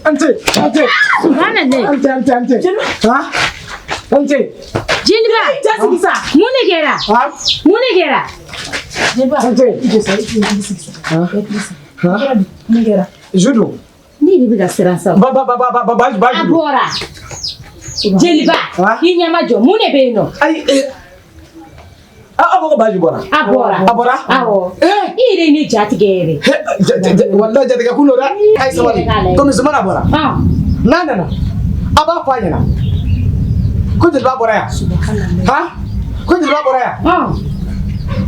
Ante, ante. Subhanallah. Ante, ante, ante. Ha? Ante. Jeliba. Jasigi sa. Mun de kɛra? Ha? Mun de kɛra? Jeliba. Ante. I jɔ sa, i sigi sa. Ha? Mun kɛra? Judo. Ne yɛrɛ bɛ ka siran sa. Ba ba ba ba ba ba ba ba. A bɔra. Jeliba. Ha? I ɲɛma jɔ mun de bɛ yen nɔ? Ayi eh. A ko baji bɔra. A bɔra. A bɔra? Awɔ. Eh. I yɛrɛ ye ne ja tigɛ yɛrɛ. Wallahi jatigɛ kun don dɛ. Ayi sabali. Komi Zumana bɔra. Ɔn. N'a nana, a b'a fɔ a ɲɛna. Ko jeliba bɔra yan. Ha? Ko jeliba bɔra yan. Ɔn.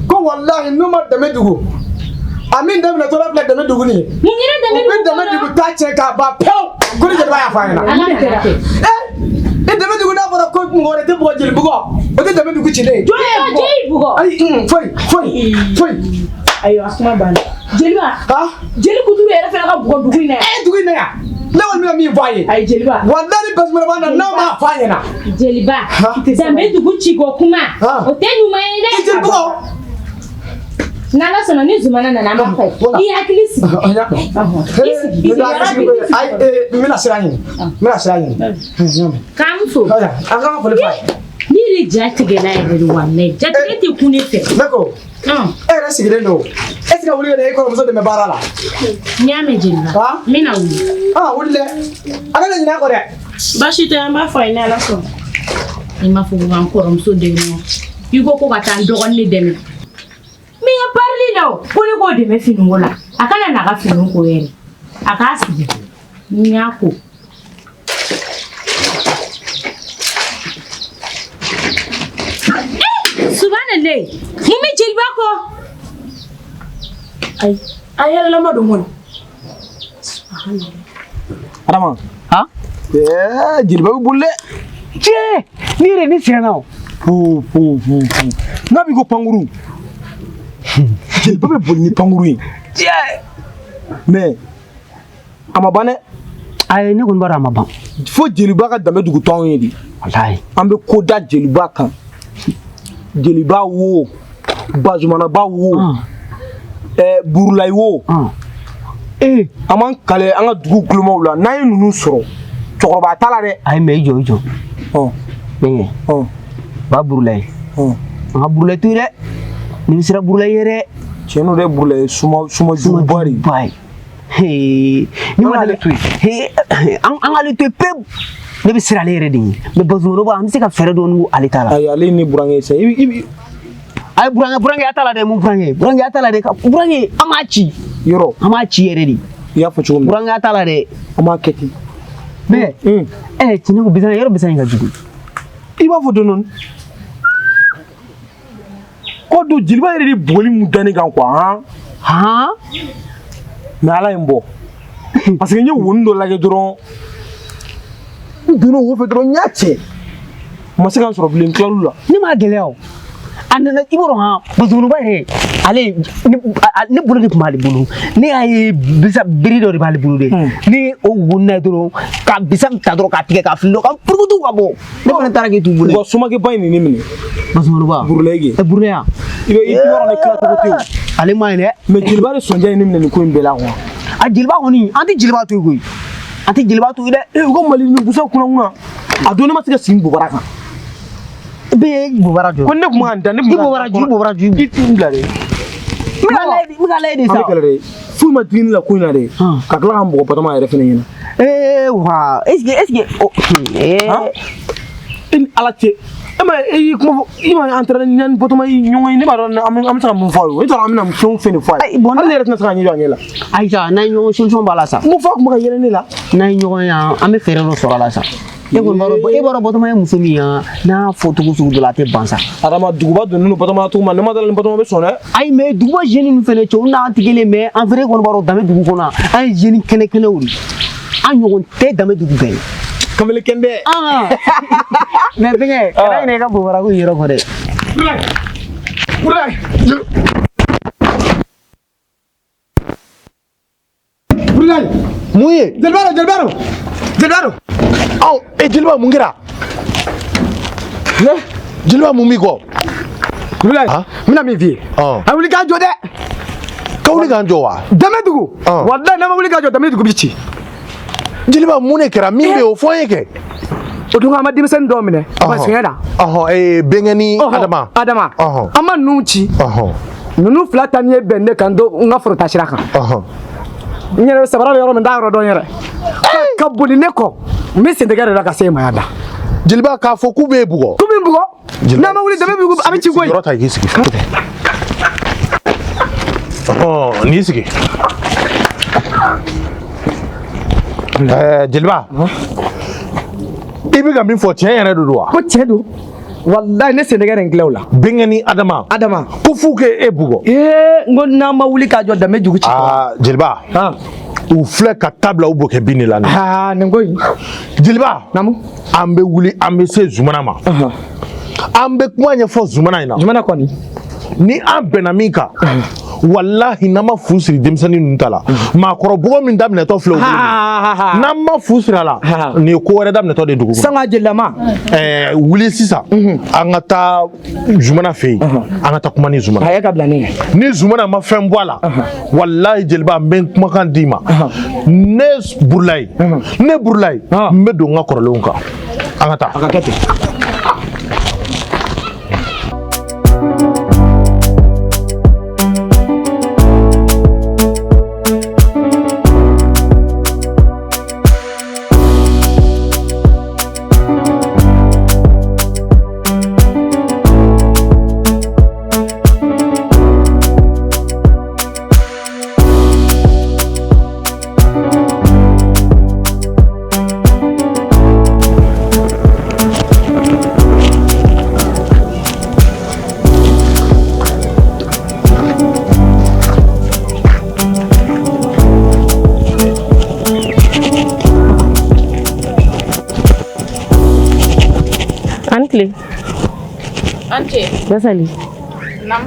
Ko wallahi n'u ma dɛmɛ dugu. A min daminɛ tɔla filɛ dɛmɛ dugu nin ye. Mun kɛra dɛmɛ U bɛ dugu dɛmɛ kɔnɔ? dugu ta cɛ k'a ban pewu. Ko ni jeliba y'a fɔ a ɲɛna. Ala kana kɛ. Eh! Ni dɛmɛ dugu n'a fɔra ko mɔgɔ wɛrɛ tɛ bugɔ jeli bugɔ, o tɛ dɛmɛ dugu cilen ye. Jɔn y'i bugɔ? Ayi, foyi, foyi, foyi. Ayiwa, kuma banna. Jeliba. Ha? Jeli kuturu yɛrɛ fana ka bugɔ dugu in na yan. Eh, dugu in na yan. Ne kɔni bɛna min fɔ a ye. Ayi jeliba. Wallahi ni Basumana b'a na n'a m'a fɔ a ɲɛna. Jeliba. Ha? Danbe dugu ci ko kuma. Ha? O tɛ ɲuman ye dɛ. I jeli bugɔ. N'Ala sɔnna ni Zumana nana an b'a fɔ Voilà. ye. I hakili sigi. An y'a kɛ. I sigi. Ne b'a hakili sigi. Ayi, n bɛna sira ɲini. N bɛna sira ɲini. N y'a mɛn. K'an fo. Ayiwa, an k'an ka foli f'a ye. Ne yɛrɛ ja tigɛla yɛrɛ de walayi. Jatigɛ tɛ kun ne fɛ. Ne ko, Ɔn. e yɛrɛ sigilen don. E tɛ ka wuli ka na e kɔrɔmuso dɛmɛ baara la. N y'a mɛn jeliba. Ha? N bɛna wuli. Ah, wuli dɛ. A kana ɲinɛ a kɔ dɛ. Baasi tɛ, an b'a fɔ a ye ni Ala sɔnna. I m'a fɔ ko ka n kɔrɔmuso dɛmɛ o. I ko ko ka taa n dɔgɔnin de dɛmɛ. N bɛ n ka parili la o. Ko ne k'o dɛmɛ finiko la. A kana n'a ka fini ko yɛrɛ. A k'a sigi. N y'a ko. Eh! Subhanallah. Mun bɛ jeliba kɔ? Ayi, a yɛlɛlama don kɔni. Adama. Ha? Eh, jeliba bɛ boli dɛ. Cɛ, ne yɛrɛ ne siranna o. Fu fu fu fu. N'a b'i ko pankuru. Jeliba bɛ boli ni pankuru ye. Cɛ. Mais a ma ban dɛ. Ayi, ne kɔni b'a dɔn a ma ban. Fo jeliba ka danbe dugu tɔn ye de. Walayi. An bɛ ko da jeliba kan. Jeliba wo, Bazumanaba wo, Burulayi wo. Ee. An b'an kale an ka dugu kulomaw la n'an ye ninnu sɔrɔ cɛkɔrɔba t'a la dɛ. Ayi, mais i jɔ, i jɔ. Ɔ. Bɛnkɛ. Ɔ. Ba Burulayi. Ɔ. An ka Burulayi to yen dɛ. Ne bɛ siran Burulayi ye dɛ. Tiɲɛ don dɛ, Burulayi ye suma suma juguba de ye. Ba ye. Hee. Ni ma An k'ale to yen. Hee, an k'ale to yen pewu. Ne bɛ siran ale yɛrɛ de ɲɛ. Mais Bazumanaba, an bɛ se ka fɛɛrɛ dɔɔni k'ale ale ta la. Ayi, ale ye ne burankɛ ye sa. I bi. Ayi, burankɛ, burankɛ a t'a la dɛ, mun burankɛ? Burankɛ a t'a la dɛ, burankɛ an b'a ci. Yɔrɔ. An b'a ci yɛrɛ de. I y'a fɔ cogo min. Burankɛ a t'a la dɛ. An b'a kɛ ten. Mais tiɲɛ ko bisan yɔrɔ bisan in ka jugu. I b'a fɔ dɔɔni dɔɔni. Ko don jeliba yɛrɛ de bugɔli mun da ne kan quoi han. Han? Mais Ala ye n bɔ. Parce que n ye wonin dɔ lajɛ dɔrɔn. N donna wo fɛ dɔrɔn n y'a cɛ. N ma se ka n sɔrɔ bilen, n tilal'u la. Ne m'a gɛlɛya o. A nana i b'a dɔn han, Bazumanaba yɛrɛ ale ne bolo de tun b'ale bolo. Ne y'a ye bisa bere dɔ de b'ale bolo dɛ. Ne ye o wo n'a ye dɔrɔn ka bisa ta dɔrɔn k'a tigɛ k'a fili dɔrɔn ka purukutu ka bɔ. Ne fana taara k'i t'u bolo. U ka somakɛba in de ne minɛ. Bazumanaba. Burulayi kɛ. Burulayi yan. I bɛ i yɔrɔ de tila cogo tɛ o. Ale ma ɲi dɛ. Mais jeliba de sɔnja ye ne minɛ nin ko in bɛɛ la quoi. A jeliba kɔni, an tɛ jeliba to yen koyi. An tɛ jeliba to yen dɛ. U ka Mali ni busa kunna kunna. A don ne ma se ka sigi bobara kan. I bɛ bobara jɔ. Ko ne tun b'a da ne tun I bobara jɔ, i bobara jɔ. I t'i bila dɛ. N bɛ ka lajɛ de sa. An bɛ kɛlɛ dɛ. Foyi ma digi ne la ko in na dɛ. Ka tila ka n bugɔ Batɔɔma yɛrɛ fɛnɛ ɲɛna. Ee wa, est ce que est ce que oh ee. E ni Ala cɛ. E ma e y'i kuma fɔ i ma an taara ni Batɔɔma ye ɲɔgɔn ye, ne b'a dɔn an bɛ se ka mun fɔ a ye o. E t'a dɔn an bɛna fɛn o fɛn de fɔ a ye. Hali ne yɛrɛ tɛna se k'a ɲɛ jɔ a ɲɛ la. Ayi sa, n'an ye ɲɔgɔn solution b'a la sa. N ko f'a tun bɛ ka yɛlɛ ne la. N'an ye ɲɔgɔn ye an bɛ fɛɛrɛ dɔ sɔrɔ a la sa. E kɔni b'a dɔn, e b'a dɔn Batɔɔma ye muso min ye, n'a fɔ cogo sugu dɔ la a tɛ ban sa. Adama duguba donnen don Batɔɔma la cogo min na, ne ma dala ni Batɔɔma bɛ sɔn dɛ. Ayi, mais duguba jeune ninnu fɛnɛ cɛ, olu n'an tɛ kelen, mais an fɛnɛ kɔni b'a dɔn danbe dugu kɔnɔ, an ye jeune kɛnɛ kɛnɛw de. An ɲɔgɔn tɛ danbe dugu bɛɛ ye. Kamalen kɛndɛ. Mais fɛngɛ, kana ɲinɛ i ka bobara ko in yɔrɔ kɔ dɛ. Burulayi. Burulayi. Kulubali. Mun ye? Jeliba don, jeliba don. Jeliba don. Aw, e jeliba mun kɛra? Jeliba mun b'i kɔ? Kulubali, n bɛna min f'i ye. A wuli k'a jɔ dɛ. Ka wuli k'an jɔ wa? Dɛmɛ dugu. Walayi n'an ma wuli k'a jɔ dɛmɛ dugu bi ci. Jeliba mun de kɛra? Min bɛ yen o fɔ n ye kɛ. O dun an ma denmisɛnnin dɔw minɛ. Suɲɛ la. Bɛnkɛ ni Adama. Adama. An ma ninnu ci. Ninnu fila ta ni ye bɛn ne kan n ka foro taasira kan. N yɛrɛ sabara bɛ yɔrɔ min n t'a yɔrɔ dɔn yɛrɛ. Ka boli ne kɔ n bɛ sentigɛ de la ka se e ma yan da. Jeliba k'a fɔ k'u b'e bugɔ. K'u bɛ n bugɔ. N'an ma wuli dɛmɛ bɛ a bɛ ci koyi. Yɔrɔ ta i k'i sigi. N'i sigi. Jeliba. I bɛ ka min fɔ tiɲɛ yɛrɛ de don wa? Ko tiɲɛ don. Walayi ne sentigɛ de n tila o la. Bɛnkɛ ni Adama. Adama. Ko f'u k'e bugɔ. Ee n ko n'an ma wuli k'a jɔ dɛmɛ jugu ci. Aa jeliba. U filɛ ka tabila u bokɛ bin de la nin. Aa nin ko in. Jeliba. Naamu. An bɛ wuli an bɛ se Zumana ma. An bɛ kuma ɲɛfɔ Zumana in na. Zumana kɔni. Ni an bɛnna min kan. Walahi n'an ma fu siri denmisɛnnin ninnu ta la maakɔrɔ bugɔ min daminɛtɔ filɛ o bolo n'an ma fu siri a la nin ye ko wɛrɛ daminɛtɔ de dugu kɔnɔ. Sanga jelilama. Wuli sisan an ka taa Zumana fɛ yen an ka taa kuma ni Zumana. A ye ka bila ne ɲɛ. Ni Zumana ma fɛn bɔ a la walahi jeliba n bɛ n kumakan d'i ma ne Burulayi ne Burulayi n bɛ don n ka kɔrɔlenw kan an ka taa. A ka kɛ ten. Ante. Basali. Nam.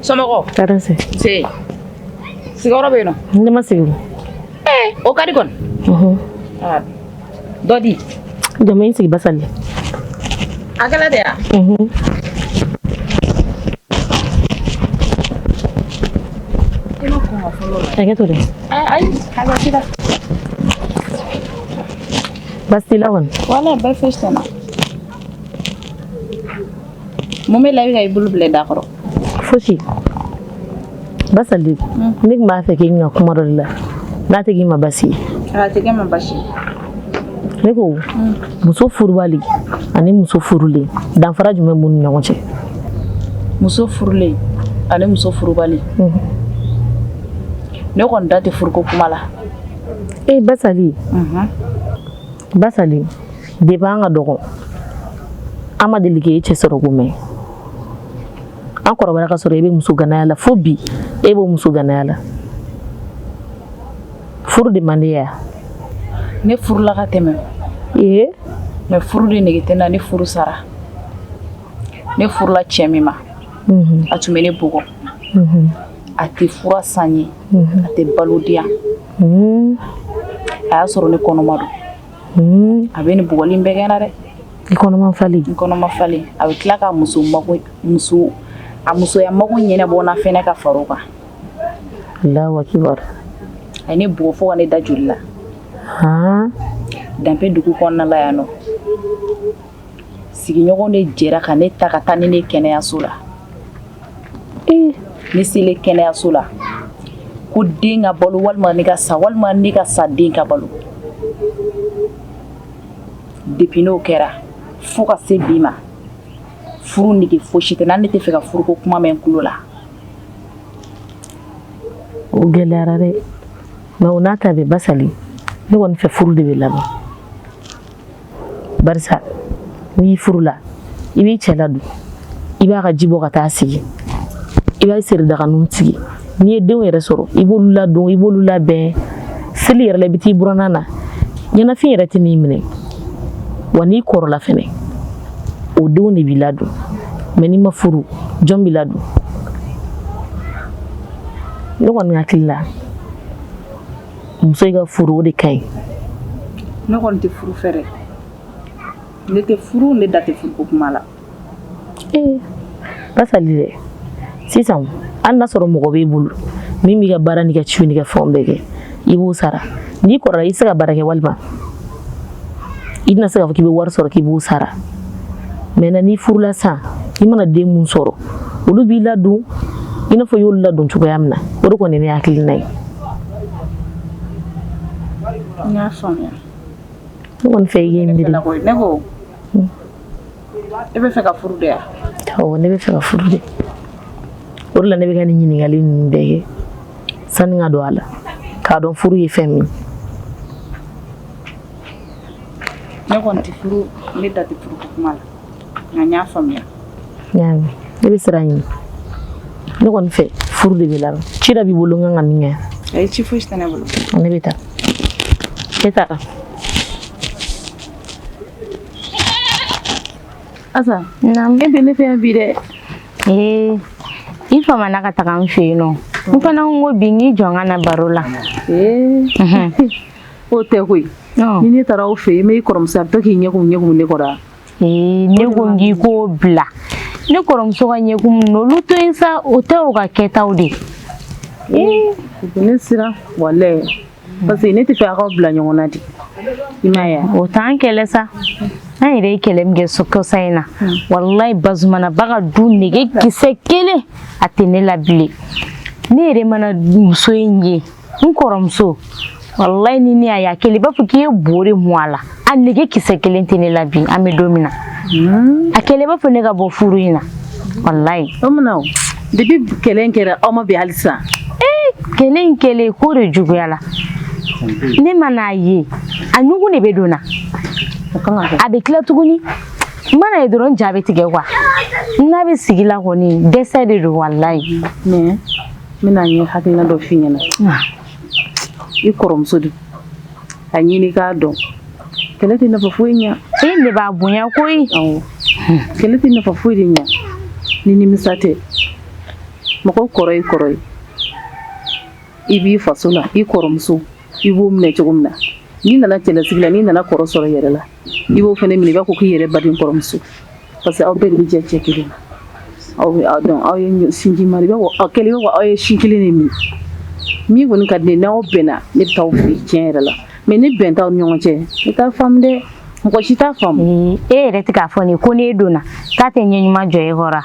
Somɔgɔw. Tɔɔrɔ tɛ. Nse. Sigiyɔrɔ bɛ yen nɔ. Ne ma sigi. O ka di kɔni. Aa dɔ di. Jama i sigi Basali. A kɛla de ya. I ma kɔn ka fɔlɔ la. Hakɛ to dɛ. Ayi hakɛ t'i la. Baasi t'i la kɔni. Wala bɛɛ fosi tɛ n na. Mun bɛ la i bɛ ka i bolo bila i da kɔrɔ. Fosi. Basali. Ne tun b'a fɛ k'i ɲininka kuma dɔ de la n'a tɛ k'i ma baasi ye. A tɛ kɛ ma baasi ye. Ne ko muso furubali ani muso furulen danfara jumɛn b'u ni ɲɔgɔn cɛ? Muso furulen ani muso furubali. Ne kɔni da tɛ furuko kuma la. Ee Basali. Basali depuis an ka dɔgɔ an ma deli k'e cɛ sɔrɔ ko mɛn an kɔrɔbayara ka sɔrɔ e bɛ muso ganaya la fo bi e b'o muso ganaya la furu de man di ya. Ne furula ka tɛmɛ. Ee. Mais furu de nege tɛ n na, ne furu sara. Ne furula cɛ min ma. A tun bɛ ne bugɔ. A tɛ fura san n ye. A tɛ balo di yan. A y'a sɔrɔ ne kɔnɔma don. A bɛ nin bugɔli in bɛɛ kɛ n na dɛ. I kɔnɔma falen. N kɔnɔma falen. A bɛ tila ka muso mago muso a musoya mago ɲɛnabɔ n na fɛnɛ ka far'o kan. Alahu akibaru. A ye ne bugɔ fo ka ne da joli la. Danpe dugu kɔnɔna la yan nɔ. Sigiɲɔgɔn de jɛra ka ne ta ka taa ni ne kɛnɛyaso la. Ne selen kɛnɛyaso la ko den ka balo walima ne ka sa walima ne ka sa den ka balo. Depuis n'o kɛra fo ka se bi ma furu nege fosi tɛ n na, ne tɛ fɛ ka furuko kuma mɛn n tulo la. O gɛlɛyara dɛ, mais o n'a ta bɛɛ Basali ne kɔni fɛ furu de bɛ laban barisa n'i furula i b'i cɛ ladon i b'a ka ji bɔ ka taa sigi i b'a seridaganinw sigi n'i ye denw yɛrɛ sɔrɔ i b'olu ladon i b'olu labɛn seli yɛrɛ la i bɛ t'i buranna na ɲɛnafin yɛrɛ tɛ n'i minɛ wa n'i kɔrɔla fɛnɛ o denw de b'i ladon mais n'i ma furu jɔn b'i ladon. Ne kɔni hakili la muso i ka furu o de ka ɲi. Ne kɔni tɛ furu fɛ dɛ. Ne tɛ furu, ne da tɛ furu ko kuma la. Ee Basali dɛ, sisan hali n'a sɔrɔ mɔgɔ b'e bolo min b'i ka baara n'i ka ciw n'i ka fɛnw bɛɛ kɛ, i b'o sara. N'i kɔrɔla i tɛ se ka baara kɛ walima i tɛna se k'a fɔ k'i bɛ wari sɔrɔ k'i b'o sara. Maintenant n'i furula sisan, i mana den mun sɔrɔ olu b'i ladon i n'a fɔ i y'olu ladon cogoya min na. O de kɔni ye ne hakilina ye. N y'a faamuya. Ne kɔni fɛ i ye miiri. Ne ko e bɛ fɛ ka furu de wa? Awɔ, ne bɛ fɛ ka furu de. O de la ne bɛ ka nin ɲininkali ninnu bɛɛ kɛ sani n ka don a la k'a dɔn furu ye fɛn min. Ne kɔni tɛ furu, ne da tɛ furu ko kuma la, nka n y'a faamuya. N y'a mɛn, ne bɛ sira ɲini. Ne kɔni fɛ furu de bɛ laban. Ci dɔ b'i bolo n kan ka min kɛ? Ayi, ci fosi tɛ ne bolo. Ne bɛ taa. Ne taara. Asa, Naamu. E tɛ ne fɛ yan bi dɛ. Ee, i famana ka taga n fɛ yen nɔ. N fana ko bi n k'i jɔ n ka na baro la. Ee, o tɛ koyi. Ni ne taara aw fɛ yen, i kɔrɔmuso a bɛ to k'i ɲɛkumu ne kɔrɔ. Ee, ne ko n k'i k'o bila. Ne kɔrɔmuso ka ɲɛkumu ninnu, olu to yen sa, o tɛ o ka kɛtaw de. Ee, u bɛ ne siran walayi. Parce que ne tɛ fɛ a k'aw bila ɲɔgɔn na de. I m'a ye wa? O t'an kɛlɛ sa. An yɛrɛ ye kɛlɛ min kɛ so kɔsa in na, walayi Bazumanaba ka du nege kisɛ kelen a tɛ ne la bilen. Ne yɛrɛ mana muso in ye, n kɔrɔmuso, walayi ni ne y'a ye a kelen i b'a fɔ k'i ye bo de mun a la. A nege kisɛ kelen tɛ ne la bi, an bɛ don min na. A kɛlen i b'a fɔ ne ka bɔ furu in na, walayi. O mun na o? Depuis kɛlɛ in kɛra aw ma bɛn hali sisan? Ee, kɛlɛ in kɛlen ko de juguyala. Ne mana a ye, a ɲugun de bɛ don na. A bɛ tila tuguni, n mana ye dɔrɔn ja bɛ tigɛ quoi. N'a bɛ sigi la kɔni, dɛsɛ de don walayi. Mais n bɛna ɲɛ hakilina dɔ f'i ɲɛna. I kɔrɔmuso de, a ɲini k'a dɔn. Kɛlɛ tɛ nafa foyi ɲa. E ne b'a bonya koyi. Awɔ. Kɛlɛ tɛ nafa foyi de ɲa. Ni nimisa tɛ. Mɔgɔ kɔrɔ ye kɔrɔ ye. I b'i faso la, i kɔrɔmuso, i b'o minɛ cogo min na. N'i nana cɛlasigi la, n'i nana kɔrɔ sɔrɔ i yɛrɛ la, i b'o fana minɛ i b'a fɔ k'i yɛrɛ baden kɔrɔmuso. Parce que aw bɛɛ de bɛ jɛ cɛ kelen na. Aw bɛ donc aw ye sinji mari, i b'a fɔ aw kɛlen i b'a fɔ aw ye sin kelen de min. Min kɔni ka di ne ye, n'aw bɛnna, ne bɛ taa aw fɛ yen tiɲɛ yɛrɛ la. Mais ni bɛn t'aw ni ɲɔgɔn cɛ, ne t'a faamu dɛ. Mɔgɔ si t'a faamu. E yɛrɛ tɛ k'a fɔ ne ko n'e donna k'a tɛ ɲɛ ɲuman jɔ e kɔrɔ.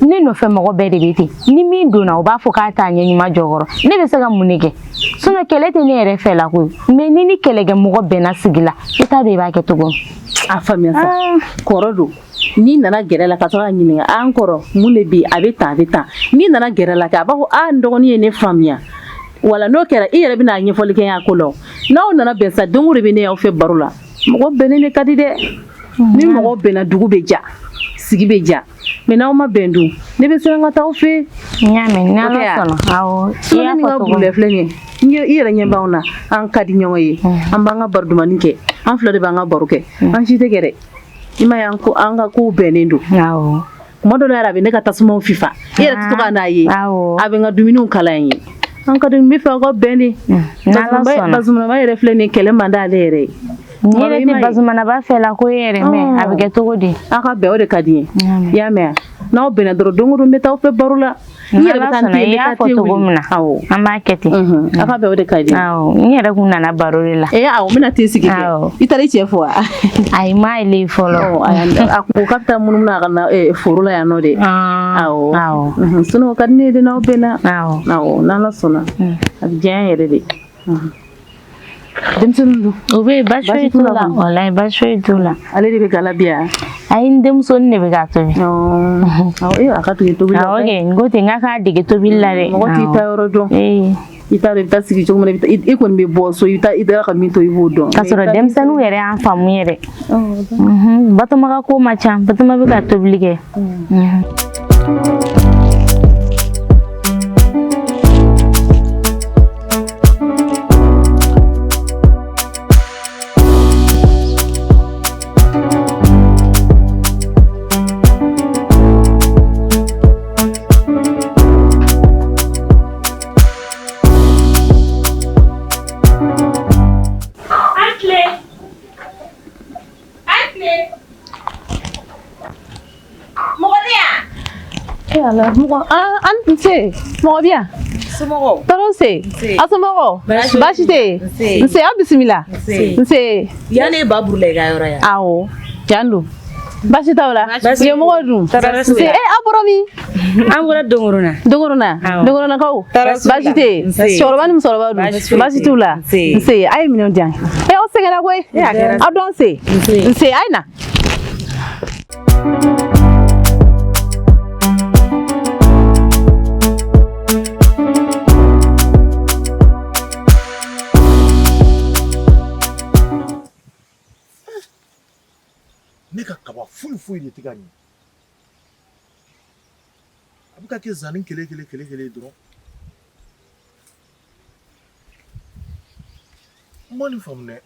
Ne nɔfɛ mɔgɔ bɛɛ de bɛ ten. Ni min donna o b'a fɔ k'a t'a ɲɛ ɲuman jɔ kɔrɔ. Ne bɛ se ka mun de kɛ? Sinon kɛlɛ tɛ ne yɛrɛ fɛ la koyi. Mais ni ni kɛlɛkɛ mɔgɔ bɛnna sigi la, i t'a dɔn i b'a kɛ cogo min. A faamuya sa. Kɔrɔ don. N'i nana gɛrɛ la ka sɔrɔ k'a ɲininka, a n kɔrɔ mun de bɛ yen, a bɛ tan a bɛ tan. N'i nana gɛrɛ la kɛ a b'a fɔ a n dɔgɔnin ye ne faamuya. Wala n'o kɛra i yɛrɛ bɛna ɲɛfɔli kɛ a ko la. N'aw nana bɛn sa, don o don bɛ ne y'aw fɛ baro la. Mɔgɔ bɛnnen de ka di dɛ. Ni mɔgɔ bɛnna dugu bɛ ja, sigi bɛ ja. Mais n'aw ma bɛn dun, ne bɛ siran ka taa aw fɛ yen. N y'a mɛn, n'Ala sɔnna. Awɔ. I y'a fɔ cogo min. Filɛ nin ye, i yɛrɛ ɲɛ b'anw na, an ka di ɲɔgɔn ye. An b'an ka baro dumani kɛ, an fila de b'an ka baro kɛ. An si tɛ kɛ dɛ. I m'a ye an ka kow bɛnnen don. Awɔ. Kuma dɔ la yɛrɛ a bɛ ne ka tasumaw fifa. I yɛrɛ tɛ to ka n'a ye. Awɔ. A bɛ n ka dumuniw kala n ye. An ka di n bɛ fɛ aw ka bɛn de. N'Ala sɔnna. Bazumanaba yɛrɛ filɛ nin ye, kɛlɛ man d'ale yɛrɛ ye. Ni yɛrɛ tɛ Bazumanaba fɛ la ko yɛrɛ mɛ a bɛ kɛ cogo di? Aw ka bɛn o de ka di n ye. I y'a mɛn wa? N'aw bɛnna dɔrɔn don o don n bɛ taa aw fɛ baro la. N yɛrɛ bɛ taa n te, n bɛ taa te wuli. Awɔ. An b'a kɛ ten. Aw ka bɛn o de ka di n ye. Awɔ. N yɛrɛ kun nana baro de la. Ee awɔ, n bɛna te sigi kɛ. I taara i cɛ fo wa? Ayi, n m'a ye fɔlɔ. A ko k'a bɛ taa munumunu a ka na foro la yan nɔ de. Awɔ. Awɔ. Sinon o ka di ne ye de n'aw bɛnna. Awɔ. Awɔ, n'Ala sɔnna. A bɛ diya n yɛrɛ de. Denmisɛnninw dun? U bɛ yen, baasi foyi t'u la. Walayi baasi foyi t'u la. Ale de bɛ gala bi yan? Ayi, n denmusonin de bɛ k'a tobi. Awɔ, a ka dege tobili la. Awɔ kɛ, n ko ten n k'a k'a dege tobili la dɛ. Mɔgɔ t'i ta yɔrɔ dɔn. I t'a dɔn i bɛ taa sigi cogo min na, i kɔni bɛ bɔ so, i taara ka min to i b'o dɔn. K'a sɔrɔ denmisɛnninw yɛrɛ y'an faamu yɛrɛ. Batɔma ka ko man ca, Batɔma bɛ ka tobili kɛ. Mɔgɔ tɛ yan. E Ala, mɔgɔ an nse, mɔgɔ bɛ yan? Somɔgɔw. Tɔɔrɔ se. A somɔgɔw? Baasi tɛ yen. Nse, aw bisimila. Nse. Yan ne ye ba Burula i ka yɔrɔ ye. Awɔ, yan don. Baasi t'aw la? Yen mɔgɔw dun? Nse, e aw bɔra min? An bɔra Dongorona. Dongorona? Dongoronnakaw? Baasi tɛ yen. Cɛkɔrɔba ni musokɔrɔba dun? Baasi t'u la. Nse, a ye minɛnw di yan. E aw sɛgɛnna koyi. Aw dɔn nse. Nse, a ye na. Ne ka kaba foyi foyi de tɛ ka ɲɛ. A bɛ ka kɛ zanni kelen kelen kelen kelen dɔrɔn. N ma nin faamu dɛ.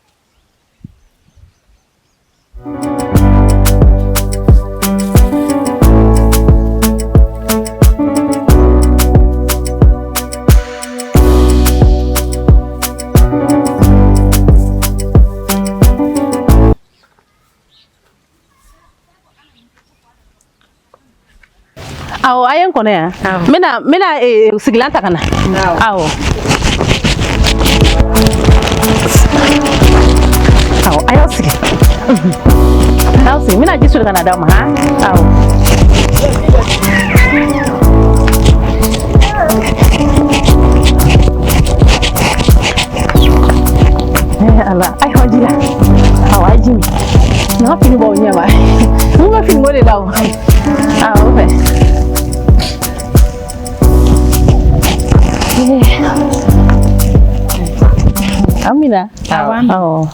Awɔ, a ye n kɔnɔ yan. N bɛna sigilan ta ka na. Awɔ. Awɔ, a y'aw sigi. A y'aw sigi. N bɛna ji soli ka na d'aw ma. Awɔ. Ala, a ye ji la. Awɔ, a ye ji min. N ka fini b'aw ɲɛ ma. N ka finiko de la o. Awɔ, o fɛ. Amina. Awɔ.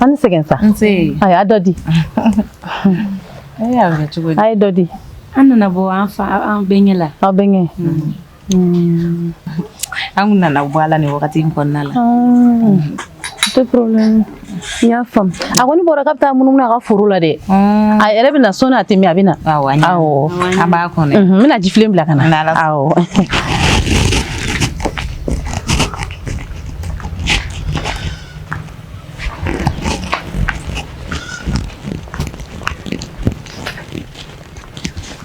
An ni sɛgɛn sa. Ayi, a dɔ di. A ye dɔ di. An nana bɔ an fa an bɛnkɛ la. Aw bɛnkɛ. An kun nana bɔ a la nin wagati in kɔnɔna la. Tɛ problème. N y'a faamu. A kɔni bɔra k'a bɛ taa munumunu a ka foro la dɛ. A yɛrɛ bɛ na sɔɔni, a tɛ mɛn, a bɛ na. Awɔ. An b'a kɔnɔ. N bɛna jifilen bila ka na. Awɔ.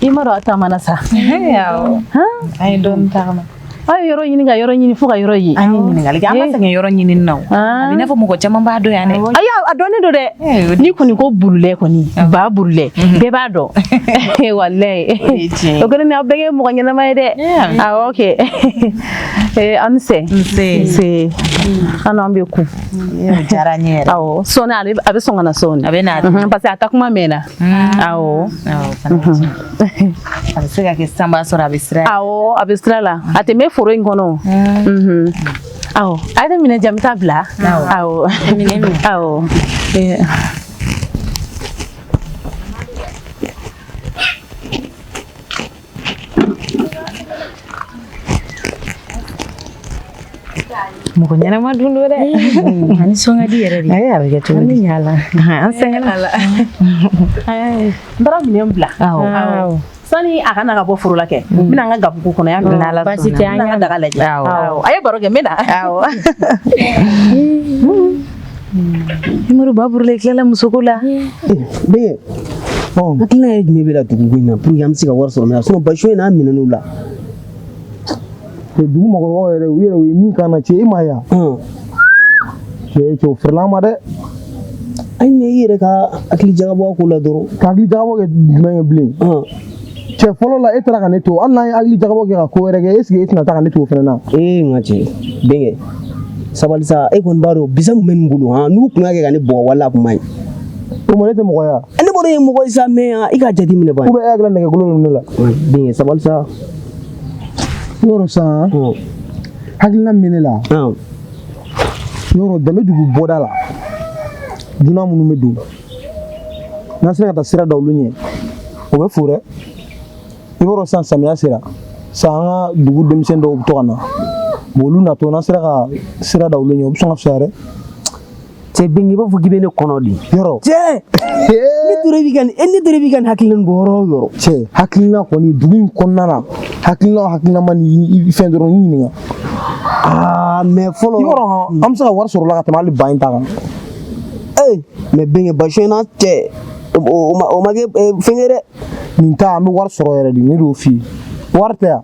I ma dɔn a taamana sa. Awɔ. An ye dɔɔnin tagama. Aw ye yɔrɔ ɲini ka yɔrɔ ɲini fo ka yɔrɔ ye. An ye ɲininkali kɛ, an ma sɛgɛn yɔrɔ ɲinini na o. A bɛ i n'a fɔ mɔgɔ caman b'a dɔn yan dɛ. Ayi, a dɔnnen don dɛ. N'i kɔni ko Burulɛ kɔni, ba Burulɛ, bɛɛ b'a dɔn. Walayi. O kɛlen ni aw bɛɛ kɛ mɔgɔ ɲɛnama ye dɛ. Awɔ kɛ. An ni sɛ. Nse. Nse. An n'an bɛ kun. O diyara n ye yɛrɛ. Awɔ. Sɔɔni a bɛ sɔn ka na sɔɔni. A bɛ na. Parce que a taa kuma mɛnna. Awɔ. A bɛ se ka kɛ sisan b'a sɔrɔ a bɛ sira. Awɔ, a bɛ sira la. A tɛ mɛn foro in kɔnɔ. Awɔ, a ye ne minɛ jan, n bɛ taa bila. Awɔ. Awɔ. Mɔgɔ ɲɛnama dun don dɛ. A nisɔn ka di yɛrɛ de. Ayi, a bɛ kɛ cogo di? An bɛ ɲa la. An sɛgɛnna. N taara minɛn bila. Awɔ. Sani a ka na ka bɔ foro la kɛ, n bɛna n ka gabugu kɔnɔ yan. N'Ala sɔnna. Baasi tɛ, an n bɛna n ka daga lajɛ. Awɔ. A ye baro kɛ, n bɛ na. Awɔ. Umaru ba Burula i tilala musoko la. Bɛnkɛ, hakilina yɛrɛ jumɛn bɛ la duguko in na pour que an bɛ se ka wari sɔrɔ min na, sinon basi in n'a minɛn'u la. Dugu mɔgɔkɔrɔbaw yɛrɛ, u yɛrɛ u ye min k'an na cɛ, e m'a ye wa? Cɛ, o feerela an ma dɛ. Ayi, mais i yɛrɛ ka hakili jagabɔ a ko la dɔrɔn. Ka hakili jagabɔ kɛ jumɛn ye bilen? Cɛ fɔlɔ la e taara ka ne to, hali n'an ye hakili jagabɔ kɛ ka ko wɛrɛ kɛ, est ce que e tɛna taa ka ne to o fana na? Ee, n ka cɛ, bɛnkɛ, sabali sa, e kɔni b'a dɔn bisa mun bɛ nin bolo han, n'u tun y'a kɛ ka ne bugɔ wala a kun man ɲi. O ma ne tɛ mɔgɔ ye wa? Ne bɔra ye mɔgɔ ye sa, mais i k'a jateminɛ ban. Ou bien e hakili la nɛgɛkolo ninnu ne la? Bɛnkɛ, sabali sa. Yɔrɔ san, hakilina min bɛ ne la, yɔrɔ Danbedugu bɔda la, dunan minnu bɛ don, n'an sera ka taa sira da olu ɲɛ, o bɛ fo dɛ. I b'a dɔn sisan samiya sera sisan, an ka dugu denmisɛnnin dɔw bɛ to ka na, bon olu natɔ, n'an sera ka sira da olu ɲɛ, o bɛ sɔn ka fisaya dɛ. Cɛ bɛnkɛ, i b'a fɔ k'i bɛ ne kɔnɔ de. Yɔrɔ. Cɛ, ne tora i b'i ka nin, ne tora i b'i ka nin hakilina nin bɔ yɔrɔ o yɔrɔ. Cɛ, hakilina kɔni dugu in kɔnɔna na, hakilina o hakilina ma ni fɛn dɔrɔn n ɲininka. Aa, mais fɔlɔ. I b'a dɔn hɔn, an bɛ se ka wari sɔrɔ o la ka tɛmɛ hali ba in ta kan. Ee, mais bɛnkɛ, basi in na cɛ, o ma kɛ fɛn ye dɛ. Nin ta an bɛ wari sɔrɔ yɛrɛ de, ne de y'o f'i ye. Wari tɛ yan.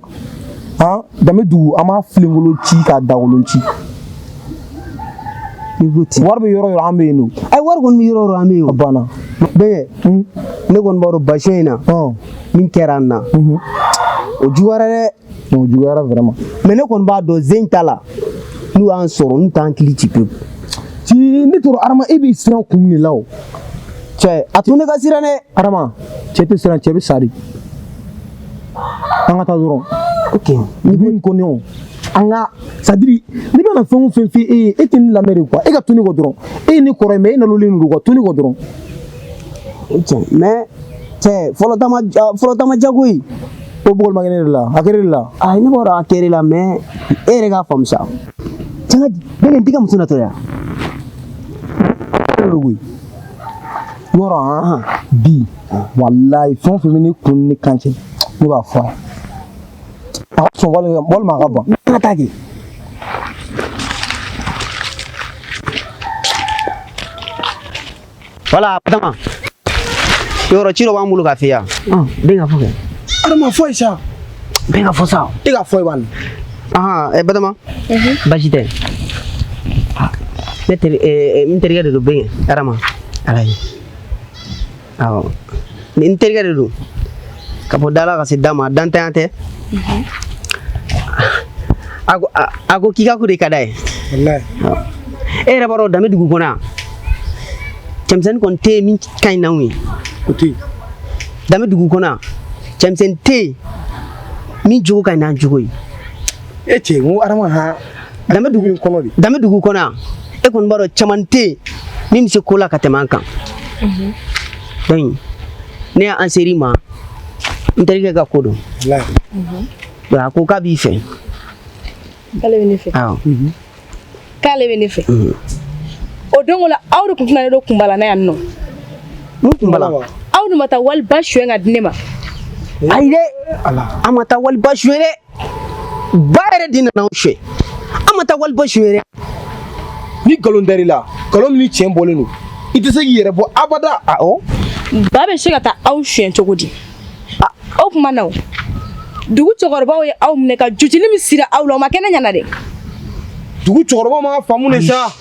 Han, Danbedugu an b'a filenkolon ci k'a dagolon ci. Wari bɛ yɔrɔ o yɔrɔ an bɛ yen nɔ. Ayi wari kɔni bɛ yɔrɔ o yɔrɔ an bɛ yen o. A banna. Bɛnkɛ, ne kɔni b'a dɔn basiyɛn in na. Min kɛra an na. O juguyara dɛ. O juguyara vraiment. Mais ne kɔni b'a dɔn zen ta la n'u y'an sɔrɔ n'u t'an kili ci pewu. Ci ne tora Adama e b'i siran kun de la o. Cɛ a to ne ka siran dɛ. Adama cɛ tɛ siran cɛ bɛ sa de. An ka taa dɔrɔn. Ok. Ni min ko ne o. An ka c'est à dire ne bɛna fɛn o fɛn f'i ye e tɛ ne lamɛn de quoi e ka to ne kɔ dɔrɔn e ye ne kɔrɔ ye mais e nalolen don quoi to ne kɔ dɔrɔn. O tiɲɛ mais cɛ fɔlɔ ta ma diya koyi. O bugɔli ma kɛ ne de la a kɛra e de la. Ayi ne b'a dɔn a kɛra e la mais e yɛrɛ k'a faamu sa. Cɛ bɛɛ n t'i ka muso natɔ ye wa. Yɔrɔ han bi walayi fɛn o fɛn bɛ ne kun ni ne kan cɛ ne b'a fɔ a ye. A ka sɔn walima a ka ban. An ka taa kɛ. Voilà Adama yɔrɔ ci dɔ b'an bolo ka f'i ye. Bɛn ka fɔ kɛ. Adama fɔ ye sa. Bɛn ka fɔ sa. E ka fɔ ye bani. Batoma. Baasi tɛ. Ne teri n terikɛ de don Bɛnkɛ Adama. Ala ye. Awɔ. N terikɛ de don. Ka bɔ da la ka se da ma dantanya tɛ. A ko k'i ka ko de ka d'a ye. Walayi. E yɛrɛ b'a dɔn Danbedugu kɔnɔ yan. Cɛmisɛnnin kɔni tɛ yen min ka ɲi n'anw ye. O tɛ yen. Danbedugu kɔnɔ yan cɛmisɛnnin tɛ yen min jogo ka ɲi n'an jogo ye. E cɛ n ko Adama han. Danbedugu in kɔnɔ de. Danbedugu kɔnɔ yan e kɔni b'a dɔn caman tɛ yen min bɛ se ko la ka tɛmɛ an kan. Donc ne y'an ser'i ma n terikɛ ka ko don. Walayi. Donc a ko k'a b'i fɛ. K'ale bɛ ne fɛ. Awɔ. K'ale bɛ ne fɛ. O don la aw de tun tɛna ne don kunbala na yan nɔ. Mun kunbala? Aw de ma taa waliba suɲɛ ka di ne ma. Ayi dɛ. An ma taa waliba suɲɛ dɛ. Ba yɛrɛ de nana anw suɲɛ. An ma taa waliba suɲɛ dɛ. Ni nkalon dar'i la nkalon min ni tiɲɛ bɔlen don i tɛ se k'i yɛrɛ bɔ abada. Awɔ. Ba bɛ se ka taa aw suɲɛ cogo di? O tuma na o dugu cɛkɔrɔbaw ye aw minɛ ka jucili min siri aw la o ma kɛ ne ɲɛna dɛ. Dugu cɛkɔrɔbaw ma faamu de sa.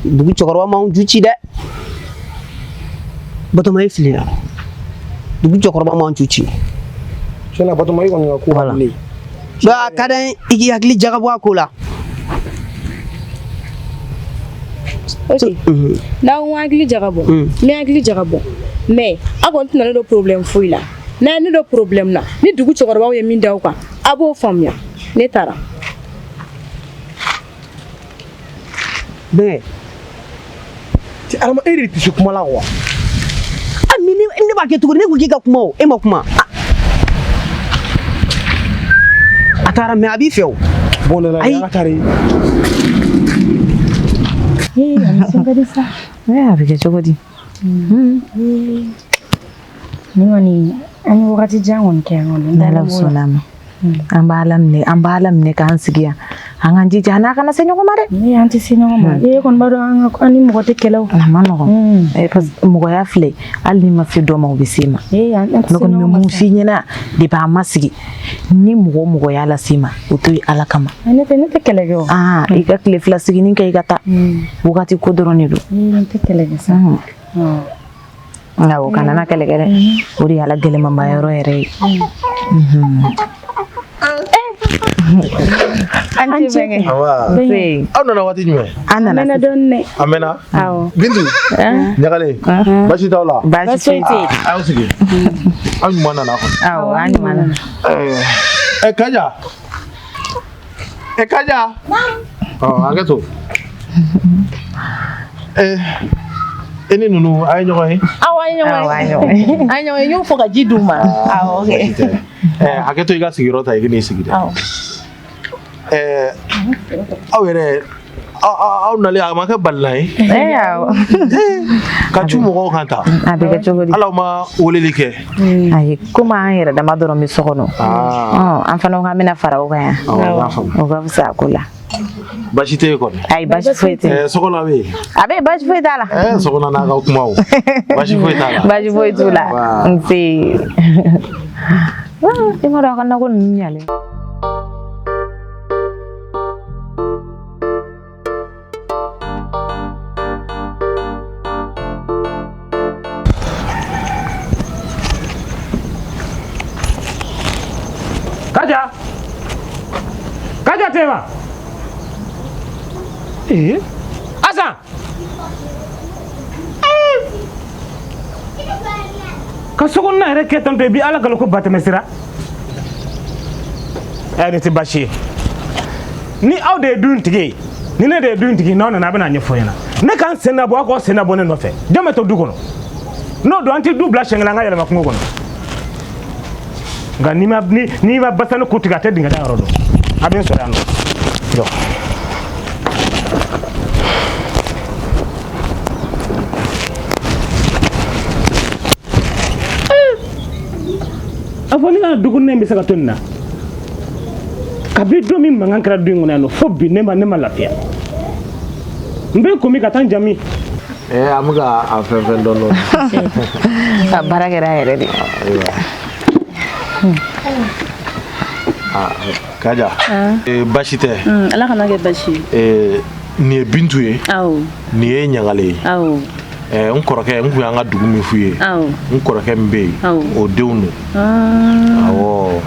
Dugu cɛkɔrɔba m'anw ju ci dɛ. Batoma e filila. Dugu cɛkɔrɔba m'anw ju ci. Tiɲɛ na Batoma e kɔni ka ko ka di ne ye. Donc a ka d'an ye i k'i hakili jagabɔ a ko la. Ok. N'aw ko hakili jagabɔ n bɛ hakili jagabɔ mais aw kɔni tɛna ne don problème foyi la. N'a ye ne don problème na ni dugu cɛkɔrɔbaw ye min da aw kan a b'o faamuya ne taara. Bɛnkɛ. Cɛ Adama e de tɛ se kuma la quoi. Ah mais ne b'a kɛ cogo di ne ko k'i ka kuma o e ma kuma. A taara mais a b'i fɛ o. Bon ne la an ka taa de. Ee a nisɔn ka di sa. A bɛ kɛ cogo di? Ni kɔni an ye wagati jan kɔni kɛ yan kɔni. N'Ala sɔnna a ma. An b'a laminɛ an b'a laminɛ k'an sigi yan. An k'an jija an n'a kana se ɲɔgɔn ma dɛ. Ne an tɛ se ɲɔgɔn ma. E kɔni b'a dɔn an ka an ni mɔgɔ tɛ kɛlɛ o. A ma nɔgɔn. Parce que mɔgɔya filɛ hali n'i ma se dɔ ma o bɛ s'e ma. An tɛ se Ne kɔni bɛ ɲɔgɔn ma mun sa. f'i ɲɛna depuis an ma sigi ni mɔgɔ o mɔgɔ y'a las'i ma o to yen Ala kama. Ne tɛ kɛlɛ kɛ o. I ka tile fila siginin kɛ i ka taa. Wagati ko dɔrɔn de don. N tɛ kɛlɛ kɛ sa. Awɔ kana na kɛlɛ kɛ dɛ. O de y'ala gɛlɛmanba yɔrɔ yɛrɛ ye. An tɛ bɛnkɛ. Aw nana waati jumɛn? An nana. A mɛnna dɔɔni dɛ. A mɛnna? Awɔ. Bintu. Ɲagalen. Baasi t'aw la? Baasi foyi tɛ yen. Aw sigi. Aw ɲuman nana kɔni. Awɔ an ɲuman nana. Kaja. Kaja. Ɔ hakɛ to. E ni ninnu a ye ɲɔgɔn ye? Awɔ an ye ɲɔgɔn ye. Awɔ an ye ɲɔgɔn ye. An ye ɲɔgɔn ye n y'o fɔ ka ji d'u ma. Awɔ ok. Hakɛ to i ka sigiyɔrɔ ta i ka n'i sigi dɛ. Awɔ. Aw yɛrɛ Aw nalen a ma kɛ balila ye. Awɔ. Ka cu mɔgɔw kan ta. A bɛ kɛ cogo di? Hali aw ma weleli kɛ. Ayi, komi an yɛrɛ dama dɔrɔn bɛ so kɔnɔ. An fana ko k'an bɛna fara o kan yan. Awɔ, n y'a faamu. O ka fisa a ko la. Baasi tɛ yen kɔni. Ayi, baasi foyi tɛ yen. Sɔgɔna bɛ yen. A bɛ yen, baasi foyi t'a la. Sɔgɔna n'a ka kumaw. Baasi foyi t'a la. Baasi foyi t'u la. Nse. I m'a dɔn a ka nakɔ ninnu ɲalen. Kaja! Kaja Tema! Asan! Ka sokɔnɔna yɛrɛ kɛ tantɔ i bi Ala kalo ko batɛmɛ sira. Nin tɛ baasi ye. Ni aw de ye du in tigi ye, ni ne de ye du in tigi ye, n'aw nana a bɛna ɲɛfɔ n ɲɛna. Ne ka n sen nabɔ, aw k'aw sen nabɔ ne nɔfɛ. Jɔn bɛ to du kɔnɔ? N'o don an tɛ du bila siɲɛ kelen an ka yɛlɛma kungo kɔnɔ. Nka n'i ma basani ko tigɛ a tɛ dingɛ da yɔrɔ dɔn. A bɛ n sɔrɔ yan nɔ. Jɔ. A fɔ ne ka du kɔnɔna in bɛ se ka to nin na. Kabi don min mankan kɛra du in kɔnɔ yan nɔ fo bi ne ma lafiya. N bɛ komi ka taa n jami. An bɛ ka a fɛn fɛn dɔn dɔn. A baara kɛra a yɛrɛ de. Kaja. Baasi tɛ. Ala kana kɛ baasi ye. Nin ye Bintu ye. Awɔ. Nin ye Ɲagale ye. Awɔ. N kɔrɔkɛ, n kun y'an ka dugu min f'u ye. Awɔ. N kɔrɔkɛ min bɛ yen. Awɔ. O denw don. Awɔ.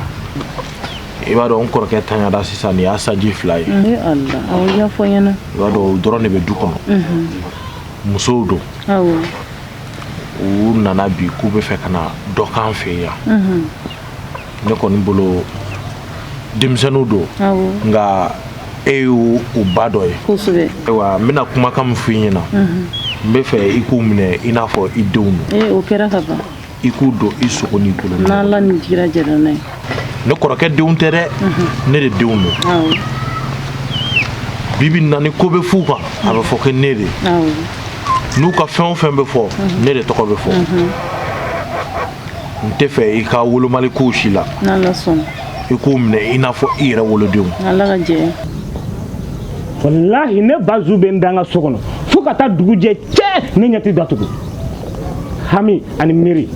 I b'a dɔn n kɔrɔkɛ tanyara sisan nin y'a sanji 2 ye. Ala, awɔ i y'a fɔ n ɲɛna. I b'a dɔn o dɔrɔn de bɛ du kɔnɔ. Musow don. Awɔ. U nana bi k'u bɛ fɛ ka na dɔ k'an fɛ yan. Ne kɔni bolo denmisɛnninw don. Awɔ. Nka e y'u ba dɔ ye. Kosɛbɛ. Ayiwa n bɛna kumakan min f'i ɲɛna. N bɛ fɛ i k'u minɛ i n'a fɔ i denw don. O kɛra ka ban. I k'u don i sogo n'i bolo. N'Ala ni kira jɛra n'a ye. Ne kɔrɔkɛ denw tɛ dɛ. Ne de denw don. Awɔ. Bi bi in na ni ko bɛ f'u kan a bɛ fɔ ko ne de. Awɔ. N'u ka fɛn o fɛn bɛ fɔ ne de tɔgɔ bɛ fɔ. N tɛ fɛ i ka wolomali kow si la. N'Ala sɔnna. I k'u minɛ i n'a fɔ i yɛrɛ wolodenw. Ala ka jɛ. Walahi ne ba zu bɛ n da n ka so kɔnɔ fo ka taa dugu jɛ cɛ ne ɲɛ tɛ datugu. Hami ani miiri.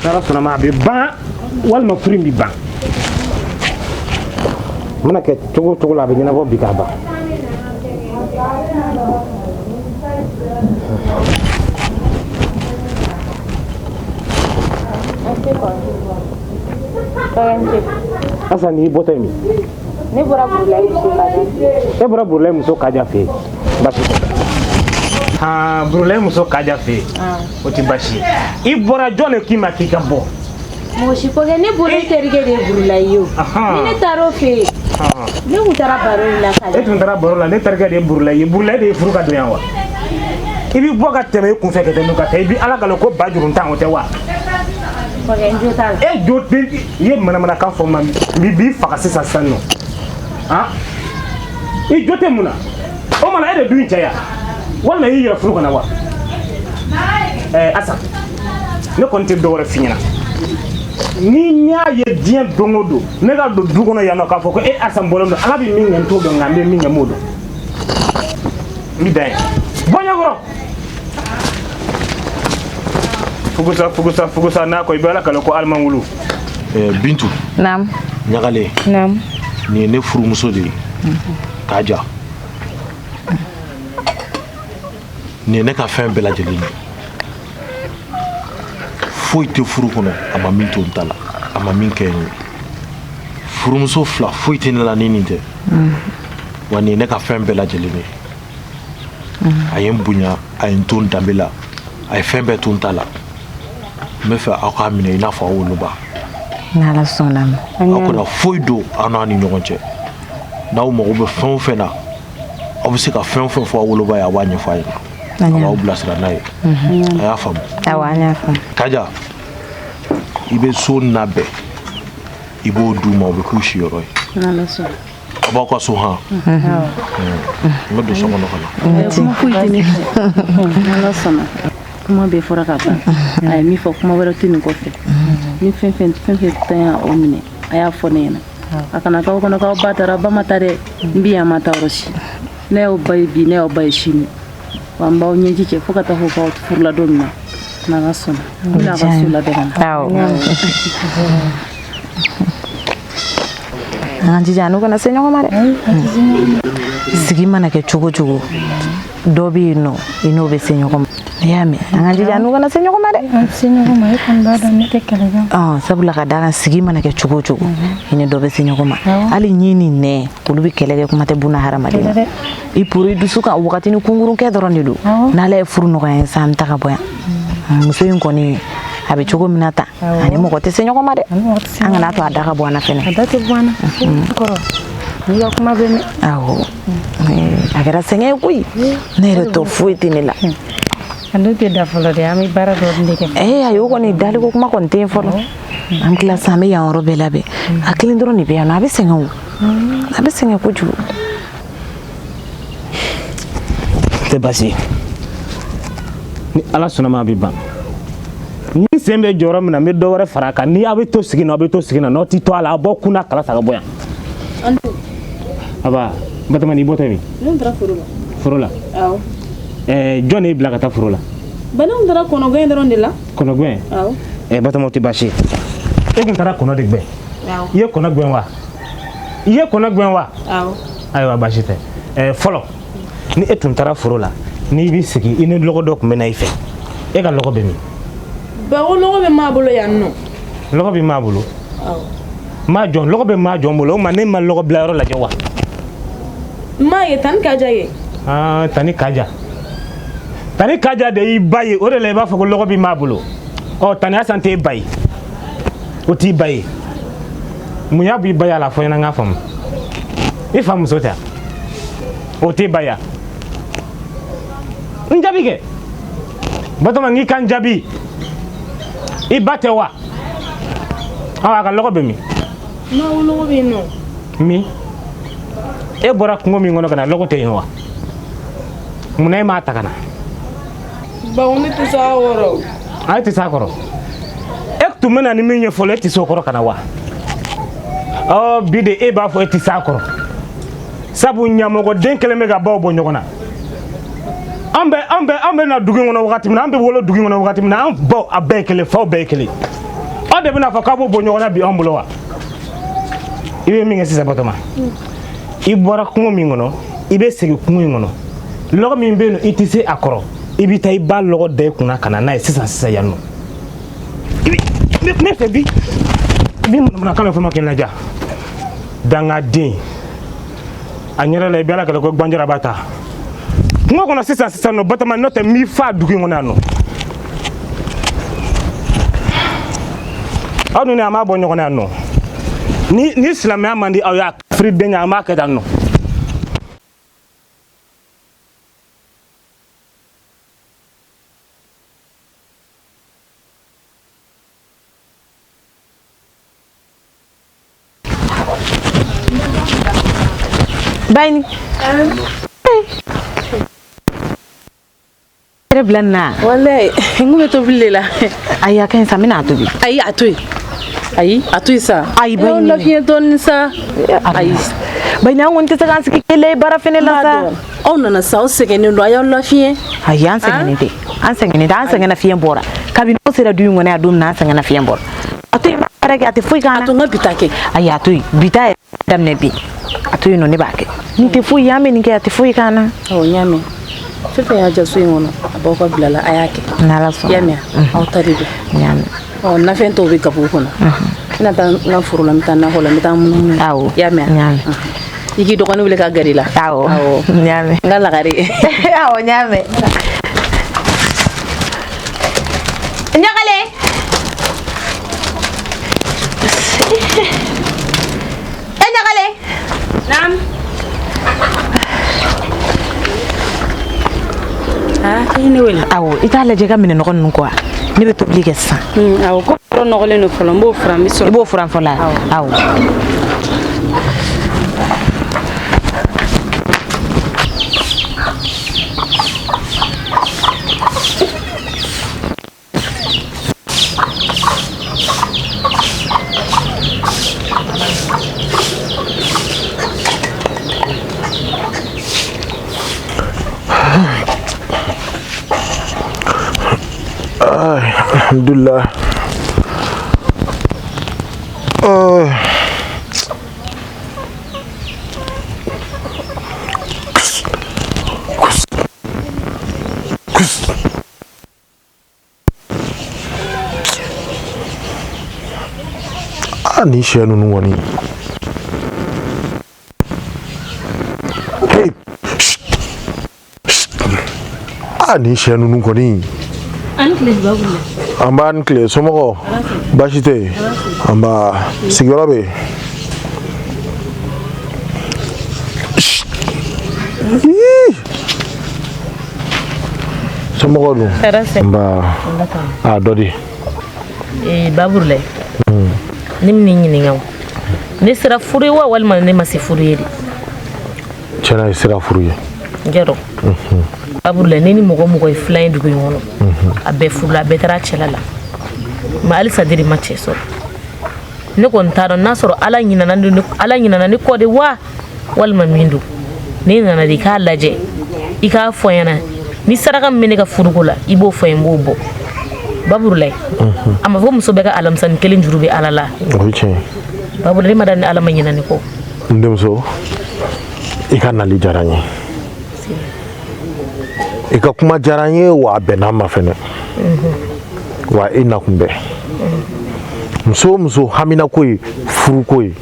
N'Ala sɔnna ma a bɛ ban walima furu in bɛ ban. N mana kɛ cogo o cogo la a bɛ ɲɛnabɔ bi k'a ban. Asan n'i bɔtɔ ye min? Ne bɔra Burulayi muso Kaja fɛ yen. E bɔra Burulayi muso Kaja fɛ yen. Baasi tɛ. Haan, Burulayi muso Kaja fɛ yen. O tɛ baasi ye. I bɔra jɔn de k'i ma k'i ka bɔ? Mɔgɔ si ko kɛ ne bolo terikɛ de ye Burulayi ye o. Ni ne taara o fɛ yen, ne tun taara baro de la Kaja. E tun taara baro la, ne terikɛ de ye Burulayi ye. Burulayi de ye furu ka don yan wa? I bɛ bɔ ka tɛmɛ i kunfɛ ka tɛmɛ ka taa i bɛ Ala kalo ko ba juru tan o tɛ wa? Kɔrɔkɛ n jo t'a la. E jo tɛ i ye manamanakan fɔ n ma n b'i faga sisan sisan nɔ. Han? I jo tɛ mun na? O mana e de du in cɛ ya? Walima i y'i yɛrɛ furu ka na wa? Asan, ne kɔni tɛ dɔwɛrɛ f'i ɲɛna. Ni n y'a ye diɲɛ don o don ne ka don du kɔnɔ yan nɔ k'a fɔ ko e Asan bɔlen don Ala bɛ min kɛ n t'o dɔn nka n bɛ min kɛ n b'o dɔn. N bɛ dan yen. Bɔ ɲɛkɔrɔ. Fugusa fugusa fugusa n'a ko i bɛ Ala kalo ko alimangulu. Bintu. Naam. Ɲagalen. Naam. Nin ye ne furumuso de ye. Kaja. Nin ye ne ka fɛn bɛɛ lajɛlen ye. Foyi tɛ furu kɔnɔ a ma min to n ta la a ma min kɛ n ye. Furumuso fila foyi tɛ ne la ni nin tɛ. Wa nin ye ne ka fɛn bɛɛ lajɛlen ye. A ye n bonya a ye n to n danbe la a ye fɛn bɛɛ to n ta la. N bɛ fɛ aw k'a minɛ i n'a fɔ aw woloba. N'Ala sɔnna ma. Aw kana foyi don aw n'a ni ɲɔgɔn cɛ. N'aw mago bɛ fɛn o fɛn na aw bɛ se ka fɛn o fɛn fɔ aw woloba ye aw b'a ɲɛfɔ a ɲɛna. A b'aw bilasira n'a ye. A y'a faamu. Awɔ an y'a faamu. Kaja, i bɛ so labɛn i b'o d'u ma o bɛ k'u siyɔrɔ ye. N'Ala sɔnna. A b'aw ka so han. N bɛ don so kɔnɔ ka na. Kuma foyi tɛ ne fɛ. N'Ala sɔnna. Kuma bɛɛ fɔra ka ban. A ye min fɔ kuma wɛrɛ tɛ nin kɔfɛ. Ni fɛn fɛn fɛn fɛn ta y'aw minɛ, a y'a fɔ ne ɲɛna. A kana k'aw kɔnɔ k'aw ba taara, ba ma taa dɛ. N bɛ yan, ma taa yɔrɔ si. Ne y'aw ba ye bi, ne y'aw ba ye sini. Wa n b'aw ɲɛji cɛ fo ka taa fɔ k'aw furula don min na. N'Ala sɔnna. N bɛna aw ka so labɛn ka na. Awɔ. An k'an jija n'u kana se ɲɔgɔn ma dɛ. Sigi mana kɛ cogo cogo, dɔ bɛ yen nɔ i n'o bɛ se ɲɔgɔn ma. I y'a mɛn, an k'an jija n'u kana se ɲɔgɔn ma dɛ. An tɛ se ɲɔgɔn ma, e kɔni b'a dɔn ne tɛ kɛlɛ kɛ. Sabula ka d'a kan sigi mana kɛ cogo o cogo, i ni dɔ bɛ se ɲɔgɔn ma. Hali ɲin ni nɛn, olu bɛ kɛlɛ kɛ, kuma tɛ buna hadamaden ma. I puru i dusu kan wagati ni kunkurun kɛ dɔrɔn de don. N'Ala ye furu nɔgɔya n ye sisan, an bɛ taa ka bɔ yan. Muso in kɔni a bɛ cogo min na tan, ani mɔgɔ tɛ se ɲɔgɔn ma dɛ. An kana to a da ka bɔ an na fɛnɛ. A da tɛ bɔ an na. Kɔrɔ, n'i ka kuma bɛ mɛn. Awɔ. A kɛra sɛgɛn ye koyi. Ne yɛrɛ tɔ foyi tɛ ne la. An dun tɛ da fɔlɔ dɛ, an bɛ baara dɔɔni de kɛ. Ee ayi, o kɔni daliko kuma kɔni tɛ yen fɔlɔ. An tila sisan, an bɛ yan yɔrɔ bɛɛ labɛn. A kelen dɔrɔn de bɛ yan nɔ, a bɛ sɛgɛn o. A bɛ sɛgɛn kojugu. Tɛ baasi ye. Ni Ala sɔnna ma a bɛ ban. Ni sen bɛ jɔyɔrɔ min na, n bɛ dɔ wɛrɛ fara a kan. Ni aw bɛ to sigi na, aw bɛ to sigi na, n'aw tɛ to a la, aw b'aw kun n'a kala ta ka bɔ yan. Aba, Batoma, n'i bɔtɔ ye min? Ne taara foro la. Foro la? Awɔ. Jɔn de y'i bila ka taa foro la? Banaw taara kɔnɔgɛn dɔrɔn de la. Kɔnɔgɛn? Awɔ. Batoma, o tɛ baasi ye. E kun taara kɔnɔ de gɛn? Awɔ. I ye kɔnɔ gɛn wa? I ye kɔnɔ gɛn wa? Awɔ. Ayiwa, baasi tɛ. Fɔlɔ, ni e tun taara foro la, n'i b'i sigi, i ni lɔgɔ dɔ tun bɛ na i fɛ. E ka lɔgɔ bɛ min? Ba, o lɔgɔ bɛ maa bolo yan nɔ. Lɔgɔ bɛ maa bolo? Awɔ. Maa jɔn, lɔgɔ bɛ maa jɔn bolo? O ma ne ma lɔgɔ bila yɔrɔ lajɛ wa? Maa ye Tani Kaja ye. Aa, Tani Kaja. Tani Kaja de y'i ba ye, o de la i b'a fɔ ko lɔgɔ bɛ maa bolo. Ɔ, Tani Asan t'e ba ye. O t'i ba ye. Mun y'a b'i ba ye a la, fɔ n ɲɛna n k'a faamu. I fa muso tɛ wa? O t'e ba ye wa? N jaabi kɛ. Batoma, n k'i ka n jaabi. I ba tɛ wa? Ɔ, a ka lɔgɔ bɛ min? Maa, o lɔgɔ bɛ yen nɔ. Min? E bɔra kungo min kɔnɔ ka na, lɔgɔ tɛ yen wa? Munna e m'a ta ka na? Bawo, ne tɛ s'a kɔrɔ. A, e tɛ s'a kɔrɔ. E tun bɛ na ni min ye fɔlɔ, e tɛ s'o kɔrɔ ka na wa? Ɔ, bi de e b'a fɔ e tɛ s'a kɔrɔ. Sabu ɲamɔgɔden kɛlen bɛ ka baw bɔ ɲɔgɔn na. An bɛ na dugu in kɔnɔ wagati min na, an bɛ wolo dugu in kɔnɔ wagati min na, an baw a bɛɛ ye kelen, faw bɛɛ ye kelen. Aw de bɛna fɔ k'aw b'o bɔ ɲɔgɔn na bi anw bolo wa? I bɛ min kɛ sisan, Batoma, i bɔra kungo min kɔnɔ, i bɛ segin kungo in kɔnɔ. Lɔgɔ min bɛ yen nɔ, i tɛ se a kɔrɔ, i bɛ taa i ba lɔgɔ da i kunna ka na n'a ye sisan sisan yan nɔ. I bɛ ne fɛ bi, i bɛ manamanakan dɔ fɔ n ma k'i laja. Dangaden, a ɲɛda la i bɛ Ala kɛlɛ ko gbanjara b'a ta kungo kɔnɔ sisan sisan nɔ. Batoma, n'o tɛ n b'i fa dugu in kɔnɔ yan nɔ. Aw ni ne, an b'a bɔ ɲɔgɔn na yan nɔ. Ni silamɛya man di aw ye, a kafiriden, an b'a kɛ tan nɔ. Bayini. Yɛrɛ bila nin na. Walayi, n kun bɛ tobili de la. Ayi, a ka ɲi sa, n bɛna a tobi. Ayi, a to yen. Ayi, a to yen sa. Ayi, Bayini. Aw lafiɲɛ dɔɔni sa. Ayi. Bayini, an kɔni tɛ se k'an sigi kelen baara fɛnɛ la sa. Aw nana sa, aw sɛgɛnnen don, a y'aw lafiɲɛ. Ayi, an sɛgɛnnen tɛ. An sɛgɛnnen tɛ, an sɛgɛnna fiɲɛ bɔra. Kabini aw sera du in kɔnɔ yan don min na, an sɛgɛnna fiɲɛ bɔra. A to yen, baara kɛ, a tɛ foyi k'an na. A to n ka bi ta kɛ. Ayi, a to yen, bi ta yɛrɛ daminɛ bi. A to yen nɔ, ne b'a kɛ. Nin tɛ foyi ye, an bɛ nin kɛ, a tɛ foyi k'an na. Awɔ, n y'a mɛn. Fɛn fɛn y'a diya so in kɔnɔ, a b'aw ka bila la, a y'a kɛ. N'Ala sɔnna. I y'a mɛn, aw ta de don. N y'a mɛn. Ɔ, nafɛn tɔw bɛ gabugu kɔnɔ. N bɛna taa n ka foro la, n bɛ taa nakɔ la, n bɛ taa munumunu. Awɔ. I y'a mɛn? N y'a mɛn. I k'i dɔgɔnin wele ka gɛrɛ i la. Awɔ. Awɔ. N y'a mɛn. N ka lagare. Awɔ, n y'a mɛn. Ɲagalen. E Ɲagalen. Naam. Aa, i ye ne wele. Awɔ, i t'a lajɛ i ka minɛnɔgɔ ninnu kɔ wa? Ne bɛ tobili kɛ sisan. Awɔ, ko yɔrɔ nɔgɔlen don fɔlɔ, n b'o furan, n bɛ sɔrɔ. I b'o furan fɔlɔ? Awɔ. Alhamdulillah. Ah, nin sɛ ninnu kɔni. Hey! Ah, nin sɛ ninnu kɔni. An tile Babula. An b'a ni tile, somɔgɔw baasi tɛ yen? An b'a sigiyɔrɔ bɛ yen. Somɔgɔw dun? Nba. A dɔ di. Ee Baburulayi. Ne bɛn'i ɲininka o. Ne sera furu ye wa walima ne ma se furu ye de? Tiɲɛna i sera furu ye. N jɛ dɔn. Baburulayi, ne ni mɔgɔ mɔgɔ ye filan ye dugu in kɔnɔ. A bɛɛ furula, a bɛɛ taara cɛla la. Mais halisa de ma cɛ sɔrɔ. Ne kɔni t'a dɔn n'a sɔrɔ Ala ɲinana ne kɔ de wa walima min don. Ne nana de i k'a lajɛ, i k'a fɔ n ɲɛna ni saraka min bɛ ne ka furuko la i b'o fɔ n ye, n b'o bɔ. Baburulayi, a ma fɔ muso bɛɛ ka alamisani kelen juru bɛ Ala la. O ye tiɲɛ ye. Baburulayi, ne ma da ni Ala ma ɲinɛ ne kɔ. N denmuso, i ka nali diyara n ye. I ka kuma diyara n ye wa a bɛnna n ma fɛnɛ. Wa i nakun bɛɛ. Muso o muso haminako ye furuko ye,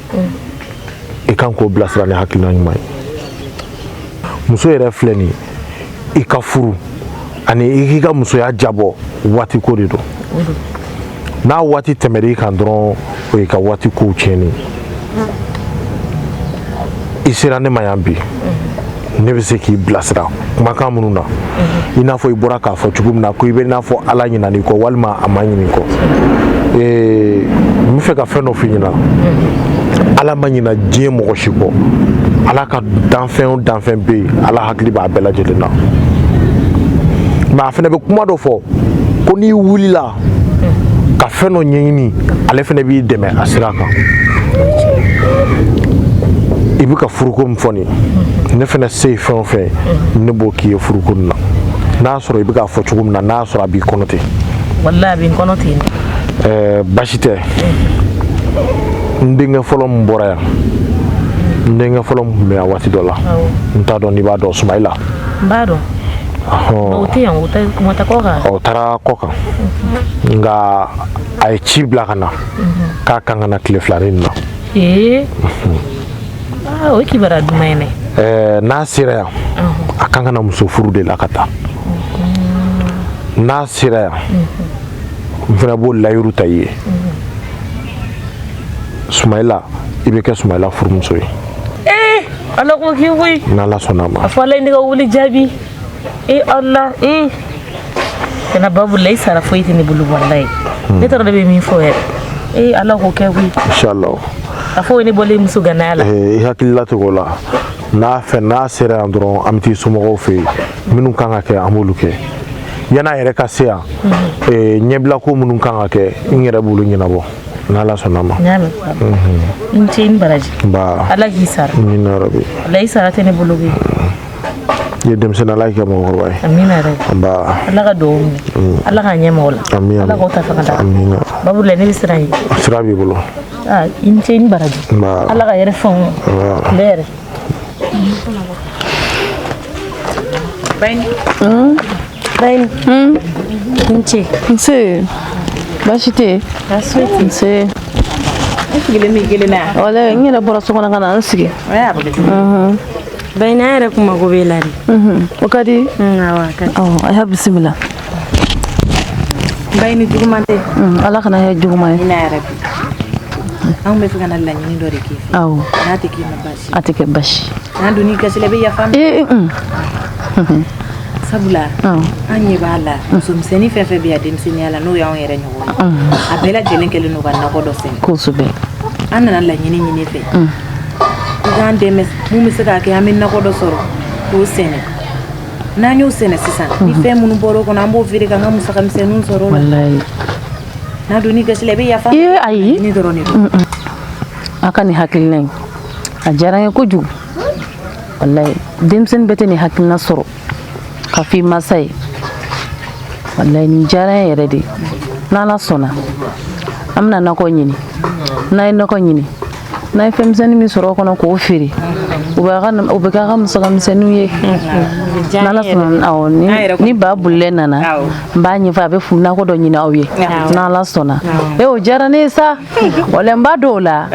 i kan k'o bilasira ni hakilina ɲuman ye. Muso yɛrɛ filɛ nin ye, i ka furu ani i k'i ka musoya jabɔ waati ko de don. N'a waati tɛmɛr'i kan dɔrɔn, o y'i ka waati kow tiɲɛni. I sera ne ma yan bi, ne bɛ se k'i bilasira kumakan minnu na, i n'a fɔ i bɔra k'a fɔ cogo min na ko i bɛ n'a fɔ Ala ɲinan'i kɔ walima a ma ɲin'i kɔ. N bɛ fɛ ka fɛn dɔ f'i ɲɛna. Ala ma ɲina diɲɛ mɔgɔ si kɔ. Ala ka danfɛn o danfɛn bɛ yen, Ala hakili b'a bɛɛ lajɛlen na. Mais a fana bɛ kuma dɔ fɔ ko n'i wulila ka fɛn dɔ ɲɛɲini, ale fana b'i dɛmɛ a sira kan. I bɛ ka furuko min fɔ nin, ne fana se ye fɛn o fɛn, ne b'o k'i ye furuko nin na. N'a sɔrɔ i bɛ k'a fɔ cogo min na, n'a sɔrɔ a b'i kɔnɔ ten. Walahi a bɛ n kɔnɔ ten. Baasi tɛ. N denkɛ fɔlɔ min bɔra yan, n denkɛ fɔlɔ min tun bɛ yan waati dɔ la, n t'a dɔn n'i b'a dɔn, Sumayila. N b'a dɔn. O tɛ yan, o tɛ kuma tɛ kɔ kan. O taara kɔ kan. Nka a ye ci bila ka na k'a kan ka na tile fila nin na. Ee. O ye kibaruya duman ye dɛ. N'a sera yan, a kan ka na muso furu de la ka taa. N'a sera yan, n fana b'o layiru ta i ye. Sumayila, i bɛ kɛ Sumayila furumuso ye. Ee, Ala k'o k'i koyi. N'Ala sɔnna a ma. A fɔ Ala ye ne ka wuli jaabi. Ee Ala, ee. Kana Baburulayi, i sara foyi tɛ ne bolo walayi. Ne t'a dɔn ne bɛ min fɔ yɛrɛ. Ee Ala k'o kɛ koyi. Inshallah. A fɔ o ye ne bɔlen muso ganaya la. I hakili latigɛ o la. N'a fɛ n'a sera yan dɔrɔn, an bɛ t'i somɔgɔw fɛ yen. Minnu kan ka kɛ, an b'olu kɛ. Yan'a yɛrɛ ka se yan, ɲɛbila ko minnu kan ka kɛ, n yɛrɛ b'olu ɲɛnabɔ. N'Ala sɔnna ma. N y'a mɛn. I ni ce, i ni baraji. Nba. Ala k'i sara. Amina yarabi. Ala i sara tɛ ne bolo koyi. I ye denmisɛnnin, Ala k'i kɛ mɔgɔkɔrɔba ye. Amina yarabi. Nba. Ala ka dugawu minɛ. Ala k'a ɲɛ maaw la. Amina. Ala k'aw ta fanga da. Amina. Baburulayi, ne bɛ siran yen. Sira b'i bolo. Aa, i ni ce, i ni baraji. Nba. Ala ka hɛrɛ fɛnw. Nba. N bɛ yɛrɛ. Bayini. Bayini. I ni ce. Nse. Baasi tɛ yen. Baasi tɛ. Nse. I sigilen b'i kelen na yan. Walayi n yɛrɛ bɔra so kɔnɔ ka na n sigi. Bayini, an yɛrɛ kun mago b'e la de. O ka di? Awɔ, a ka di. Awɔ, a y'a bisimila. Bayini, juguman tɛ. Ala kana kɛ juguman ye. Amina yarabi. Anw bɛ fɛ ka na laɲini dɔ de k'i fɛ. Awɔ. N'a tɛ k'i ma baasi. A tɛ kɛ baasi. N'an donn'i gasi la, i bɛ yafa n ma. Ee, Sabula an ɲɛ b'a la musomisɛnnin fɛn fɛn bɛ yan denmisɛnninya la, n'o y'anw yɛrɛ ɲɔgɔn ye, a bɛɛ lajɛlen kɛlen don ka nakɔ dɔ sɛnɛ. Kosɛbɛ. An nana laɲini ɲini fɛ, i k'an dɛmɛ mun bɛ se k'a kɛ an bɛ nakɔ dɔ sɔrɔ k'o sɛnɛ. N'an y'o sɛnɛ sisan, ni fɛn minnu bɔra o kɔnɔ, an b'o feere k'an ka musaka misɛnninw sɔrɔ o la. Walayi. N'a donn'i gasi la, i bɛ yafa. Ee, ayi. Ni dɔrɔn de don. A ka nin hakilina in, a diyara n ye kojugu. Walayi, denmisɛnnin bɛɛ tɛ nin hakilina sɔrɔ ka f'i masa ye. Walayi nin diyara n ye yɛrɛ de. N'Ala sɔnna an bɛna nakɔ ɲini, n'an ye nakɔ ɲini, n'an ye fɛn misɛnnin min sɔrɔ o kɔnɔ k'o feere, o bɛ k'a ka musaka misɛnninw ye. N'Ala sɔnna, awɔ, ni ba Bulilɛ nana, n b'a ɲɛfɔ a bɛ nakɔ dɔ ɲini aw ye, n'Ala sɔnna. E, o diyara ne ye sa. Walayi n b'a dɔn o la.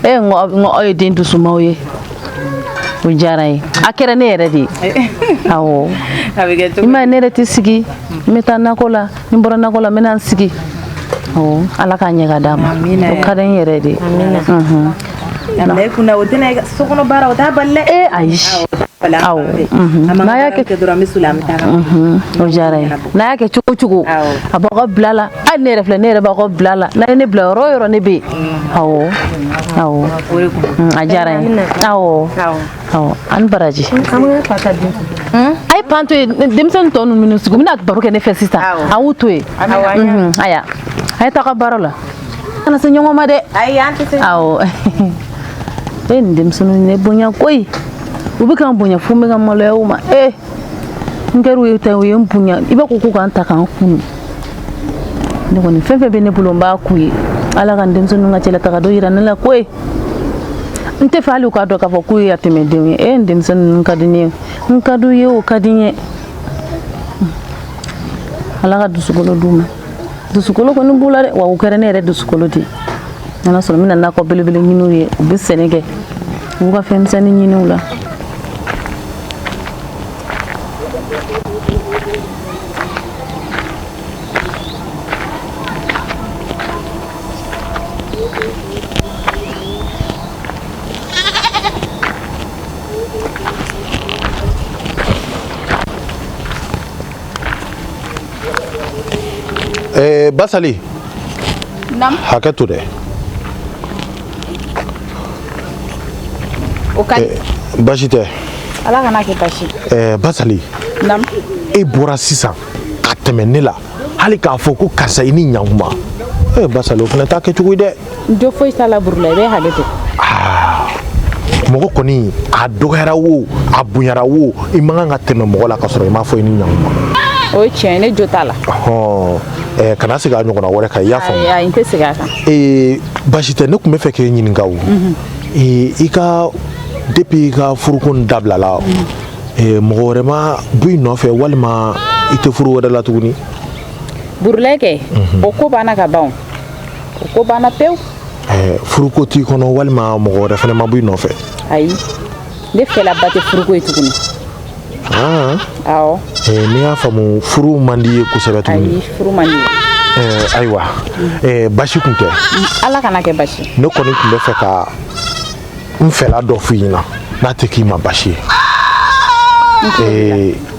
E, n ko aw ye den dusumaw ye. O diyara n ye, a kɛra ne yɛrɛ de ye. Awɔ, i m'a ye, ne yɛrɛ tɛ sigi, n bɛ taa nakɔ la, ni n bɔra nakɔ la, n bɛ na n sigi. Awɔ, Ala k'a ɲɛ ka d'a ma, o ka di n yɛrɛ de ye. A kunna o tɛna so kɔnɔ baara, o t'a bali dɛ. E ayi, awɔ, n'a y'a kɛ dɔrɔn, an bɛ soli, an bɛ taa. O diyara n ye. N'a y'a kɛ cogo o cogo, a b'aw ka bila la. Hali ne yɛrɛ filɛ, ne yɛrɛ b'aw ka bila la. N'a ye ne bila yɔrɔ o yɔrɔ, ne bɛ yen. Awɔ, awɔ, a diyara n ye. Awɔ, awɔ, ani baraji. A ye pan to yen, denmisɛnnin tɔ ninnu minnu sigi, u bɛna baro kɛ ne fɛ sisan. A y'u to yen. Aya, a ye taa ka baara la, kana se ɲɔgɔn ma dɛ. Ayi, an tɛ se. Awɔ. E, nin denmisɛnninw ne bonya koyi, u bɛ ka n bonya fo n bɛ ka maloya u ma. E, n kɛr'u ye tan, u ye n bonya, i b'a ko k'u k'an ta k'an kunu. Ne kɔni, fɛn fɛn bɛ ne bolo, n b'a k'u ye. Ala ka n denmisɛnninw ka cɛlataga dɔ yira ne la koyi. N tɛ fɛ hali u k'a dɔn k'a fɔ k'u ye yatɛmɛdenw ye. E, n denmisɛnnin ninnu ka di ne ye, n ka d'u ye, o ka di n ye. Ala ka dusukolo d'u ma. Dusukolo kɔni b'u la dɛ, wa u kɛra ne yɛrɛ dusukolo de ye. N'Ala sɔnna, n bɛna nakɔ belebele ɲini u ye, u bɛ sɛnɛ kɛ, u b'u ka fɛn misɛnnin ɲini u la. Basali. Nam. Hakɛ to dɛ. O ka di. Basi tɛ. Ala kana kɛ basi. Basali. Nam. E bɔra sisan ka tɛmɛ ne la, hali k'a fɔ ko karisa i ni ɲankuma. Basali, o fana t'a kɛcogo ye dɛ. Jo foyi t'a la Burula, i bɛ hakɛ to. Mɔgɔ kɔni, a dɔgɔyara wo, a bonyara wo, i man kan ka tɛmɛ mɔgɔ la ka sɔrɔ i m'a fɔ i ni ɲankuma. O ye tiɲɛ ye, ne jo t'a la. Ɔhɔn, kana segin a ɲɔgɔnna wɛrɛ kan, i y'a faamu? Ayi, n tɛ segin a kan. Basi tɛ, ne tun bɛ fɛ k'e ɲininka o. I ka depuis i ka furuko in dabilala, mɔgɔ wɛrɛ ma bɔ i nɔfɛ walima i tɛ furu wɛrɛ la tuguni? Burula kɛ, o ko banna ka ban, o ko banna pewu. Furuko t'i kɔnɔ walima mɔgɔ wɛrɛ fana ma bɔ i nɔfɛ? Ayi, ne fɛlaba tɛ furuko ye tuguni. Awɔ. N'i y'a faamu, furu man di i ye kosɛbɛ tuguni? Ayi, furu man di ye. Ayiwa, basi kun tɛ. Ala kana kɛ basi. Ne kɔni tun bɛ fɛ ka n fɛla dɔ f'i ɲɛna, n'a tɛ k'i ma basi ye.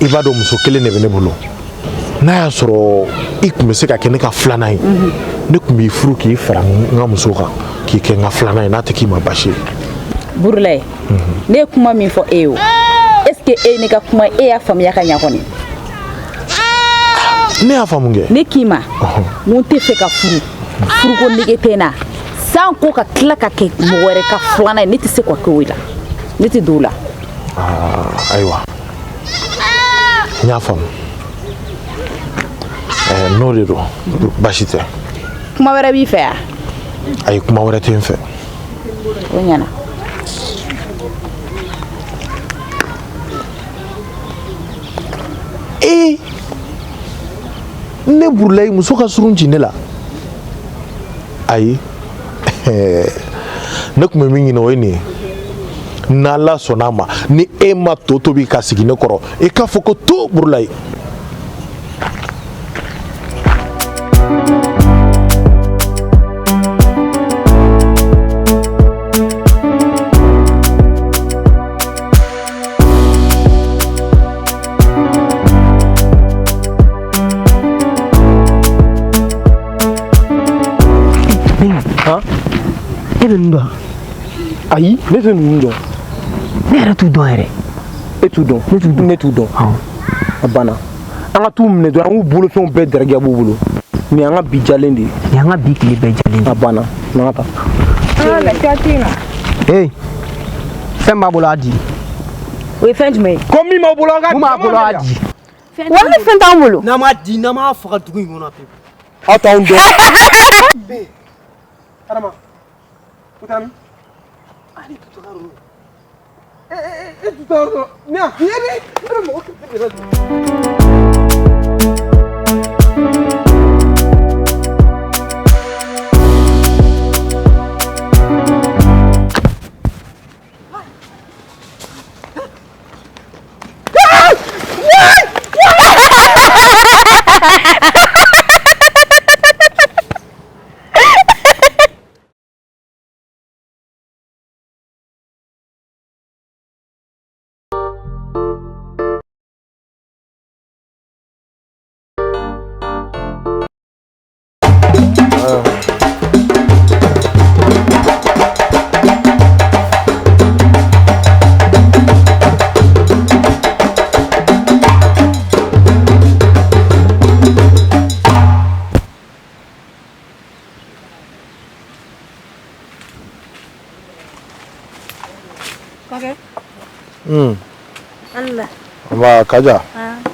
I b'a dɔn, muso kelen de bɛ ne bolo. N'a y'a sɔrɔ i tun bɛ se ka kɛ ne ka filanan ye, ne tun b'i furu k'i fara n ka muso kan, k'i kɛ n ka filanan ye, n'a tɛ k'i ma basi ye. Burulayi, ne ye kuma min fɔ e ye o, est ce que e ye ne ka kuma, e y'a faamuya ka ɲa kɔni? Ne y'a faamu kɛ. Ne k'i ma n ko n tɛ fɛ ka furu, furuko nege tɛ n na, san ko ka tila ka kɛ mɔgɔ wɛrɛ ka filanan ye, ne tɛ se ka kɛ o la, ne tɛ don o la. Ayiwa, n y'a faamu. N'o de don, baasi tɛ. Kuma wɛrɛ b'i fɛ yan? Ayi, kuma wɛrɛ tɛ n fɛ. O ɲɛna. Ee, ne Burulayi, muso ka surun ci ne la. Ayi, ne tun bɛ min ɲini, o ye nin ye. N'Ala sɔnna a ma, ni e ma to tobi ka sigi ne kɔrɔ, i k'a fɔ ko to Burulayi. E bɛ ninnu dɔn? Ayi, ne tɛ ninnu dɔn. Ne yɛrɛ t'u dɔn yɛrɛ. E t'u dɔn? Ne t'u dɔn. Ne t'u dɔn. A banna, an ka t'u minɛ dɔrɔn, an k'u bolofɛnw bɛɛ dɛrɛgɛ b'u bolo. Nin y'an ka bi jalen de ye. Nin y'an ka bi tile bɛɛ jalen de ye. A banna, n'an ka taa. Lafiya tɛ yen nɔ. Ee, fɛn b'a bolo, a di. O ye fɛn jumɛn ye? Ko min b'aw bolo, an ka Mun b'a bolo, a di. Walahi fɛn t'an bolo. N'an m'a di, n'an m'a faga dugu in kɔnɔ pewu. Aw t'anw dɔn. Adama, u taara min? Ale tutɔ yɔrɔ. E tutɔ yɔrɔ. Ne y'a f'i ye de. E bɛ mɔgɔ kɛlɛ de la. Nba Kaja.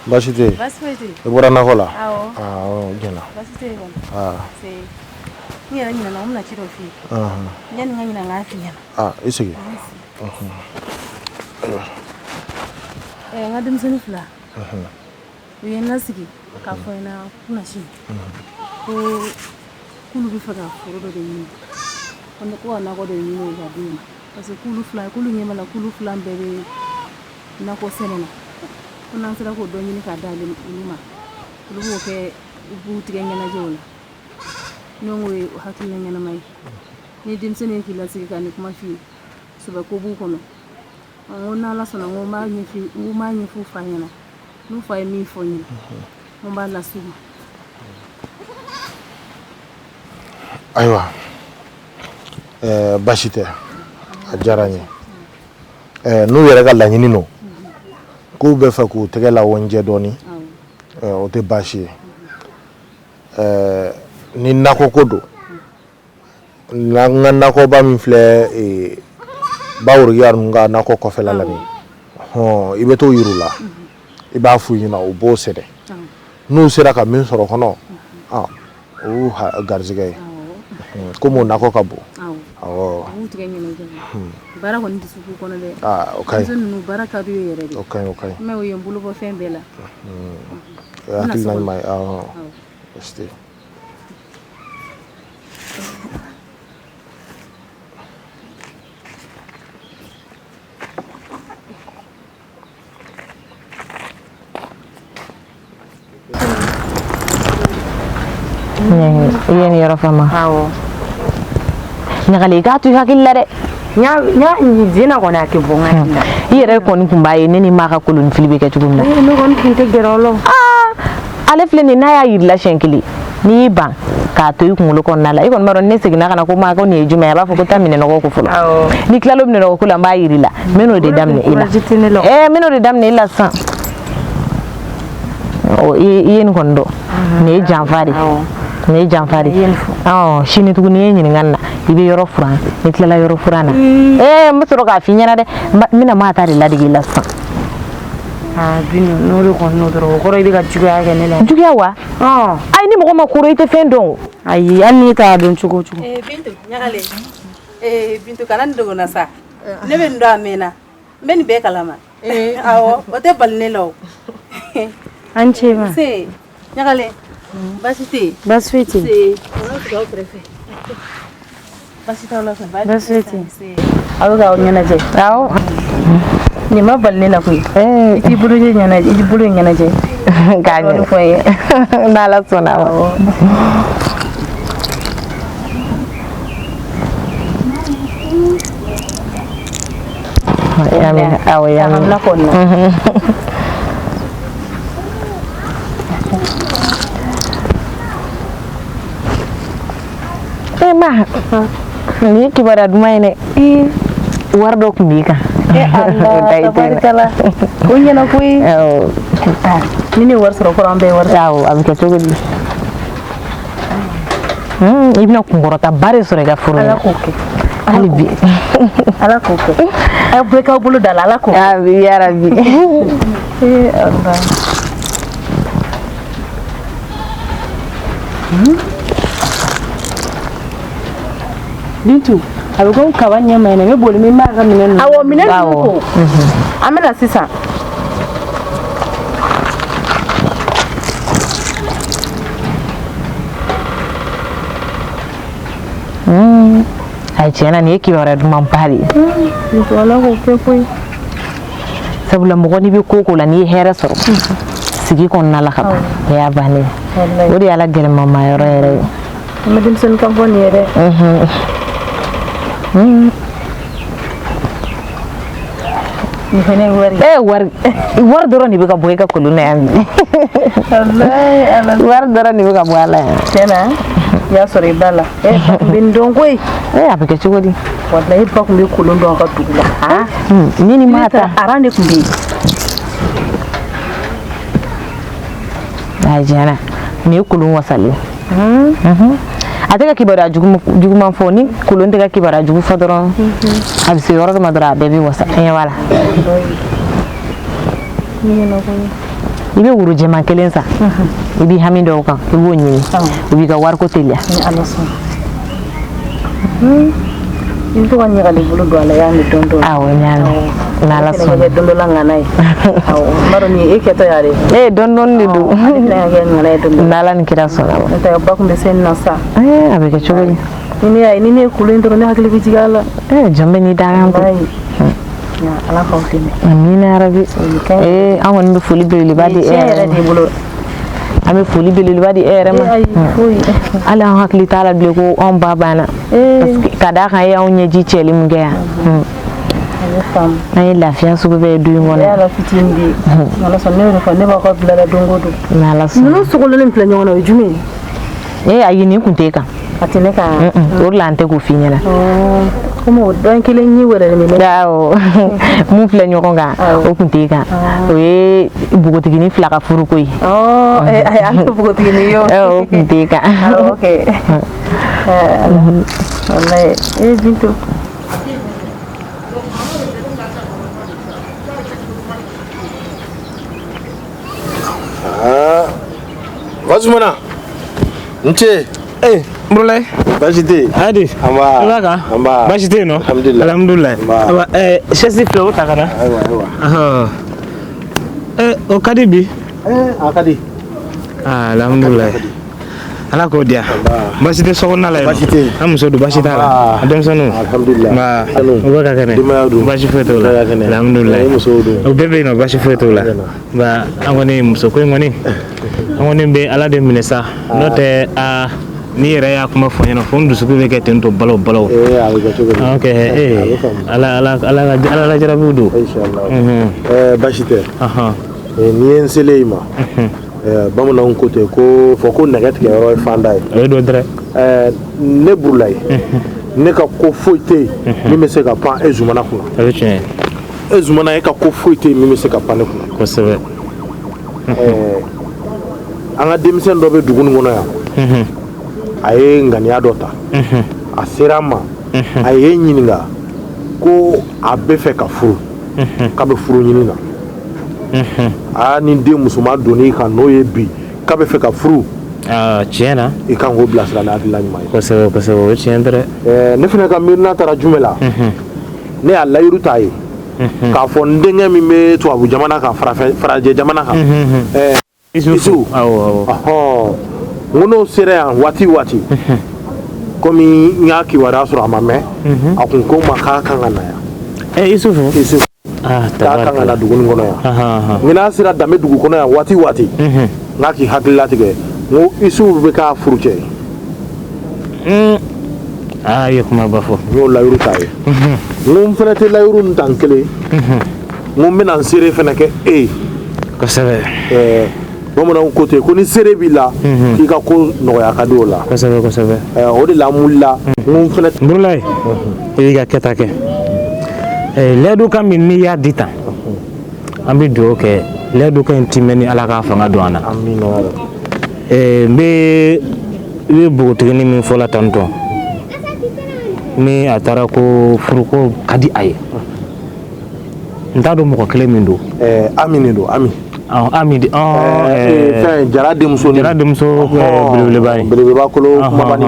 Baasi tɛ yen. Baasi foyi tɛ yen. I bɔra nakɔ la? Awɔ. Aa o ɲɛna. Baasi tɛ yen kɔni. Aa. Se. N yɛrɛ ɲinɛna n bɛna ci dɔ f'i ye. Yanni n ka ɲinɛ n k'a f'i ɲɛna. Aa i sigi. N ka denmisɛnnin fila. U ye n lasigi k'a fɔ n ɲɛna kunasini. Ko k'olu bɛ fɛ ka foro dɔ de ɲini. Ko ka nakɔ dɔ ɲini o ka d'u ma. Parce que k'olu fila k'olu ɲɛ b'a la k'olu fila bɛɛ bɛ nakɔ sɛnɛ na. Ko n'an sera k'o dɔ ɲini k'a d'ale olu ma, olu b'o kɛ u b'u tigɛ ɲɛnajɛ o la. Ne ko ye hakilina ɲɛnama ye. Ni denmisɛnnin ye k'i lasigi ka nin kuma f'i ye, sɛbɛ ko b'u kɔnɔ. N ko n'Ala sɔnna n ko n b'a ɲɛf'i n ko n b'a ɲɛf'u fa ɲɛna. N'u fa ye min fɔ n ɲɛna, n ko n b'a las'u ma. Ayiwa, baasi tɛ, a diyara n ye. N'u yɛrɛ ka laɲini don, k'u bɛ fɛ k'u tɛgɛ lawɔ n jɛ dɔɔni, o tɛ baasi ye. Ni nakɔ ko don, n ka nakɔba min filɛ Baworokiya ninnu ka nakɔ kɔfɛla la nin, hɔn i bɛ t'o yir'u la, i b'a f'u ɲɛna u b'o sɛnɛ. N'u sera ka min sɔrɔ kɔnɔ, o y'u garijɛgɛ ye. Komi o nakɔ ka bon. Awɔ. U b'u tigɛ ɲɛnajɛ. Baara kɔni dusu b'u kɔnɔ dɛ. Aa o ka ɲi. Denmisɛnnin ninnu baara ka d'u ye yɛrɛ de. O ka ɲi, o ka ɲi. Mais o ye n bolo bɔ fɛn bɛɛ la. O ye hakilina ɲuman ye, awɔ. Baasi tɛ yen. I ye nin yɔrɔ faamu? Awɔ. Ɲagali i k'a to i hakili la dɛ. N y'a zena kɔni a tɛ bɔ n hakili la. I yɛrɛ kɔni tun b'a ye ne ni maa ka kolonifili bɛ kɛ cogo min na. Ne kɔni tun tɛ gɛrɛ o la. Ale filɛ nin ye, n'a y'a yir'i la siɲɛ kelen n'i y'i ban k'a to i kunkolo kɔnɔna la, i kɔni b'a dɔn ne seginna ka na ko maa ko nin ye jumɛn ye, a b'a fɔ ko taa minɛnɔgɔ ko fɔlɔ. N'i tilal'o minɛnɔgɔ ko la n b'a yir'i la, n bɛ n'o de daminɛ i la. N bɛ n'o de daminɛ i la sisan. I ye nin kɔni dɔn, nin ye janfa de ye. Nin ye janfa de ye. Sini tuguni i ye ɲininka nin na, i bɛ yɔrɔ furan, n'i tilala yɔrɔ furan na, n bɛ sɔrɔ k'a f'i ɲɛna dɛ, n bɛna maa ta de ladege i la sisan. Bintu, n'o de kɔni n'o dɔrɔn, o kɔrɔ i bɛ ka juguya kɛ ne la. Juguya wa? Ayi, ni mɔgɔ ma koro i tɛ fɛn dɔn o. Ayi, hali n'i t'a dɔn cogo o cogo. Bintu, ɲagalen. Bintu, kana nin dogo n na sa. Ne bɛ nin dɔn a mɛnna. N bɛ nin bɛɛ kalama. Awɔ, o tɛ bali ne la o. An ce ma. Se, ɲagalen. Baasi tɛ yen. Baasi foyi tɛ yen. Se, kɔnɔ sigi aw kɛrɛfɛ. Baasi t'aw la kɔni. Baasi foyi tɛ yen. Aw bɛ k'aw ɲɛnajɛ. Awɔ. Nin ma bali ne la koyi. I t'i bolo ɲɛnajɛ, i t'i bolo ɲɛnajɛ. K'a ɲɛ. Fɔ n ye. N'Ala sɔnna ma. Yamina, awɔ yamina. Ma, nin ye kibaruya duman ye dɛ. Wari dɔ tun b'i kan. Ala, tabarikala. O ɲɛna koyi. Ni ne ye wari sɔrɔ kɔrɔ an bɛɛ ye wari sɔrɔ. Awɔ, a bɛ kɛ cogo di? I bɛna kunkɔrɔtaba de sɔrɔ i ka furu in na. Ala k'o kɛ. Hali bi. Ala k'o kɛ. Aw bɛɛ k'aw bolo da la, Ala k'o kɛ. Ami yarabi. Ala. Bintu, a bɛ komi kaba ɲɛ ma ɲi n bɛ boli min b'a ka minɛn ninnu. Awɔ minɛn ninnu ko. An bɛ na sisan. Ayi tiɲɛ na nin ye kibaruya dumanba de ye. Bintu Ala k'o kɛ koyi. Sabula mɔgɔ n'i bɛ ko o ko la n'i ye hɛrɛ sɔrɔ sigi kɔnɔna la ka ban o y'a bannen ye. O de y'ala gɛlɛmama yɔrɔ yɛrɛ ye. An bɛ denmisɛnnin kan fɔ nin ye dɛ. Nin fana ye wari ye. Ee wari wari dɔrɔn de bɛ ka bɔ e ka kolon na yan bi. Walayi Ala. Wari dɔrɔn de bɛ ka bɔ a la yan. Tiɲɛ na i y'a sɔrɔ i ba la. E ba tun bɛ nin dɔn koyi. Ee a bɛ kɛ cogo di? Walayi ba tun bɛ kolon dɔn a ka dugu la. Ni nin ma ta. Aran de tun bɛ yen. Ayi tiɲɛ na nin ye kolon wasalen. A tɛ ka kibaruya juguman fɔ ni kolon tɛ ka kibaruya jugu fɔ dɔrɔn a bɛ se yɔrɔ dɔ ma dɔrɔn a bɛɛ bɛ wasa ɲɛ b'a la. I bɛ woro jɛman kelen san i b'i hami dɔw kan i b'o ɲini o b'i ka wariko teliya. I bɛ to ka ɲagali bolo don a la yan de dɔɔni dɔɔni. Awɔ n y'a mɛn n'Ala sɔnna. Kɛ don dɔ la ŋana ye. Awɔ n b'a dɔn nin ye e kɛtɔ ye de. Ee dɔɔni dɔɔni de don. Ale fana ka kɛ ŋana ye don dɔ. N'Ala ni kira sɔnna ma. N'o tɛ ba tun bɛ se nin na sa. Ee a bɛ kɛ cogo di? Ni ne y'a ye ni ne ye kolon ye dɔrɔn ne hakili bɛ jigin a la. Ee jɔn bɛ n'i da kan koyi. Ala k'aw dɛmɛ. Amiina yarabi. Ee an kɔni bɛ foli belebeleba di e yɛrɛ ma. An bɛ foli belebeleba di e yɛrɛ ma. Hali an hakili t'a la bilen ko anw ba banna. Parce que ka d'a kan e y'anw ɲɛji cɛli min kɛ yan. An ye lafiya sugu bɛɛ ye du in kɔnɔ. Ne yɛrɛ fitinin de ye. N'Ala sɔnna ne y'o de fɔ ne b'aw ka bila la don o don. N'Ala sɔnna. Ninnu sogolonnen filɛ ɲɔgɔn na o ye jumɛn ye? Ee ayi nin kun t'e kan. A tɛ ne kan. O de la an tɛ k'o f'i ɲɛna. Komi o dɔn kelen ɲi wɛrɛ de bɛ ne. Awɔ mun filɛ ɲɔgɔn kan o kun t'e kan o ye npogotiginin fila ka furuko ye. Ayi an tɛ npogotiginin ye o. O kun t'e kan. Ok. Walayi ee Bintu. Bazumana n ce. Eh, Burulayi. Baasi tɛ yen. Hadi. Anba. I b'a kan? Anba. Baasi tɛ yen nɔ? Alhamdulilayi. Alhamdulilayi. Anba. Aba chaise filɛ o ta ka na. Ayiwa ayiwa. Ɔhɔn. O ka di bi? A ka di. Ah, alhamdulilayi. Ala k'o diya. Baasi tɛ sokɔnɔna la yen nɔ? Baasi tɛ yen. An muso don baasi t'a la? Anba. A denmisɛnninw? Alhamdulilayi. Nba. U bɛ ka kɛnɛ? Denbaya dun? Baasi foyi t'o la. Bɛɛ ka kɛnɛ. Alhamdulilayi. I musow dun? O bɛɛ bɛ yen nɔ baasi foyi t'o la. Nba an kɔni muso ko in kɔni an kɔni bɛ Ala de minɛ sa. N'o tɛ aa n'i yɛrɛ y'a kuma fɔ n ɲɛna fo n dusukun bɛ kɛ ten tɔ balaw balaw. Ee a bɛ kɛ cogo di? Ok ee Ala ala ala ka ala lajarabiw don. Inshallah. Unhun. Baasi tɛ. Ɔhɔn. N'i ye n selen i ma. Bamananw ko ten ko fɔ ko nɛgɛ tigɛ yɔrɔ ye fanda ye. O ye don dɛrɛ. Ne Burulayi. Ne ka ko foyi tɛ yen min bɛ se ka pan e Zumana kunna. O ye tiɲɛ ye. E Zumana e ka ko foyi tɛ yen min bɛ se ka pan ne kunna. Kosɛbɛ. An ka denmisɛn dɔ bɛ dugu nin kɔnɔ yan. A ye ŋaniya dɔ ta. A sera an ma. A ye n ɲininka ko a bɛ fɛ ka furu. K'a bɛ furu ɲini na. Aa ni den musoman donn'i kan n'o ye bi k'a bɛ fɛ ka furu. Tiɲɛ na. I kan k'o bilasira ni hakilina ɲuman ye. Kosɛbɛ kosɛbɛ o ye tiɲɛ dɛrɛ. Ne fana ka miirina taara jumɛn la. Ne y'a layiru t'a ye. K'a fɔ n denkɛ min bɛ tubabu jamana kan farajɛ jamana kan. Isu. Awɔ awɔ. Ɔhɔn. N ko n'o sera yan waati waati. Komi n y'a kibaruya sɔrɔ a ma mɛn. A kun ko n ma k'a kan ka na yan. Isufu. Isufu. Ah, k'a kan ka na dugu nin kɔnɔ yan. N ko n'a sera danbe dugu kɔnɔ yan waati waati. N k'a k'i hakili latigɛ. N ko Isufu bɛ k'a furucɛ ye. Aa i ye kumaba fɔ. N y'o layiru t'a ye. N ko n fana tɛ layiru nin ta n kelen. N ko n bɛna n seere fana kɛ e ye. Kosɛbɛ. Bamananw ko ten ko ni seere b'i la. K'i ka ko nɔgɔya ka di o la. Kosɛbɛ kosɛbɛ. O de la n wulila. N ko n fana. Burulayi. I y'i ka kɛta kɛ. Layidu kan min n'i y'a di tan. An bɛ dugawu kɛ layidu kan in timɛ ni Ala k'a fanga don an na. Amiina. N bɛ i bɛ npogotiginin min fɔ la tantɔ ni a taara ko furuko ka di a ye n t'a dɔn mɔgɔ kelen min don. Ami de don Ami. Ami de fɛn Jara denmuso Jara denmuso belebeleba ye belebeleba kolo kumaba ni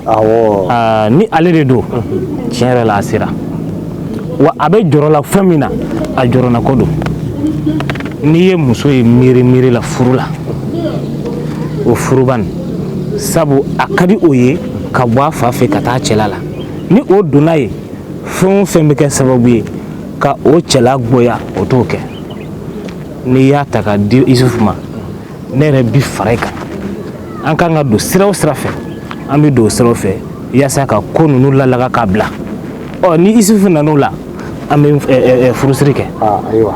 awɔ ni ale de don tiɲɛ yɛrɛ la a sera wa a bɛ jɔrɔ la fɛn min na a jɔrɔna ko don n'i ye muso ye miiri miiri la furu la o furuba nin sabu a ka di o ye ka bɔ a fa fɛ ka taa cɛla la ni o donna yen fɛn o fɛn bɛ kɛ sababu ye ka o cɛla goya o t'o kɛ n'i y'a ta ka di Isufu ma ne yɛrɛ bi fara i kan an kan ka don sira o sira fɛ an bɛ don o siraw fɛ yaasa ka ko ninnu lalaga k'a bila ɔ ni Isufu nan'o la an bɛ furusiri kɛ ayiwa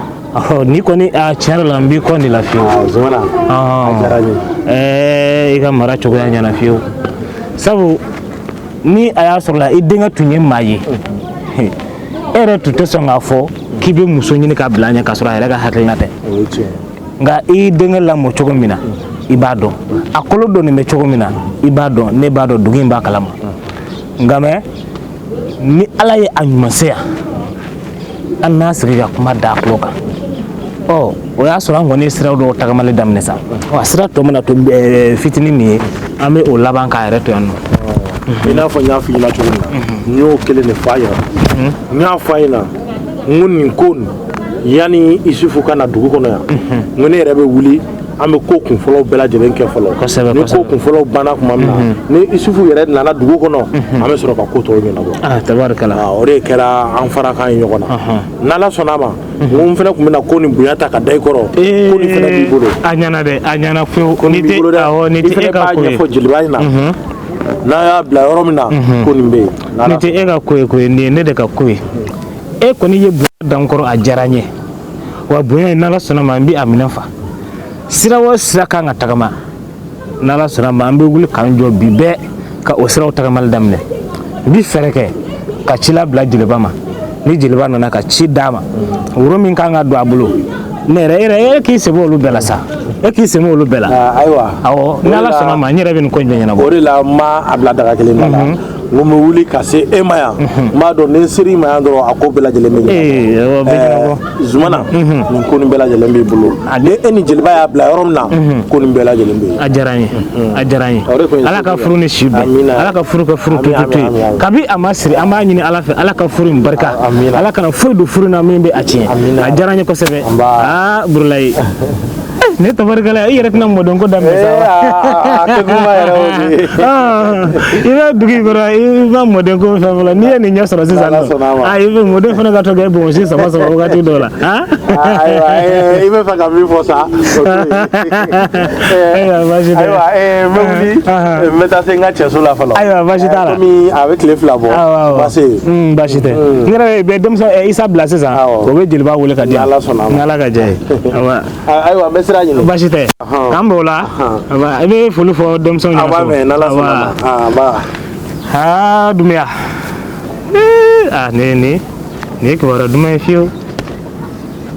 ni kɔni tiɲɛ yɛrɛ la n b'i kɔ nin la fiyewu Zumana a diyara n ye i ka mara cogoya ɲɛna fiyewu sabu ni a y'a sɔrɔ la i denkɛ tun ye maa ye e yɛrɛ tun tɛ sɔn k'a fɔ k'i bɛ muso ɲini ka bila a ɲɛ k'a sɔrɔ a yɛrɛ ka hakilina tɛ nka i denkɛ lamɔ cogo min na i b'a dɔn a kolo donnen bɛ cogo min na i b'a dɔn ne b'a dɔn dugu in b'a kalama nka mɛ ni ala ye a ɲuman se yan an n'a sigi ka kuma da a tulo kan ɔ o y'a sɔrɔ an kɔni ye sira dɔw tagamali daminɛ sa a sira tɔ mana to fitinin min ye an bɛ o laban k'a yɛrɛ to yan nɔ i n'a fɔ n y'a f'i ɲɛna cogo min na n y'o kelen de f'a ɲɛna n y'a f'a ɲɛna n ko nin ko nin yanni Isufu ka na dugu kɔnɔ yan n ko ne yɛrɛ bɛ wuli an bɛ ko kunfɔlɔw bɛɛ lajɛlen kɛ fɔlɔ ni ko kunfɔlɔw banna tuma min na ni Isufu yɛrɛ nana dugu kɔnɔ an bɛ sɔrɔ ka ko tɔw ɲɛnabɔ tabarikala o de kɛra an farakan ye ɲɔgɔn na n'Ala sɔnna a ma n ko n fana tun bɛna ko nin bonya ta ka da i kɔrɔ ko nin fana b'i bolo a ɲɛna dɛ a ɲɛna fiyewu ko nin b'i bolo dɛ ni i tɛ fana e ka b'a ko ye ɲɛfɔ jeliba ɲɛna n'a y'a bila yɔrɔ min na ko nin bɛ yen nin tɛ e ka ko ye koyi nin ye ne de ka ko ye e kɔni ye bonya da n kɔrɔ a diyara n ye wa bonya in n'Ala sɔnna ma n bɛ a minɛ fa sira o sira kan ka tagama n'Ala sɔnna ma an bɛ wuli k'an jɔ bi bɛɛ ka o siraw tagamali daminɛ n bɛ fɛɛrɛ kɛ ka ci labila jeliba ma ni jeliba nana ka ci d'a ma woro min kan ka don a bolo ne yɛrɛ e yɛrɛ k'i sen bɔ olu bɛɛ la sa e k'i sen bɔ olu bɛɛ la ayiwa awɔ n'Ala sɔnna ma n yɛrɛ bɛ nin ko in bɛɛ ɲɛnabɔ o de la n ma a bila daga kelen da la n ko n bɛ wuli ka se e ma yan n b'a dɔn ni n ser'i ma yan dɔrɔn a ko bɛɛ lajɛlen bɛ ɲɛnabɔ Zumana nin ko nin bɛɛ lajɛlen b'i bolo ni e ni jeliba y'a bila yɔrɔ min na ko nin bɛɛ lajɛlen bɛ yen a diyara n ye a diyara n ye Ala ka furu ni si bɛn Ala ka furu kɛ furu tututu ye kabi a ma siri an b'a ɲini Ala fɛ Ala ka furu in barika Ala kana foyi don furu na min bɛ a tiɲɛ a diyara n ye kosɛbɛ aa Burulayi ne tabarikala i yɛrɛ tɛna mɔdenko daminɛ sa wa i bɛ dugu in kɔnɔ i ma mɔdenko fɛn fɔlɔ n'i ye nin ɲɛ sɔrɔ sisan nɔ i bɛ mɔden fana ka to k'e bonbonsi sama sama wagati dɔw la ayiwa i bɛ fɛ ka min fɔ sa ayiwa baasi tɛ ayiwa n bɛ wuli n bɛ taa se n ka cɛso la fɔlɔ ayiwa baasi t'a la komi a bɛ tile 2 bɔ baasi baasi tɛ n yɛrɛ bɛ denmisɛn Isa bila sisan o bɛ jeliba wele ka di yan ni Ala ka jɛ ye ayiwa n bɛ sira ɲini baasi tɛ k'an b'o la i bɛ foli fɔ denmisɛnw ɲɛna a b'a mɛn n'Ala sɔnna ma aa Dunbuya aa nin ye kibaruya duman ye fiyewu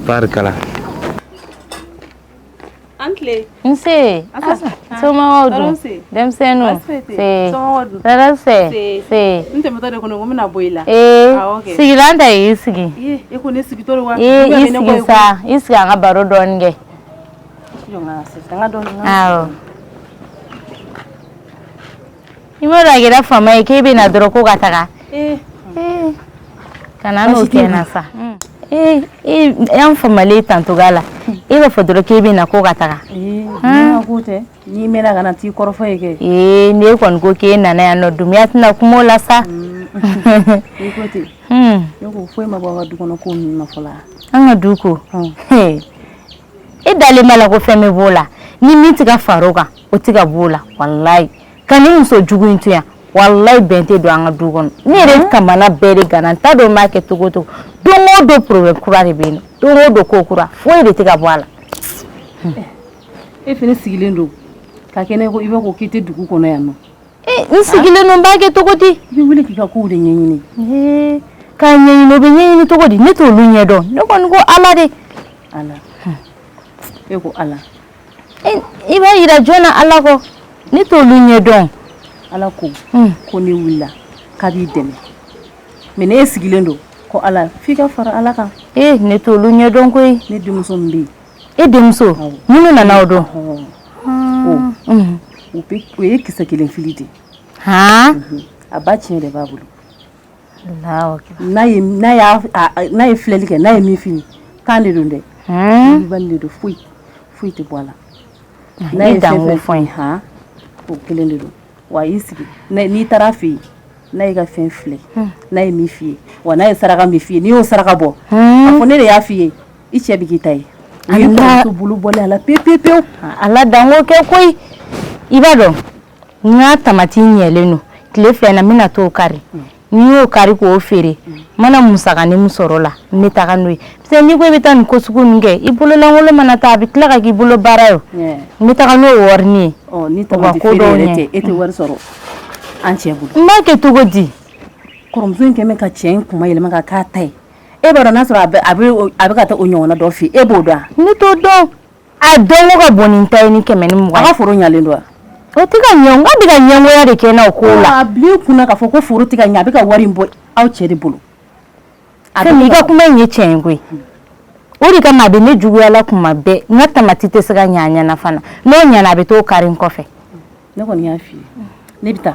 barikala. An tile. Nse. Somɔgɔw dun? Denmisɛnninw. Se. Tɔɔrɔ tɛ. Se. N tɛmɛtɔ de kɔnɔ ko n bɛna bɔ i la. Ee sigilan ta y'i sigi. E ko ne sigitɔ don wa? Ee i sigi sa i sigi an ka baro dɔɔnin kɛ. Awɔ. I m'a dɔn a kɛra faama ye k'e bɛ na dɔrɔn ko ka taga. Ee. Kana n'o kɛ n na sa. Ee an famalen tantoga la e b'a fɔ dɔrɔn k'e bɛ na ko ka taga. Ee ko tɛ n'i mɛnna ka na t'i kɔrɔfɔ ye kɛ. Ee n'e kɔni ko k'e nana yan nɔ Dunbuya tɛna kuma o la sa. I ko ten. Ne ko foyi ma bɔ aw ka du kɔnɔ ko ninnu na fɔlɔ. An ka du ko. E dalen b'a la ko fɛn bɛ b'o la ni min tɛ ka far'o kan o tɛ ka b'o la walayi ka ni muso jugu in to yan. Walayi bɛn tɛ don an ka du kɔnɔ ne yɛrɛ kamana bɛɛ de gana n t'a dɔn n b'a kɛ cogo o cogo don o don problème kura de bɛ yen nɔ don o don ko kura foyi de tɛ ka bɔ a la. E fana sigilen don ka kɛ ne ko i b'a ko k'i tɛ dugu kɔnɔ yan nɔ. N sigilen don n b'a kɛ cogo di. I bɛ wuli k'i ka kow de ɲɛɲini. K'a ɲɛɲini o bɛ ɲɛɲini cogo di ne t'olu ɲɛdɔn ne kɔni ko Ala de. Ala e ko Ala. I b'a yira jɔn na Ala kɔ ne t'olu ɲɛdɔn. Ala ko ko ne wulila k'a b'i dɛmɛ mais ne sigilen don ko Ala f'i ka fara Ala kan. Ee ne t'olu ɲɛdɔn koyi. Ne denmuso min bɛ yen E denmuso minnu nana o don o ye kisɛ kelen fili de a ba tiɲɛ de b'a bolo n'a ye filɛli kɛ n'a ye min fili kan de don dɛ wulibali de don foyi foyi tɛ bɔ a la n'a ye fɛn fɛn ye han o kelen de don wa a y'i sigi n'i taara a fɛ yen n'a y'i ka fɛn filɛ n'a ye min f'i ye wa n'a ye saraka min f'i ye n'i y'o saraka bɔ a fɔ ne de y'a f'i ye i cɛ bɛ k'i ta ye o ye kɔrɔmuso bolo bɔlen a la pewu pewu pewu Ala danko kɛ koyi i b'a dɔn n ka tamati ɲɛlen don tile fila in na n bɛna t'o kari ni n y'o kari k'o feere n mana musakanin min sɔrɔ o la n bɛ taga n'o ye parce que n'i ko i bɛ taa nin ko sugu ninnu kɛ i bololankolon mana taa a bɛ tila ka k'i bolo baara ye o n bɛ taga n'o warini ye ni tamati feere yɛrɛ tɛ e tɛ wari sɔrɔ an cɛ bolo n b'a kɛ cogo di kɔrɔmuso in kɛlen bɛ ka cɛ in kunma yɛlɛma ka k'a ta ye e b'a dɔn n'a sɔrɔ a bɛ ka taa o ɲɔgɔnna dɔ fɛ yen e b'o dɔn ne t'o dɔn a dɔnko ka bon ni n ta ye ni 120 a ka foro ɲalen don wa o tɛ ka ɲɛ n k'a bɛ ka ɲɛngoya de kɛ n na o ko la a bil'i kunna k'a fɔ ko foro tɛ ka ɲɛ a bɛ ka wari in bɔ aw cɛ de bolo fɛn i ka kuma in ye tiɲɛ ye koyi o de kama a bɛ ne juguya la kuma bɛɛ n ka tamati tɛ se ka ɲɛ a ɲɛna fana n'o ɲɛna a bɛ t'o kari n kɔfɛ ne kɔni y'a f'i ye ne bɛ taa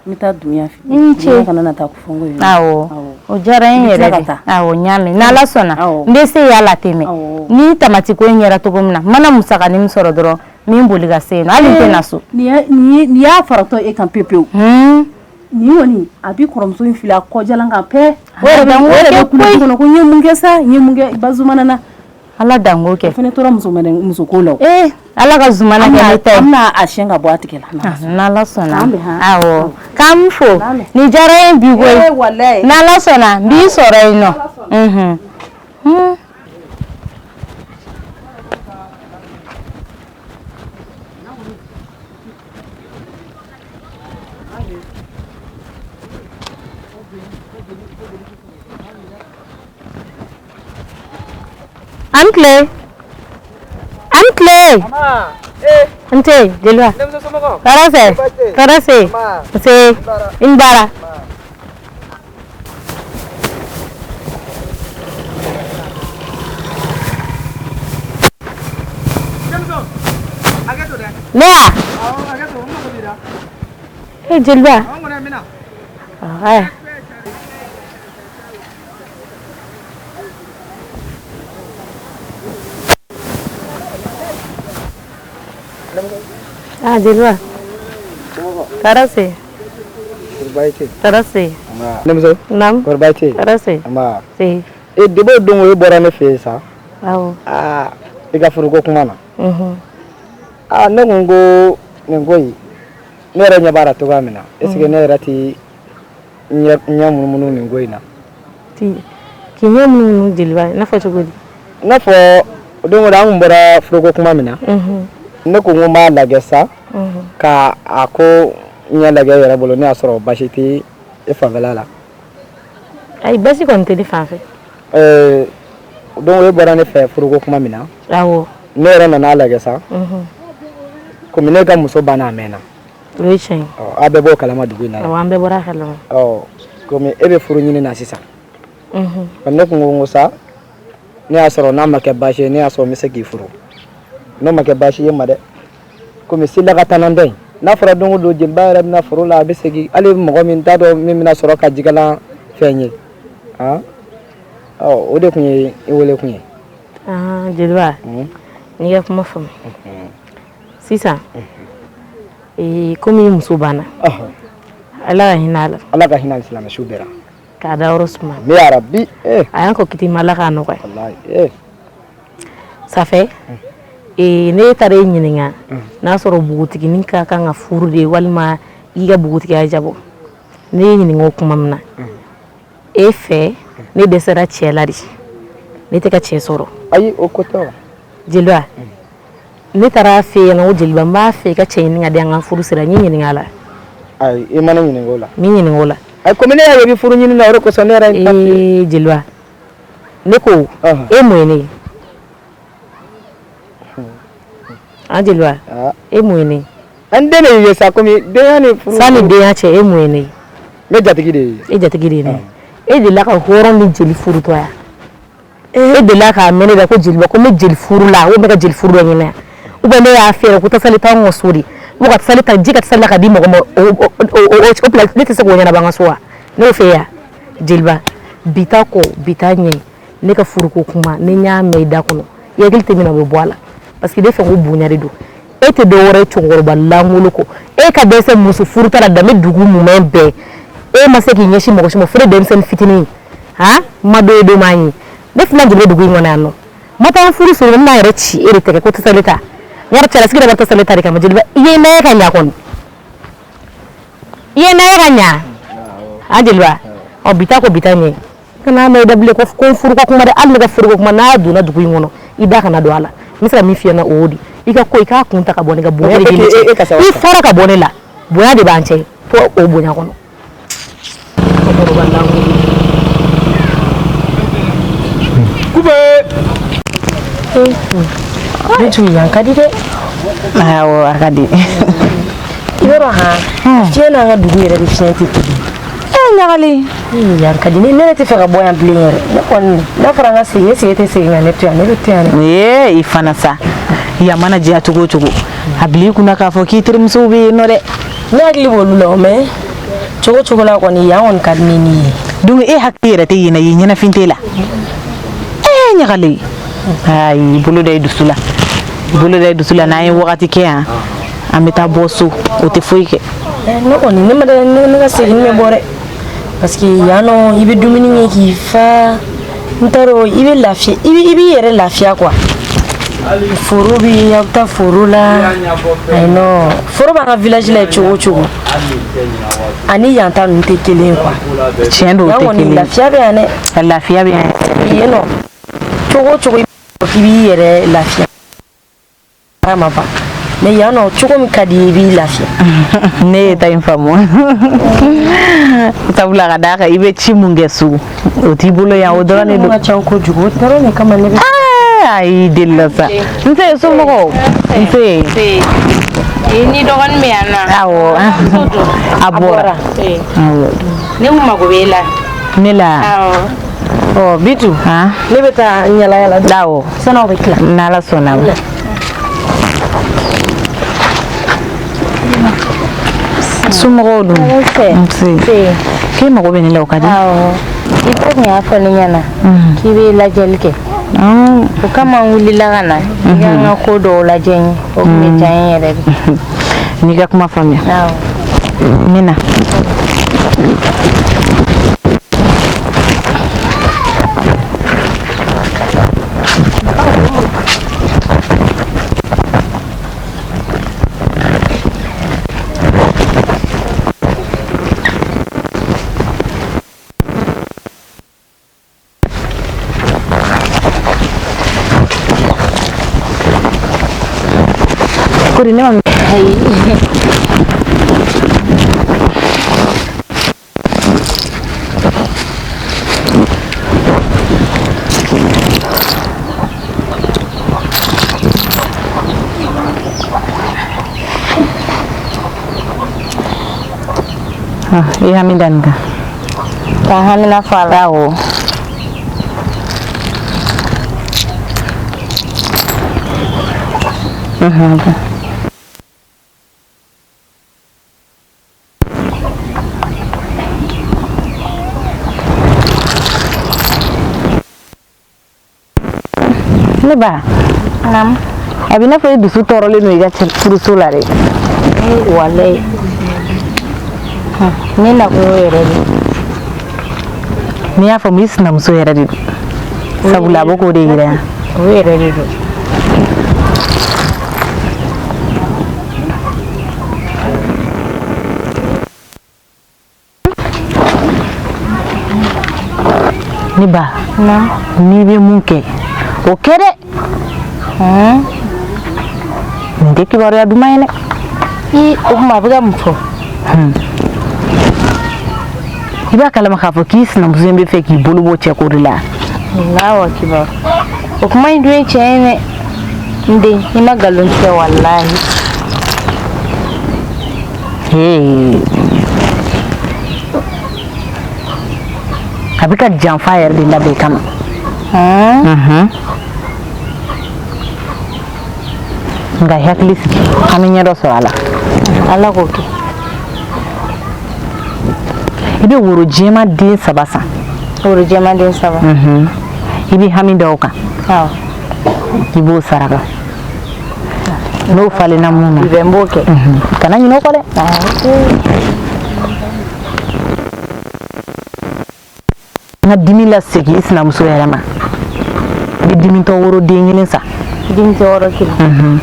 n bɛ taa dunya fɛ i ni ce kana na taa fɔ n ko yen awɔ o diyara n yɛrɛ de awɔ n y'a mɛn n'Ala sɔnna n bɛ se y'a la ten mɛ ni tamati ko in yɛrɛ cogo min na n mana musakanin min sɔrɔ dɔrɔn n bɛ n boli ka se yen nɔ hali n tɛ na so nin y'a faratɔ e kan pewu pewu nin kɔni a b'i kɔrɔmuso in fili a kɔjalan kan pɛ o yɛrɛ bɛ kule du kɔnɔ ko n ye mun kɛ sa n ye mun kɛ ba Zumana na Ala danko kɛ o fana tora muso ko la ee Ala ka Zumana kɛ ne ta ye an bɛna a siyɛn ka bɔ a tigɛ la n'Ala sɔnna awɔ k'an fo nin diyara n ye bi koyi n'Ala sɔnna n b'i sɔrɔ yen nɔ An tile an tile n ce jeliba tɔɔrɔ tɛ tɔɔrɔ tɛ nse i ni baara ne ya e jeliba aya Ah, jeliba tɔɔrɔ tɛ tɔɔrɔ tɛ Denmuso naamu kɔri baasi tɛ yen tɔɔrɔ tɛ nba nse e depuis o don e bɔra ne fɛ yen sa awɔ aa i ka furuko kuma na unhun aa ne kun ko nin ko in ne yɛrɛ ɲɛ b'a la cogoya min na est ce que ne yɛrɛ tɛ ɲɛ munumunu nin ko in na k'i ɲɛ munumunu jeliba i n'a fɔ cogo di i n'a fɔ don o don an kun bɔra furuko kuma min na ne ko n ko n b'a lajɛ sa ka a ko ɲɛ lajɛ e yɛrɛ bolo ne y'a sɔrɔ baasi tɛ e fanfɛla la ayi baasi kɔni tɛ ne fan fɛ don e bɔra ne fɛ furuko kuma min na awɔ ne yɛrɛ nana a lajɛ sa komi ne ka muso banna a mɛnna o ye tiɲɛ ye aw bɛɛ b'o kalama dugu in na awɔ an bɛɛ bɔra a kalama ɔ komi e bɛ furu ɲini na sisan ne kun ko n ko sa ne y'a sɔrɔ n'a ma kɛ baasi ye ne y'a sɔrɔ n bɛ se k'i furu n'o ma kɛ baasi ye ma dɛ komi sila ka taa n'an dɔ ye n'a fɔra don o don jeliba yɛrɛ bɛna foro la a bɛ segin hali mɔgɔ min t'a dɔn min bɛna sɔrɔ ka jikalan fɛn ye ɔ o de tun ye i wele kun ye. Jeliba n'i ka kuma faamu sisan komi muso banna ala ka hinɛ a la ala ka hinɛ silamɛ su bɛɛ la k'a da yɔrɔ suma ne yarabi a y'an kɔ kiti ma ala k'a nɔgɔya ça fait ne taara e ɲininka n'a sɔrɔ npogotiginin ka kan ka furu de walima i ka npogotigiya jabɔ ne ye ɲininka o kuma min na e fɛ ne dɛsɛra cɛ la de ne tɛ ka cɛ sɔrɔ ayi o ko tɛ jeliba ne taara fɛ yen ko jeliba n b'a fɛ i ka cɛ ɲini ka di an ka furu sira n y'i ɲininka a la ayi i ma ne ɲininka o la n m'i ɲininka o la ayi komi ne y'a ye i bɛ furu ɲini na o de kosɔn ne yɛrɛ ye jeliba ne ko e mun ye ne ye an jeliba e mun ye ne ye an den de ye sa komi denya ni furu sani denya cɛ e mun ye ne ye ne jatigi de ye e jatigi de ye ne ye e delila ka hɔrɔn min jeli furutɔ ya E delila k'a mɛn ne da ko jeliba ko n bɛ jeli furu la, ou n bɛ ka jeli furu dɔ ɲini yan, ou bien ne y'a f'i ɲɛna ko tasali t'anw ka so de, ou ka tasali ta ji ka tasali la ka di mɔgɔ ma, o place ne tɛ se k'o ɲɛnabɔ an ka so wa? Ne y'o f'e ye wa? Jeliba, bi ta kɔ bi ta ɲɛ, ne ka furuko kuma ni n y'a mɛn i da kɔnɔ, i hakili tɛ min na o bɛ bɔ a la, parce que ne fɛ ko bonya de don. E tɛ dɔ wɛrɛ ye cɛkɔrɔba lankolon kɔ. E ka dɛsɛ muso furu ta la danbe dugu mumɛ bɛɛ, e ma se k'i ɲɛsin mɔgɔ si ma fo ne denmisɛnnin fitinin. Han, ma dɔ ye don m'a ye ne fana joli dugu in kɔnɔ yan nɔ, ma taa furu sɔrɔ, n b'a yɛrɛ ci e de tɛgɛ ko tasali ta. N yɛrɛ cɛlasigi de bɛ tasali ta de kama. Jeliba, i ye n'a ye ka ɲa kɔni, i ye n'a ye ka ɲa. Han jeliba, ɔ bi ta ko bi ta ɲɛ, kana mɛn i da bilen ko n furuko kuma dɛ. Hali ne ka furuko kuma n'a donna dugu in kɔnɔ, i da kana don a la. N bɛ se ka min f'i ɲɛna, o y'o de i ka ko i k'a kun ta ka bɔ ne ka bonya de b'i ni cɛ, i fara ka bɔ ne la, bonya de b'an cɛ, to o bonya kɔnɔ. Cɛkɔrɔba lankolon. Kube! Ne tun yan ka di dɛ. Awɔ, a ka di. Yɔrɔ han, fiɲɛ n'an ka dugu yɛrɛ de fiɲɛ tɛ kelen. Ɲagali. Yan ka di ne, ne tɛ fɛ ka bɔ yan bilen yɛrɛ. Ne kɔni n'a fɔra an ka segin, e tɛ segin ka ne to yan, ne bɛ to yan dɛ. Ee, i fana sa. Yan mana diya cogo o cogo, a bila i kunna k'a fɔ k'i terimusow bɛ yen nɔ dɛ. Ne hakili b'olu la o, mais cogo cogo la kɔni yan kɔni ka di ne ni ye. Donc e hakili yɛrɛ tɛ yen na, yen ɲɛnafin t'e la. Ɲagali. Ayi, bolo da i dusu la. Bolo da i dusu la, n'an ye wagati kɛ yan, an bɛ taa bɔ so, o tɛ foyi kɛ. Ne kɔni ne ma da ne ka segin bɛ bɔ dɛ. Parce que yan nɔ i bɛ dumuni kɛ k'i fa, n t'a dɔn i bɛ lafiya, i b'i yɛrɛ lafiya quoi. Foro bɛ yen, aw bɛ taa foro la. Ayi non, foro b'an ka village la cogo o cogo, ani yan ta ninnu tɛ kelen ye quoi. Tiɲɛ don, o tɛ kelen ye. Lafiya bɛ yan dɛ. Lafiya bɛ yan. Yen nɔ cogo o cogo i b'i yɛrɛ lafiya. Ma ban mais yan nɔ cogo min ka di i b'i lafiya. Ne ye ta in faamu, sabula ka d'a kan i bɛ ci mun kɛ so, o t'i bolo yan, o dɔrɔn de don. Ka ca kojugu, o dɔrɔn de kama ne bɛ. Ayi, deli la sa. Nse, somɔgɔw? Nse. Ni dɔgɔnin bɛ yan nɔ. Awɔ. A bɔra. Awɔ. Ne kun mago b'e la. Ne la. Awɔ. Ɔ Bitu. Ne bɛ taa n yala yala. Awɔ. San'aw bɛ tila. N'Ala sɔnna ma. Somɔgɔw dun? Nse. K'e mago bɛ ne la, o ka di. Awɔ. I ba tun y'a fɔ ne ɲɛna k'i bɛ lajɛli kɛ. O kama n wulila ka na i ka n ka ko dɔw lajɛ n ye. O tun bɛ diya n ye yɛrɛ de. N'i ka kuma faamuya. Awɔ. N bɛ na. Kori, ne ma. Ayi. I hami da nin kan. Ka hamina fɔ a la. Awɔ. Ne ba. Naamu. A bɛ i n'a fɔ e dusu tɔɔrɔlen don i ka furuso la dɛ. Walayi. Ne nakun y'o yɛrɛ de. N'i y'a faamu, i sinamuso yɛrɛ de don. Sabula a bɛ k'o de yira yan. O yɛrɛ de don. Ne ba. N'i bɛ mun kɛ, o kɛ dɛ. Nin tɛ kibaruya duman ye dɛ. I, o tuma a bɛ ka mun fɔ? I b'a kalama k'a fɔ k'i sinamuso in bɛ fɛ k'i bolo bɔ cɛko de la. Allahu akibar. O kuma in dun ye tiɲɛ ye dɛ. N den, i ma nkalon tigɛ walahi. A bɛ ka janfa yɛrɛ de labɛn kama. Nka i hakili sigi, an bɛ ɲɛ dɔ sɔrɔ a la. Ala k'o kɛ. I bɛ woro jɛman den 3 san. Woro jɛman den 3. I bɛ hami da o kan. Awɔ. I b'o saraka. N'o falenna mun na. I bɛ n b'o kɛ. Kana ɲinɛ o kɔ dɛ. N ka dimi lasegin i sinamuso yɛrɛ ma. I bɛ dimitɔ woro den 1 san. Dimitɔ woro 1.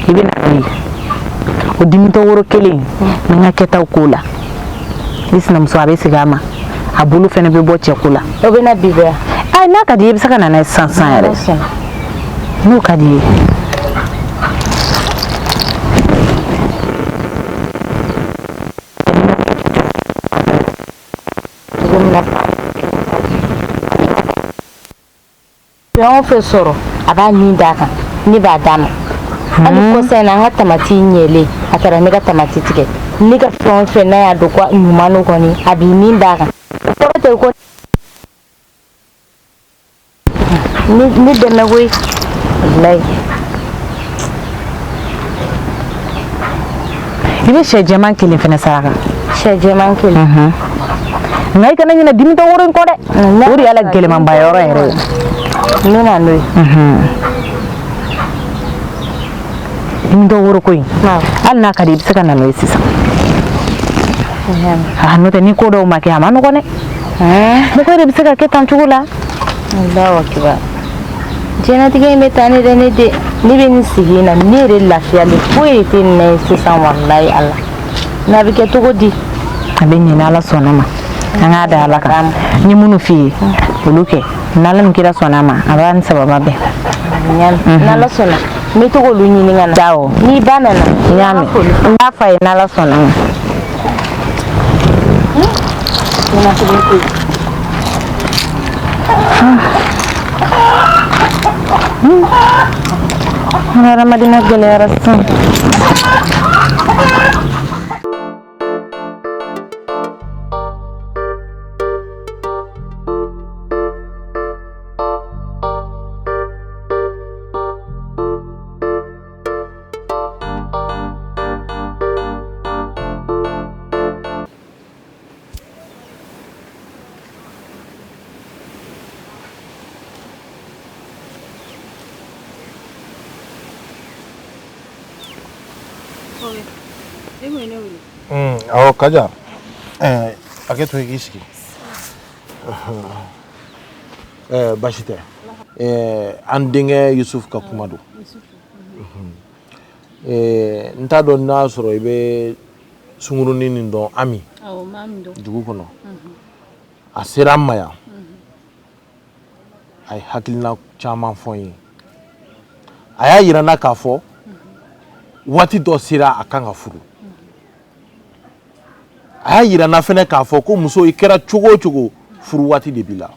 I bɛ na n'o ye. O dimitɔ woro 1, n bɛ n ka kɛtaw k'o la. I sinamuso a bɛ segin a ma. A bolo fɛnɛ bɛ bɔ cɛko la. O bɛ na bi bɛɛ. Ayi, n'a ka di i ye, i bɛ se ka na n'a ye sisan sisan yɛrɛ. N'o ka di i ye. Cogo min na fɛn o fɛn sɔrɔ a b'a nin d'a kan, ne b'a d'a ma. Hali kɔsa in na, an ka tamati ɲɛlen, a taara ne ka tamati tigɛ. Ne ka fɛn o fɛn, n'a y'a dɔn ko ɲuman don kɔni, a b'i nin d'a kan. O kɔrɔ tɛ ko ne dɛmɛ koyi, walayi. I bɛ sɛ jɛman 1 fɛnɛ saraka. Sɛ jɛman 1. Nka i kana ɲinɛ dimitɔ woro in kɔ dɛ. O de y'a la gɛlɛmanba yɔrɔ yɛrɛ ye. N bɛ na n'o ye. Dimitɔ woro ko in, hali n'a ka di i bɛ se ka na n'o ye sisan. N'o tɛ ni ko dɔw ma kɛ, a ma nɔgɔn dɛ. Mɔgɔ yɛrɛ bɛ se ka kɛ tan cogo la. Allahu akibar. Diɲɛlatigɛ in bɛ taa ne dɛ, ne den. Ne bɛ nin sigi in na, ne yɛrɛ lafiyalen foyi de tɛ nin na ye sisan, walayi Ala. N'a bɛ kɛ cogo di? A bɛ ɲɛ n'Ala sɔnna ma. An k'a da Ala kan. N ye minnu f'i ye, olu kɛ. N'Ala ni kira sɔnna ma, a b'a ni sababa bɛn. N'Ala sɔnna, n bɛ to k'olu ɲini ka na. Awɔ. N'i ba nana. N y'a mɛn. N b'a f'a ye n'Ala sɔnna ma. An ka hadamadenya gɛlɛyara sisan. Awɔ, Kaja, hakɛ to i k'i sigi. Baasi tɛ. An denkɛ Yusuf ka kuma don. N t'a dɔn n'a sɔrɔ i bɛ sunkurunin nin dɔn, Ami, dugu kɔnɔ. A sera an ma yan, a ye hakilina caman fɔ n ye. A y'a yira n na k'a fɔ waati dɔ sera, a kan ka furu. A y'a yira n na fɛnɛ k'a fɔ ko muso, i kɛra cogo o cogo, furu waati de b'i la.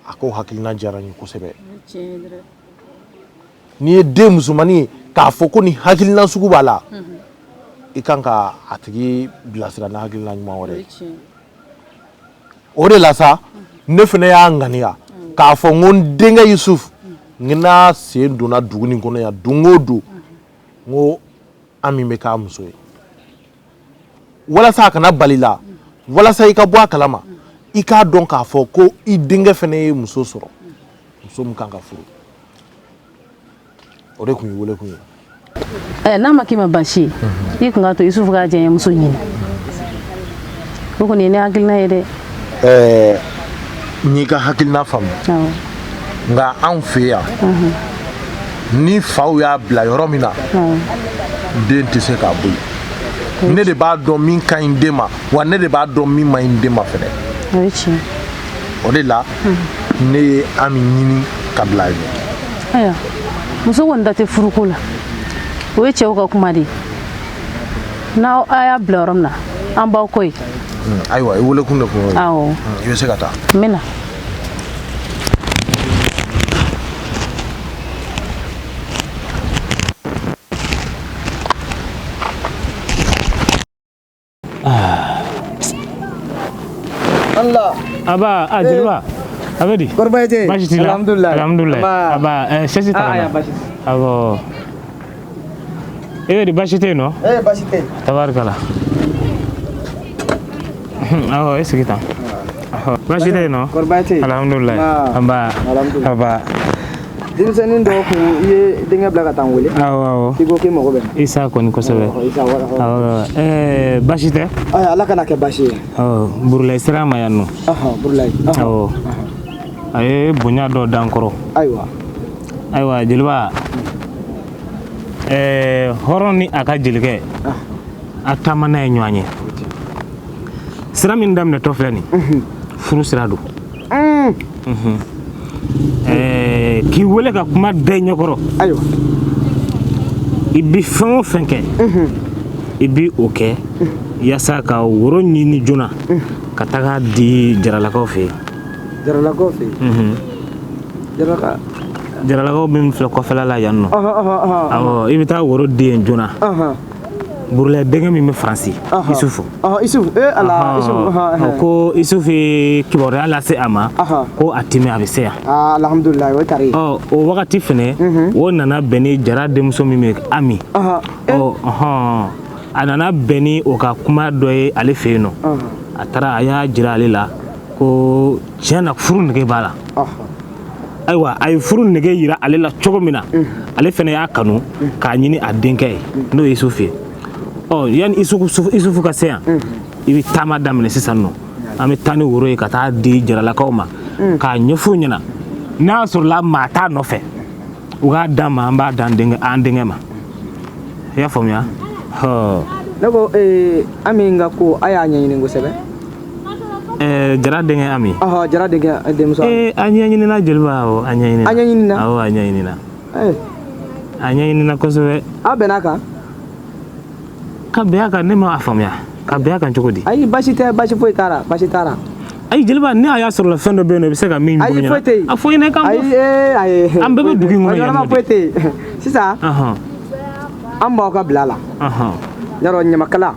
A ko hakilina diyara n ye kosɛbɛ. N'i ye den musomannin ye k'a fɔ ko nin hakilina sugu b'a la, i kan ka a tigi bilasira ni hakilina ɲuman wɛrɛ ye. O de la sa, ne fana y'a ŋaniya k'a fɔ n ko n denkɛ Yusuf, n n'a sen donna dugu nin kɔnɔ yan don o don, n ko Ami bɛ k'a muso ye, walasa a kana bali la, walasa i ka bɔ a kalama, i k'a dɔn k'a fɔ ko i denkɛ fana ye muso sɔrɔ, muso min kan ka furu. O de tun ye wele kun ye. N'a ma k'i ma baasi ye, i kun k'a to Yusufu k'a diyaɲɛmuso ɲini. O kɔni ye ne hakilina ye dɛ. N y'i ka hakilina faamu, nka anw fɛ yan, ni faw y'a bila yɔrɔ min na, den tɛ se k'a bɔ yen. Ne de b'a dɔn min ka ɲi den ma, wa ne de b'a dɔn min man ɲi den ma fɛnɛ. O ye tiɲɛ. O de la ne ye Ami ɲini ka bila a ɲɛ. Ayiwa, muso kɔni da tɛ furuko la, o ye cɛw ka kuma de ye. N'aw a y'a bila yɔrɔ min na, an b'aw kɔ yen. Ayiwa, i wele kun de kun y'o ye. Awɔ. I bɛ se ka taa. N bɛ na. Allah. Aba, ah jeliba. A bɛ di? Kɔri baasi tɛ yen? Baasi t'i la? Alhamdulilayi. Alhamdulilayi. Aba. Aba, chaise ta Ah, ka na. aya, baasi tɛ. Awɔ. E bɛ di, baasi tɛ yen nɔ? Eh, baasi tɛ yen. Tabarikala. Awɔ, e sigi tan. Baasi tɛ yen nɔ? Kɔri baasi tɛ yen? Alhamdulilayi. Aba. Aba. Alhamdulilayi. Aba. Denmisɛnnin dɔw kun i ye denkɛ bila ka taa n wele. Awɔ, awɔ. I ko k'i mago bɛ n na. Isa kɔni kosɛbɛ. Ɔhɔ, Isa, wala, ɔhɔ. Awɔ. Baasi tɛ? Ayi, Ala kana kɛ baasi ye. Awɔ, Burulayi sera an ma yan nɔ. Ɔhɔn, Burulayi. Ɔhɔn. Awɔ. A ye bonya dɔ d'an kɔrɔ. Ayiwa. Ayiwa jeliba, hɔrɔn ni a ka jelikɛ, a taama n'a ye ɲɔgɔn ye. Sira min daminɛtɔ filɛ nin, furu sira don. K'i wele ka kuma da i ɲɛkɔrɔ. Ayiwa. I bi fɛn o fɛn kɛ, i bi o kɛ yaasa ka woro ɲini joona ka taga di jaralakaw fɛ yen. Jaralakaw fɛ yen. Jaralaka. Jaralakaw min filɛ kɔfɛla la yan nɔ. Ɔhɔn, ɔhɔn, ɔhɔn. Awɔ, i bɛ taa woro di yen joona. Ɔhɔn. Burulayi denkɛ min bɛ Faransi, Ɔhɔn. Isufu. Ɔhɔn, Isufu. Eh, Ala, Isufu. Ɔhɔn, ɔhɔn. Ko Isufu ye kibaruya lase a ma, ko a timi a bɛ se yan. Ah, alhamdulilayi, o ye tari ye. Ɔ, o wagati fɛnɛ, o nana bɛn ni Jara denmuso min bɛ Ami. Ɔ, ɔhɔn, a nana bɛn ni o ka kuma dɔ ye ale fɛ yen nɔ. A taara a y'a jira ale la ko tiɲɛ na furu nege b'a la. Ayiwa, a ye furu nege yira ale la cogo min na, ale fɛnɛ y'a kanu k'a ɲini a denkɛ ye, n'o ye Isufu ye. Ɔ, yanni Isufu ka se yan, i bɛ taama daminɛ sisan nɔ. An bɛ taa ni woro ye ka taa di jaralakaw ma, k'a ɲɛf'u ɲɛna n'a sɔrɔla maa t'a nɔfɛ, u k'a d'an ma, an b'a d'an denkɛ ma. I y'a faamuya? Hɔ. Ne ko Ami ka ko a y'a ɲɛɲini kosɛbɛ. Jara denkɛ Ami. Ɔhɔ, Jara denkɛ denmuso Ami. A ɲɛɲinina jeliba, awɔ, a ɲɛɲinina. A ɲɛɲinina? Awɔ, a ɲɛɲinina. A ɲɛɲinina kosɛbɛ. Aw bɛn'a kan? Ka bɛn a kan, ne ma a faamuya. Ka bɛn a kan cogo di? Ayi, baasi tɛ, baasi foyi t'a la, baasi t'a la. Ayi jeliba, ne y'a sɔrɔ la fɛn dɔ bɛ yen nɔ, i bɛ se ka min Ayi, bɔ foyi tɛ yen. A fɔ ɲɛna k'an Ayi, bɔ. ayi. An bɛɛ bɛ dugu in kɔnɔ yan nɔ de. Foyi tɛ yen. Sisan, an b'aw ka bila la. Yarɔ ɲamakala,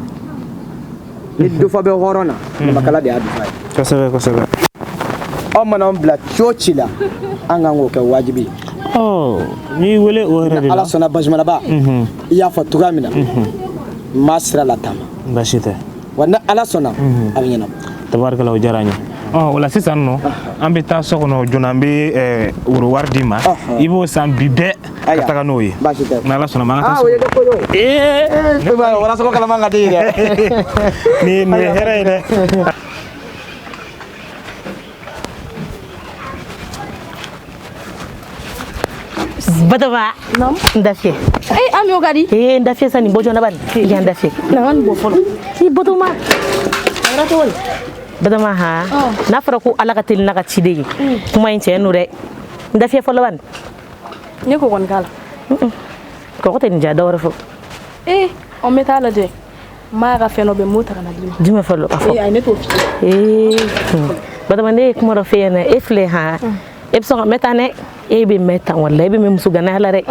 ni dufa bɛ hɔrɔn na, ɲamakala de y'a dufa ye. Kosɛbɛ, kosɛbɛ. Aw mana an bila ci o ci la, an kan k'o kɛ wajibi ye. Ɔ, n'i wele o yɛrɛ de la. Ala sɔnna Bazumanaba, i y'a fɔ cogoya min na, n b'a sira lataama. Baasi tɛ. Wa ni Ala sɔnna, a bɛ ɲɛnabɔ. Tabarikala, o diyara n ye. Ɔ, o la sisan nɔ, an bɛ taa so kɔnɔ joona, an bɛ woro wari d'i ma. I b'o san bi bɛɛ ka taga n'o ye. Baasi tɛ. N'Ala sɔnna ma, an ka taa Ah, so o ye kɔnɔ. ne ko ye o. Ee, ne b'a ye walasago kalaman ka di ye dɛ. Nin ye hɛrɛ ye dɛ. Batoma, n da fiyɛ. Eh, Ami o ka di. Eh, n da fiyɛ sa nin bɔ joona bani. I ka n da fiyɛ. Na n ka nin bɔ fɔlɔ. I Batoma. A kɛra cogo di? Batoma han. N'a fɔra ko Ala ka teli n'a ka ciden ye. Kuma in tiɲɛ don dɛ. N da fiyɛ fɔlɔ bani. N ye kɔgɔ nin k'a la. Kɔgɔ tɛ nin diya, dɔ wɛrɛ fɔ. Eh, ɔ n bɛ taa lajɛ. N b'a ka fɛn dɔ bɛ n b'o ta ka na d'i ma. Jumɛn fɔlɔ a fɔ. Eh, ayi ne t'o f'i ye. Ee, Batoma ne ye kuma dɔ f'e ɲɛna, e filɛ han. E bɛ sɔn ka mɛn tan dɛ. E bɛ mɛn tan walahi, e bɛ mɛn muso ganaya la dɛ.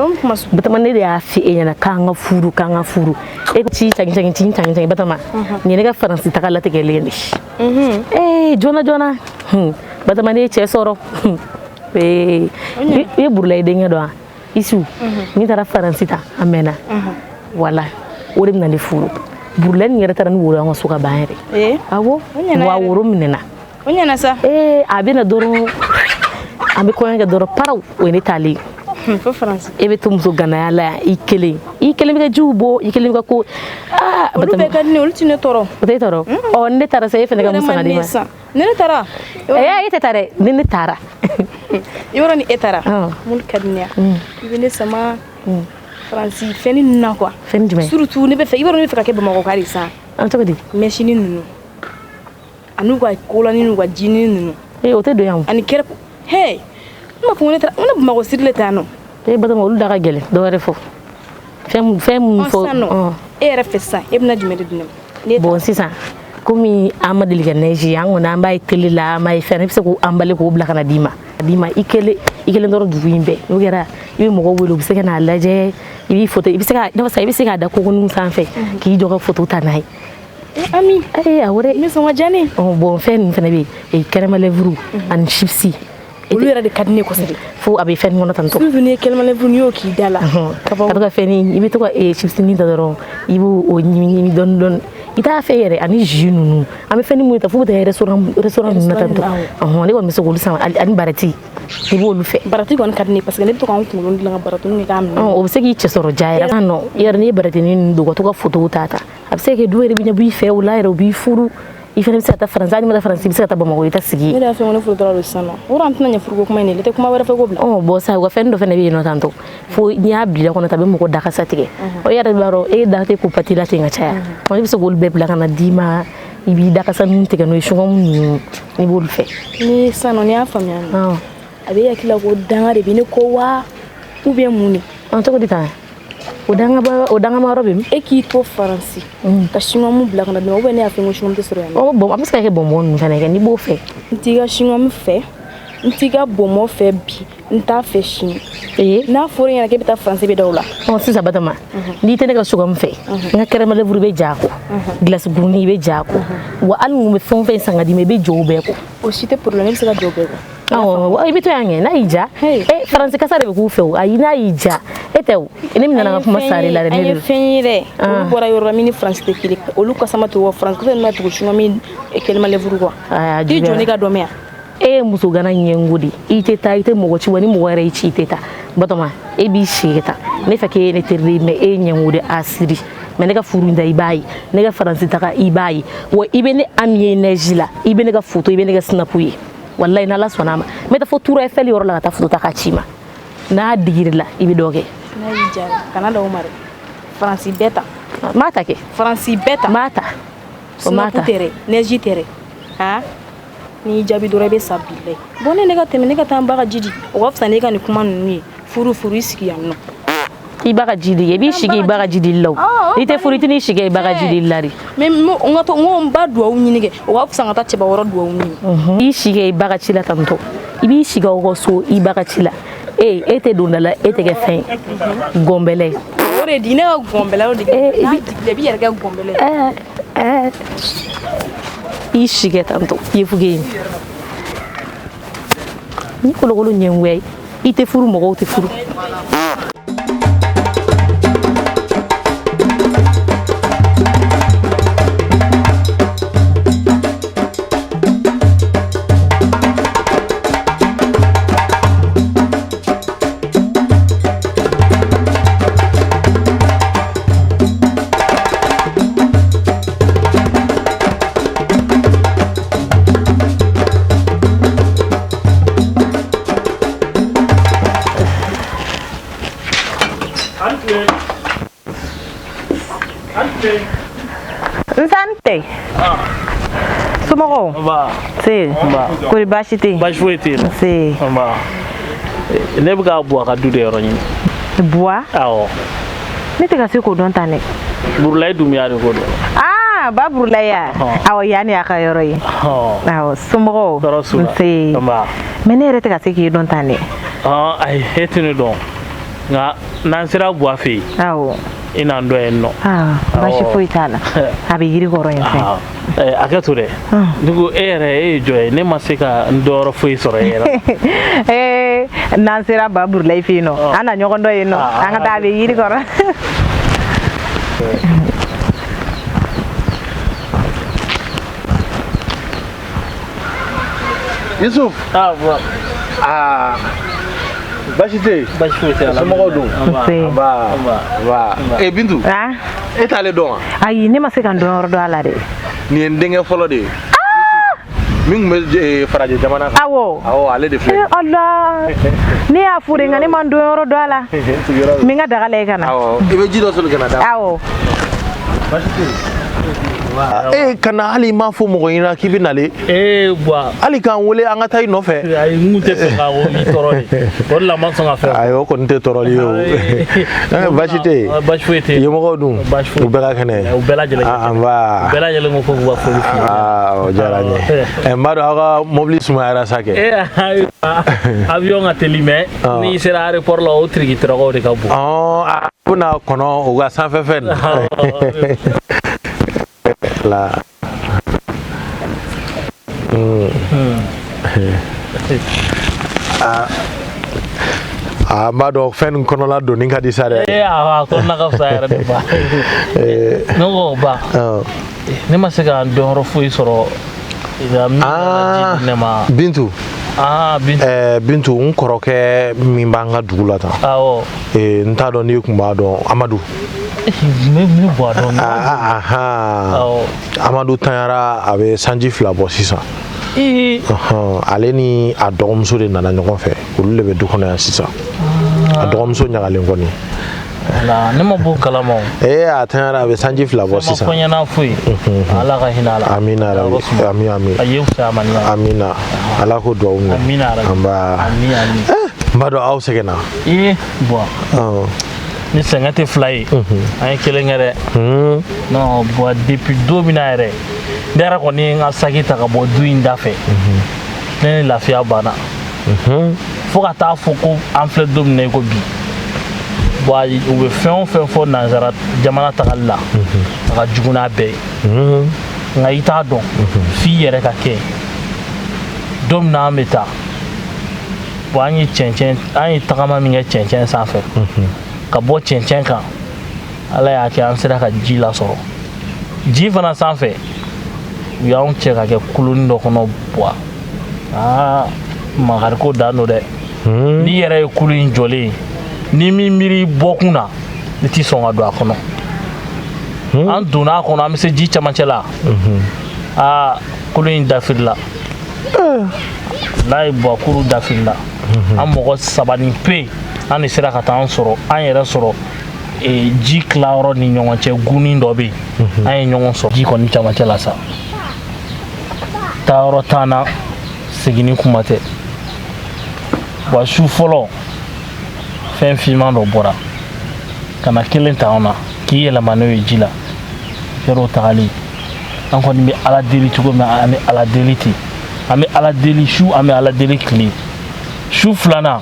Batoma ne de y'a f'i e ɲɛna k'an ka furu, k'an ka furu. E ci cagi cagi ci cagi cagi Batoma. Nin ye ne ka Faransi taga latigɛlen de. Ee, joona joona. Batoma ne ye cɛ sɔrɔ. Ee, i ye Burulayi denkɛ dɔn wa? Isu. Min taara Faransi ta a mɛnna. Wala, o de bɛna ne furu. Burulayi nin yɛrɛ taara ni woro an ka so ka ban yɛrɛ. Eh? Awɔ. Wa woro minɛna. O ɲɛna sa. Ee, a bɛna dɔrɔn an bɛ kɔɲɔ kɛ dɔrɔn paraw, o ye ne taalen ye. Fo Faransi. E bɛ to muso ganaya la yan i kelen. I kelen bɛ ka jiw bɔ, i kelen bɛ ka ko. Aa, Olu bɛɛ ka di ne ye, olu ti ne tɔɔrɔ. O tɛ e tɔɔrɔ. Ɔ, ni ne taara sa, e fana ka mun san ka di ma? Ni ne taara. Ee, e tɛ taa dɛ, ni ne taara. I b'a dɔn ni e taara, mun ka di ne ye? I bɛ ne sama Faransi fɛnnin ninnu na quoi. Fɛn jumɛn? Surtout ne bɛ fɛ, i b'a dɔn ne bɛ fɛ ka kɛ Bamakɔ ka de sa. An cogo di? Mɛsini ninnu. Ani u ka kolani n'u ka jinin ninnu. Ee, o tɛ don yan o. Ani kɛrɛ. Hey, n ma fɔ ko ne taara, n ko ne Bamakɔ siri le tɛ yan nɔ. Ee Batoma, olu da ka gɛlɛn, dɔ wɛrɛ fɔ. Fɛn mun Ɔ, fɔ. sisan nɔ, e yɛrɛ fɛ sisan, e bɛna jumɛn de di ne ma? Bon sisan, komi an ma deli ka neige ye, an kɔni an b'a ye télé la, an b'a ye fɛn na, i bɛ se k'o emballer k'o bila ka na d'i ma. D'i ma i kelen, i kelen dɔrɔn dugu in bɛɛ. N'o kɛra, i bɛ mɔgɔw wele, u bɛ se ka n'a lajɛ, i b'i photo, i bɛ se ka, i n'a fɔ sisan, i bɛ se k'a da kogoninw sanfɛ, k'i jɔ ka photo ta n'a ye. Ami. Ee awɔ dɛ. Nisɔn ka diya ne ye. Bon fɛn ninnu fana bɛ yen, crème à lèvres ani chips. Olu yɛrɛ de ka di ne kosɛbɛ. Fo a bɛ fɛn kɔnɔ tantɔ. Surtout n'i ye crème à lèvres n'i y'o k'i da la. Ka to ka fɛn i bɛ to ka chips nin ta dɔrɔn i b'o ɲimi ɲimi dɔɔni dɔɔni. I t'a fɛ yɛrɛ ani jus ninnu an bɛ fɛn minnu ta f'u bɛ taa restaurant ninnu na tantɔ. Ne kɔni bɛ se k'olu san ani barati i b'olu fɛ. Barati kɔni ka di ne ye parce que ne bɛ to ka n kunkolo dilan ka baratinin kɛ k'a minɛ. O bɛ se k'i cɛ sɔrɔ ja yɛrɛ. Non i yɛrɛ n'i ye baratinin ninnu don ka to ka photo ta ta a bɛ se ka kɛ du yɛrɛ bɛ ɲɛ b'i fɛ o la yɛrɛ u b'i furu. I fana bɛ se ka taa Faransi hali n'i ma taa Faransi i bɛ se ka taa Bamakɔ i ta sigi. Ne de y'a fɔ ko ne furu tora don sisan nɔ o yɔrɔ an tɛna ɲɛ furuko kuma in de la i tɛ kuma wɛrɛ fɔ ko bila. Bon sa u ka fɛn dɔ fana bɛ yen nɔ tantɔ fo n'i y'a bila kɔnɔ ta a bɛ mɔgɔ dakasa tigɛ. O yɛrɛ b'a dɔn e da tɛ ko pati la ten ka caya. Ne bɛ se k'olu bɛɛ bila ka na d'i ma i b'i dakasa ninnu tigɛ n'o ye chewing-gum ninnu i b'olu fɛ. Ni sisan nɔ n'i y'a faamuya nɔ a bɛ e hakili la ko danga de bɛ ne kɔ wa ou bien mun de. Cogo di tan? O dangama yɔrɔ bɛ min? E k'i to Faransi ka chewing-gum bila ka na di ma ou bien ne y'a fɔ ko chewing-gum tɛ sɔrɔ yan nɔ. Bon an bɛ se ka kɛ bonbon ninnu fana kɛ n'i b'o fɛ. N t'i ka chewing-gum fɛ n t'i ka bonbon fɛ bi n t'a fɛ sini. N'a fɔra e ɲɛna k'e bɛ taa Faransi bɛ da o la. Sisan Batoma n'i tɛ ne ka chewing-gum fɛ n ka crème à lèvres bɛ ja a kɔ glace gurunin i bɛ ja a kɔ wa hali n kun bɛ fɛn o fɛn san ka d'i ma i bɛ jɔ o bɛɛ kɔ. O si tɛ problème e bɛ se ka jɔ o bɛɛ kɔ. I bɛ to yan kɛ n'a y'i diya Faransi kasa de bɛ k'u fɛ o ayi n'a y'i diya e tɛ o ne bɛna n ka kuma sare la dɛ. An ye fɛn ye dɛ olu bɔra yɔrɔ la min ni Faransi tɛ kelen olu kasa ma tugu wa Faransi kasa ma tugu chewing-gum crème à lèvres kɔ. I jɔ ne ka dɔ mɛn yan. E ye muso gana ɲɛngo de i tɛ taa i tɛ mɔgɔ ci wa ni mɔgɔ yɛrɛ y'i ci i tɛ taa Batoma e b'i sigi ka taa ne fɛ k'e ye ne teri de ye mais e ye ɲɛngo de a siri mais ne ka furu in ta i b'a ye ne ka Faransi taga i b'a ye wa i bɛ ne Ami ye neige la i bɛ ne ka photo i bɛ ne ka snap ye. Wallahi n'Ala sɔnna a ma n bɛ taa fo Tour Eiffel yɔrɔ la ka taa photo ta k'a ci ma n'a digir'i la i bɛ dɔ kɛ. N'a y'i diya kana da o ma dɛ Faransi bɛɛ ta. N b'a ta kɛ. Faransi bɛɛ ta. N b'a ta. O m'a ta. Snap tɛ dɛ neige tɛ dɛ han n'i y'i jaabi dɔrɔn i bɛ sa bilayi bon ne ka tɛmɛ ne ka taa n ba ka ji di o ka fisa n'e ka nin kuma ninnu ye furu furu i sigi yan nɔ. I ba ka ji di i b'i sigi i ba ka ji dili la o n'i tɛ furu i tɛn'i sigi i ba ka ji dili la de. Mais n ka to n ko n ba duwawu ɲini kɛ o ka fisa n ka taa cɛba wɛrɛ duwawu ɲini. I sigi i ba ka ci la tantɔ i b'i sigi aw ka so i ba ka ci la e tɛ don da la e tɛ kɛ fɛn ye gɔnbɛlɛ. O de di ne ka gɔnbɛlɛ o de kɛ n'a digila i b'i yɛrɛ kɛ gɔnbɛlɛ. I sigi tantɔ i ye fuge ye ni kolokolo ɲɛngoya ye i tɛ furu mɔgɔw tɛ furu. Nsante. Somɔgɔw? Se. Kori baasi tɛ yen? Baasi foyi tɛ yen. Se. Ne bɛ ka Buwa ka du de yɔrɔ ɲini. Buwa? Awɔ. Ne tɛ ka se k'o dɔn tan dɛ. Burulayi Dunbiya de ko don. Aa ba Burulayi ya? Awɔ yan de y'a ka yɔrɔ ye. Awɔ somɔgɔw? Tɔɔrɔ s'u la. Nse. Mais ne yɛrɛ tɛ ka se k'i dɔn tan dɛ. Ayi e tɛ ne dɔn nka n'an sera Buwa fɛ yen. Awɔ. I n'an dɔn yen nɔ. Baasi foyi t'a la a bɛ yiri kɔrɔ yen fɛ. A kɛ to dɛ ne ko e yɛrɛ e ye jɔn ye ne ma se ka n dɔyɔrɔ foyi sɔrɔ e yɛrɛ. N'an sera ba Burulayi fɛ yen nɔ an na ɲɔgɔn dɔn yen nɔ an ka taa a bɛ yiri kɔrɔ. Yusuf. Bon. Baasi tɛ yen. Baasi foyi tɛ. Somɔgɔw dun? Nse. Nba. Nba. Bintu. E t'ale dɔn wa? Ayi ne ma se ka n dɔnyɔrɔ dɔn a la dɛ. Nin ye n denkɛ fɔlɔ de ye. Min tun bɛ farajɛ jamana kan. Awɔ. Awɔ ale de filɛ. Ala ne y'a fo de nka ne ma n dɔnyɔrɔ dɔn a la. N bɛ n ka daga lajɛ ka na. Awɔ i bɛ ji dɔ soli ka na d'a ma. Awɔ. Baasi tɛ yen. E kana hali i m'a fɔ mɔgɔ ɲɛna k'i bɛ nalen. Buwa. Hali k'an wele an ka taa i nɔfɛ. Ayi n kun tɛ fɛ ka i tɔɔrɔ de. O de la n ma sɔn ka fɛn. Ayi o kɔni tɛ tɔɔrɔli ye o. Baasi tɛ yen. Baasi foyi tɛ yen. Yemɔgɔw dun. Baasi foyi. U bɛɛ ka kɛnɛ. U bɛɛ lajɛlen. Nba. U bɛɛ lajɛlen ko k'u ka foli f'i ye. O diyara n ye. N b'a dɔn aw ka mobili sumayara sa kɛ. Avion ka teli mais n'i sera aéroport la o tirikitɔrɔkɔw de ka bon. A bɛna kɔnɔ u ka sanfɛ fɛn. La. Ah, n b'a dɔn fɛn nin kɔnɔla donni ka di sa dɛ. Ee, a kɔnɔna ka fisa yɛrɛ de ba. Ne ko ba, ne ma se ka n dɔnyɔrɔ foyi sɔrɔ min nana ji di ne ma. Bintu. Ah, Bintu. Bintu, n kɔrɔkɛ min b'an ka dugu la tan. Awɔ. N t'a dɔn n'i kun b'a dɔn, Amadu. Ne b'a dɔn. Awɔ. Amadu tanyara, a bɛ sanji 2 bɔ sisan. Ale ni a dɔgɔmuso de nana ɲɔgɔn fɛ, olu de bɛ du kɔnɔ yan sisan. A dɔgɔmuso ɲagalen kɔni. Wala, ne ma bɔ kalama o. A tanyara, a bɛ sanji 2 bɔ sisan. Fɛn ma fɔ n ɲɛna foyi. Ala ka hinɛ a la. Amina rabi. Ami ami. A ye fisaya ma ni ya. Amina. Ala ko duwawu minɛ. Amina rabi. Anba. Ami ami. N b'a dɔn aw sɛgɛnna. Bɔn. Ni sɛgɛn tɛ 2 ye. An ye kelen kɛ dɛ. Non, bɔn depuis don min na yɛrɛ, ne yɛrɛ kɔni ye n ka saki ta ka bɔ du in da fɛ. Ne ni lafiya banna. Fo ka taa fɔ ko an filɛ don min na i ko bi. Bon, u bɛ fɛn o fɛn fɔ nanzara jamana tagali la, a ka jugu n'a bɛɛ ye. Nka i t'a dɔn f'i yɛrɛ ka kɛ. Don min na an bɛ taa, bon, an ye cɛncɛn, an ye tagama min kɛ cɛncɛn sanfɛ, ka bɔ cɛncɛn kan, Ala y'a kɛ an sera ka ji lasɔrɔ. Ji fana sanfɛ, u y'anw cɛ ka kɛ kuloni dɔ kɔnɔ. Buwa, aa, makariko dan don dɛ. N'i yɛrɛ ye kulu in jɔlen ye, ni min miiri bɔkun na, i ti sɔn ka don a kɔnɔ. An donna a kɔnɔ, an bɛ se ji camancɛ la. Aa, kulu in dafirila. N'a ye buwa, kuru dafirila. An mɔgɔ 3 ni pe, an de sera ka taa an sɔrɔ, an yɛrɛ sɔrɔ ji tilayɔrɔ ni ɲɔgɔn cɛ, gunin dɔ bɛ yen. An ye ɲɔgɔn sɔrɔ ji kɔni camancɛ la sa. Taayɔrɔ t'an na, seginni kuma tɛ. Wa su fɔlɔ, fɛn finman dɔ bɔra ka na kelen ta anw na k'i yɛlɛma n'o ye ji la. Kɛra o tagali. An kɔni bɛ Ala deli cogo min na, an bɛ Ala deli ten. An bɛ Ala deli su, an bɛ Ala deli tile. Su filanan,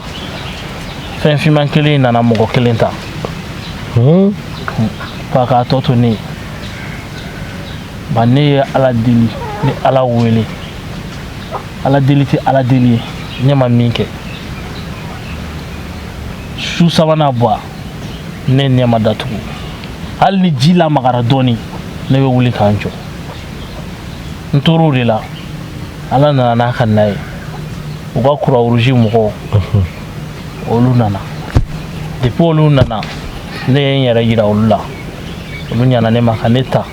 fɛn finman kelen nana mɔgɔ kelen ta. Fa k'a tɔ to ne ye. Ba, ne ye Ala deli, ne Ala wele. Ala deli tɛ Ala deli ye, ne ma min kɛ. Su sabanan, bɔ, ne ɲɛ ma datugu. Hali ni ji lamagara dɔɔni, ne bɛ wuli k'an jɔ. N tor'o de la, Ala nana n'a ka na ye. U ka Croix-Rouge mɔgɔw, olu nana. Depuis olu nana, ne ye n yɛrɛ yira olu la. Olu ɲana ne ma ka ne ta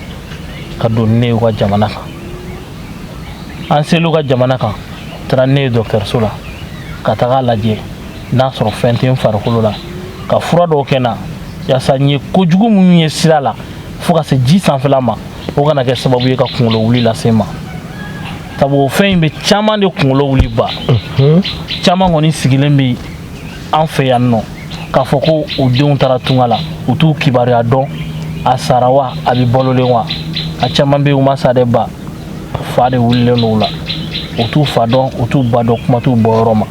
ka don ne ye u ka jamana kan. An sel'u ka jamana kan, taara ne ye dɔgɔtɔrɔso la ka taga lajɛ n'a sɔrɔ fɛn tɛ n farikolo la, ka fura dɔw kɛ n na yaasa n ye kojugu minnu ye sira la fo ka se ji sanfɛla ma, o kana kɛ sababu ye ka kunkolo wuli lase n ma. Sabu o fɛn in bɛ caman de kunkolo wuli ba. Caman kɔni sigilen bɛ an fɛ yan nɔ k'a fɔ ko u denw taara tunga la, u t'u kibaruya dɔn, a sara wa, a bɛ balolen wa. A caman bɛ yen, u ma sa dɛ ba, fa de wulilen don u la. U t'u fa dɔn, u t'u ba dɔn, kuma t'u bɔyɔrɔ ma.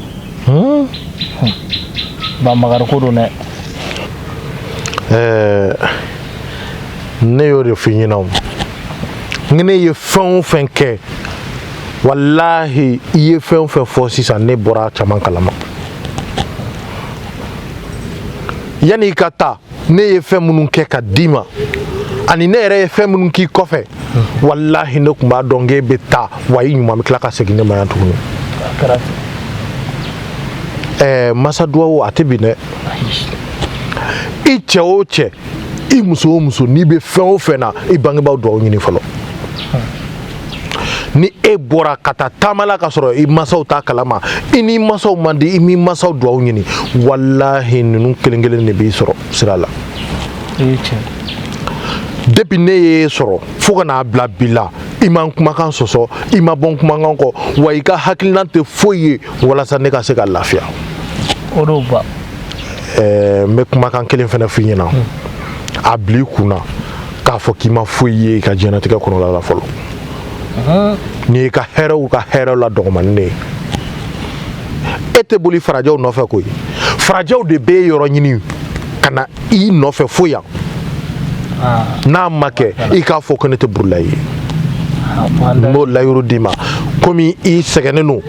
Ba, makariko don dɛ. Ne y'o de f'i ɲɛna o. Ni ne ye fɛn o fɛn kɛ, walahi, i ye fɛn o fɛn fɔ sisan, ne bɔra a caman kalama. Yanni i ka taa, ne ye fɛn minnu kɛ ka d'i ma, ani ne yɛrɛ ye fɛn minnu k'i kɔfɛ, walahi, ne tun b'a dɔn k'e bɛ taa, wa i ɲuman bɛ tila ka segin ne ma yan tuguni. Masa duwawu a tɛ bin dɛ. I cɛ o cɛ, i muso o muso, n'i bɛ fɛn o fɛn na, i bangebaaw duwawu ɲini fɔlɔ. Ni e bɔra ka taa taama la ka sɔrɔ i masaw t'a kalama, i n'i masaw man di, i m'i masaw duwawu ɲini, walahi, ninnu kelen kelen de b'i sɔrɔ sira la. Depuis ne y'e sɔrɔ fo ka n'a bila bi la, i ma n kumakan sɔsɔ, i ma bɔ n kumakan kɔ, wa i ka hakilina tɛ foyi ye walasa ne ka se ka lafiya. O don ba. N bɛ kumakan kelen fɛnɛ f'i ɲɛna. A bila i kun na k'a fɔ k'i ma foyi ye i ka diɲɛlatigɛ kɔnɔna la fɔlɔ. N'i y'i ka hɛrɛw ka hɛrɛw la dɔgɔmanin de ye. E tɛ boli farajɛw nɔfɛ koyi, farajɛw de b'e yɔrɔ ɲini ka na i nɔfɛ fo yan. N'a ma kɛ, i k'a fɔ ko ne tɛ Burulayi ye. N b'o layiru d'i ma komi i sɛgɛnnen don,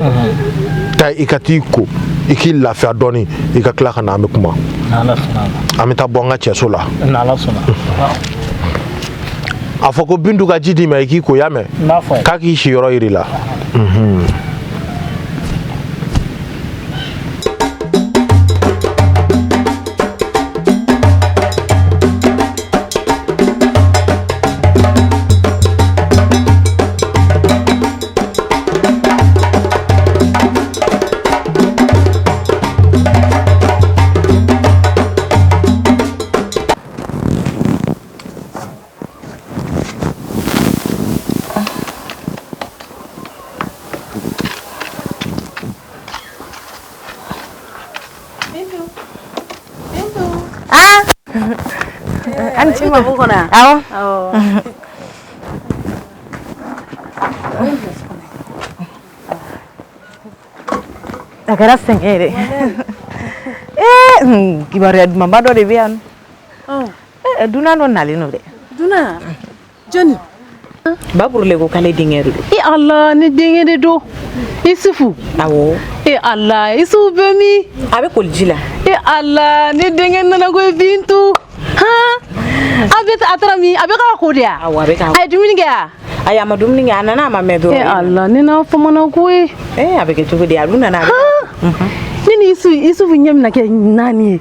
taa i ka t'i ko, i k'i lafiya dɔɔni, i ka tila ka na, an bɛ kuma. An bɛ taa bɔ an ka cɛso la. A fɔ ko Bintu ka ji d'i ma i k'i ko, y'a mɛn? K'a k'i siyɔrɔ yir'i la. Ah! An ci ma kɔnɔ. Awɔ. A kɛra sɛgɛn ye dɛ. Ee, kibaruya dumanba dɔ de bɛ yan. Dunan dɔ nalen don dɛ. Dunan? Jɔni? Baburule ko k'ale denkɛ de don. E Ala, ne denkɛ de don. Isufu. Awɔ. E Ala, Isufu bɛ min? A bɛ koliji la. E Ala, ne denkɛ nana koyi Bintu. Han? A bɛ a taara min? A bɛ k'a ko de ya? Awɔ, a bɛ k'a ko. A ye dumuni kɛ wa? Ayi, a ma dumuni kɛ, a nana a ma mɛn dɔrɔn. E Ala, ne n'a famana koyi. Ee, a bɛ kɛ cogo di? A dun nana. Han? Ne ni Isufu ɲɛ bɛna kɛ naani ye.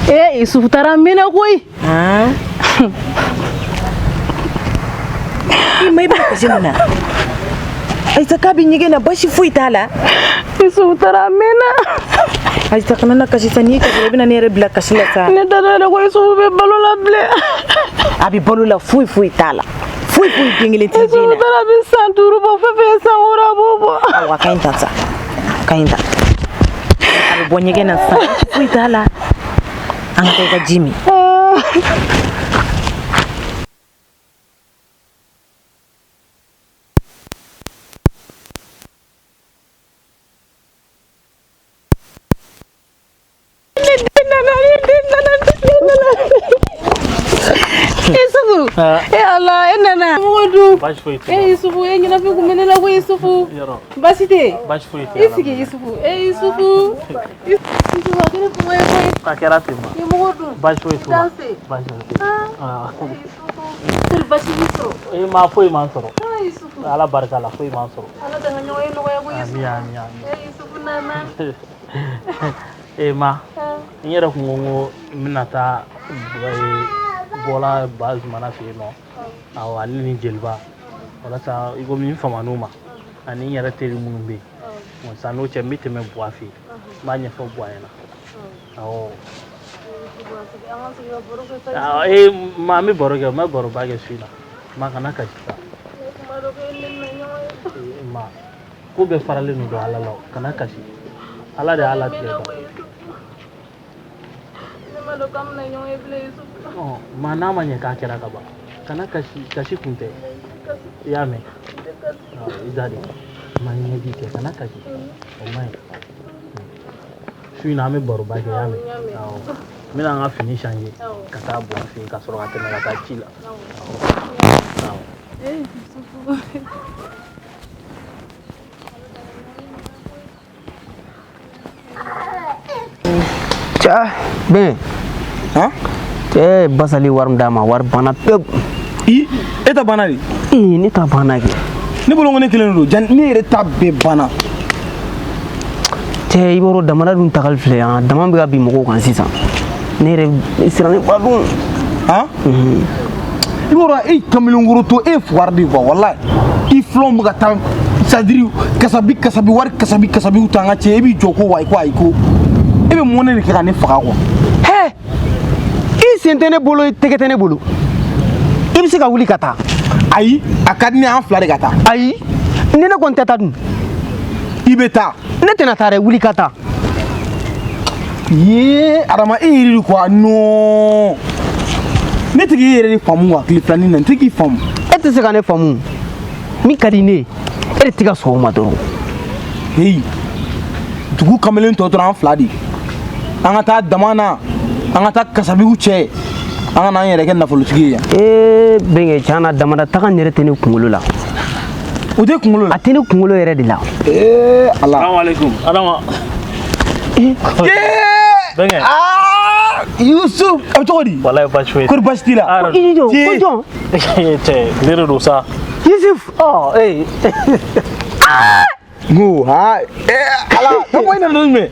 Ee, Isufu taara a mɛnna koyi. Han? I ma i bɛ kasi mun na? Ayisa, k'a bɛ ɲɛgɛn na, basi foyi t'a la. Isufu taara a mɛnna. Ayisa, kana na kasi sa, n'i kasira i bɛna ne yɛrɛ bila kasi la sa. Ne t'a dɔn yɛrɛ ko Isufu bɛ balo la bilen. A bɛ balo la, foyi foyi t'a la. Foyi foyi den kelen t'i den na. Isufu taara a bɛ san 5 bɔ, fɛn fɛn ye san 6 a b'o bɔ. Awɔ, a ka ɲi tan sa. A ka ɲi tan. A bɛ bɔ ɲɛgɛn na sisan, foyi t'a la. An ka taa i ka ji min. Isufu, e Ala, e nana. Mɔgɔ dun. E Isufu, e ɲɛnafin kun bɛ ne la ko Isufu. Baasi tɛ yen. Baasi foyi tɛ. I sigi Isufu. E Isufu. Isufu, a kɛra fanga ye koyi. A kɛra ten ma. I mɔgɔ dun. Baasi foyi t'u la. Danse. Baasi foyi tɛ. Kori baasi b'i sɔrɔ? E ma foyi m'an sɔrɔ. Isufu. Ala barika la, foyi m'an sɔrɔ. Ala k'an ka ɲɔgɔn ye nɔgɔya ko Isufu. Ami ami ami. E Isufu nana. E ma, n yɛrɛ kun ko n ko n bɛna taa bɔla Bazumana fɛ yen nɔ. Awɔ, ale ni jeliba. Walasa i komi n faman'u ma ani n yɛrɛ teri minnu bɛ yen. Sisan n'o cɛ n bɛ tɛmɛ Buwa fɛ yen. N b'a ɲɛfɔ Buwa ɲɛna. Awɔ. Ee ma, an bɛ baro kɛ, n bɛ baroba kɛ su in na. Ma, kana kasi sa. Ma, ko bɛɛ faralen don Ala la, kana kasi. Ala de y'a latigɛ ban. Ma, n'a ma ɲɛ k'a kɛra ka ban, kana kasi, kasi kun tɛ. I y'a mɛn? I da de. Ma, ɲɛji cɛ, kana kasi. O man ɲi. Su in na an bɛ baroba kɛ, i y'a mɛn? Awɔ. N bɛna n ka fini changer ka taa Buwa fɛ yen ka sɔrɔ ka tɛmɛ ka taa ci la. Awɔ. Cɛ ben, han, cɛ Basali wari min d'a ma, wari banna pewu. I e ta banna de? Ee, ne ta banna kɛ. Ne bolo ko ne kelen de don, jan ne yɛrɛ ta bɛɛ banna. Cɛ, i b'a dɔn damada dun tagali filɛ yan, dama bɛ ka bin mɔgɔw kan sisan. Ne yɛrɛ sirannen ba dun. Han? I b'a dɔn e kamalenkɔrɔ to e ye fugari de ye quoi, walayi. I filanw bɛ ka taa c'est à dire kasabi kasabi wari kasabi kasabiw ta an ka cɛ, e b'i jɔ ko wayi ko ayi ko e bɛ mɔnɛ de kɛ ka ne faga quoi. Hɛ, i sen tɛ ne bolo, i tɛgɛ tɛ ne bolo, i bɛ se ka wuli ka taa. Ayi, a ka di ne ye an fila de ka taa. Ayi, ni ne kɔni tɛ taa dun. I bɛ taa. Ne tɛna taa dɛ, wuli ka taa. Yee Adama, e yɛrɛ de quoi, non, ne tɛ k'i yɛrɛ de faamu quoi, tile filanin na n tɛ k'i faamu. E tɛ se ka ne faamu, min ka di ne ye e de tɛ ka sɔn o ma dɔrɔn. Heyi, dugu kamalen tɔ tora an fila de, an ka taa dama na, an ka taa kasabiw cɛ, an ka n'an yɛrɛ kɛ nafolotigi ye yan. Ee bɛnkɛ, tiɲɛ na damada taga in yɛrɛ tɛ ne kunkolo la. O tɛ kunkolo la. A tɛ ne kunkolo yɛrɛ de la. Ee Ala. Salamu aleykum. Adama. Bɛnkɛ. Aa Yusuf a bɛ cogo di? Walayi baasi foyi tɛ. Kori baasi t'i la? Ko i jɔ ko jɔn? Cɛ ne de don sa. Yusuf. Ɔ ee. N ko ha ee Ala e ko i nana don jumɛn?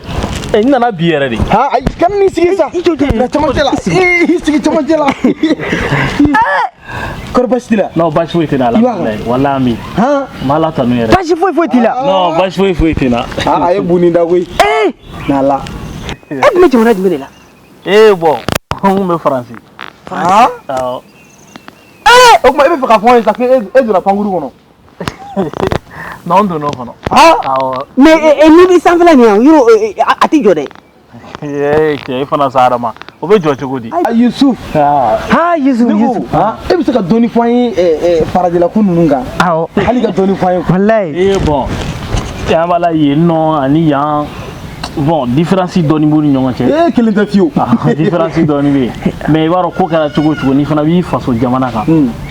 N nana bi yɛrɛ de. Ha ayi kana n'i sigi sa. I jɔ jɔ. Na camancɛ la. I sigi camancɛ la. Kori baasi t'i la? Non baasi foyi tɛ n na alhamdulilayi walayi ami. Han. N b'Ala tanu yɛrɛ. Baasi foyi foyi t'i la. Non baasi foyi foyi tɛ n na. Aa a ye bu ni da koyi. Ee. N'Ala. E tun bɛ jamana jumɛn de la? Ee bon n kun bɛ Faransi. Han. Awɔ. Ee o tuma e bɛ fɛ k'a fɔ an ye sa ko e donna pankuru kɔnɔ. Non n donn'o kɔnɔ. Han. Awɔ. Mais n'i bɛ sanfɛla nin yan yɔrɔ a tɛ jɔ dɛ. Ee cɛ e fana sa Adama o bɛ jɔ cogo di? Yusuf. Ha Yusuf Yusuf. E bɛ se ka dɔɔni fɔ an ye farajɛla ko ninnu kan. Awɔ. Hali ka dɔɔni fɔ an ye. Walayi. Ee bon an b'a la yen nɔ ani yan. Bon différence dɔɔni b'u ni ɲɔgɔn cɛ. Ee kelen tɛ fiyewu. Différence dɔɔni bɛ yen mais i b'a dɔn ko kɛra cogo o cogo n'i fana b'i faso jamana kan.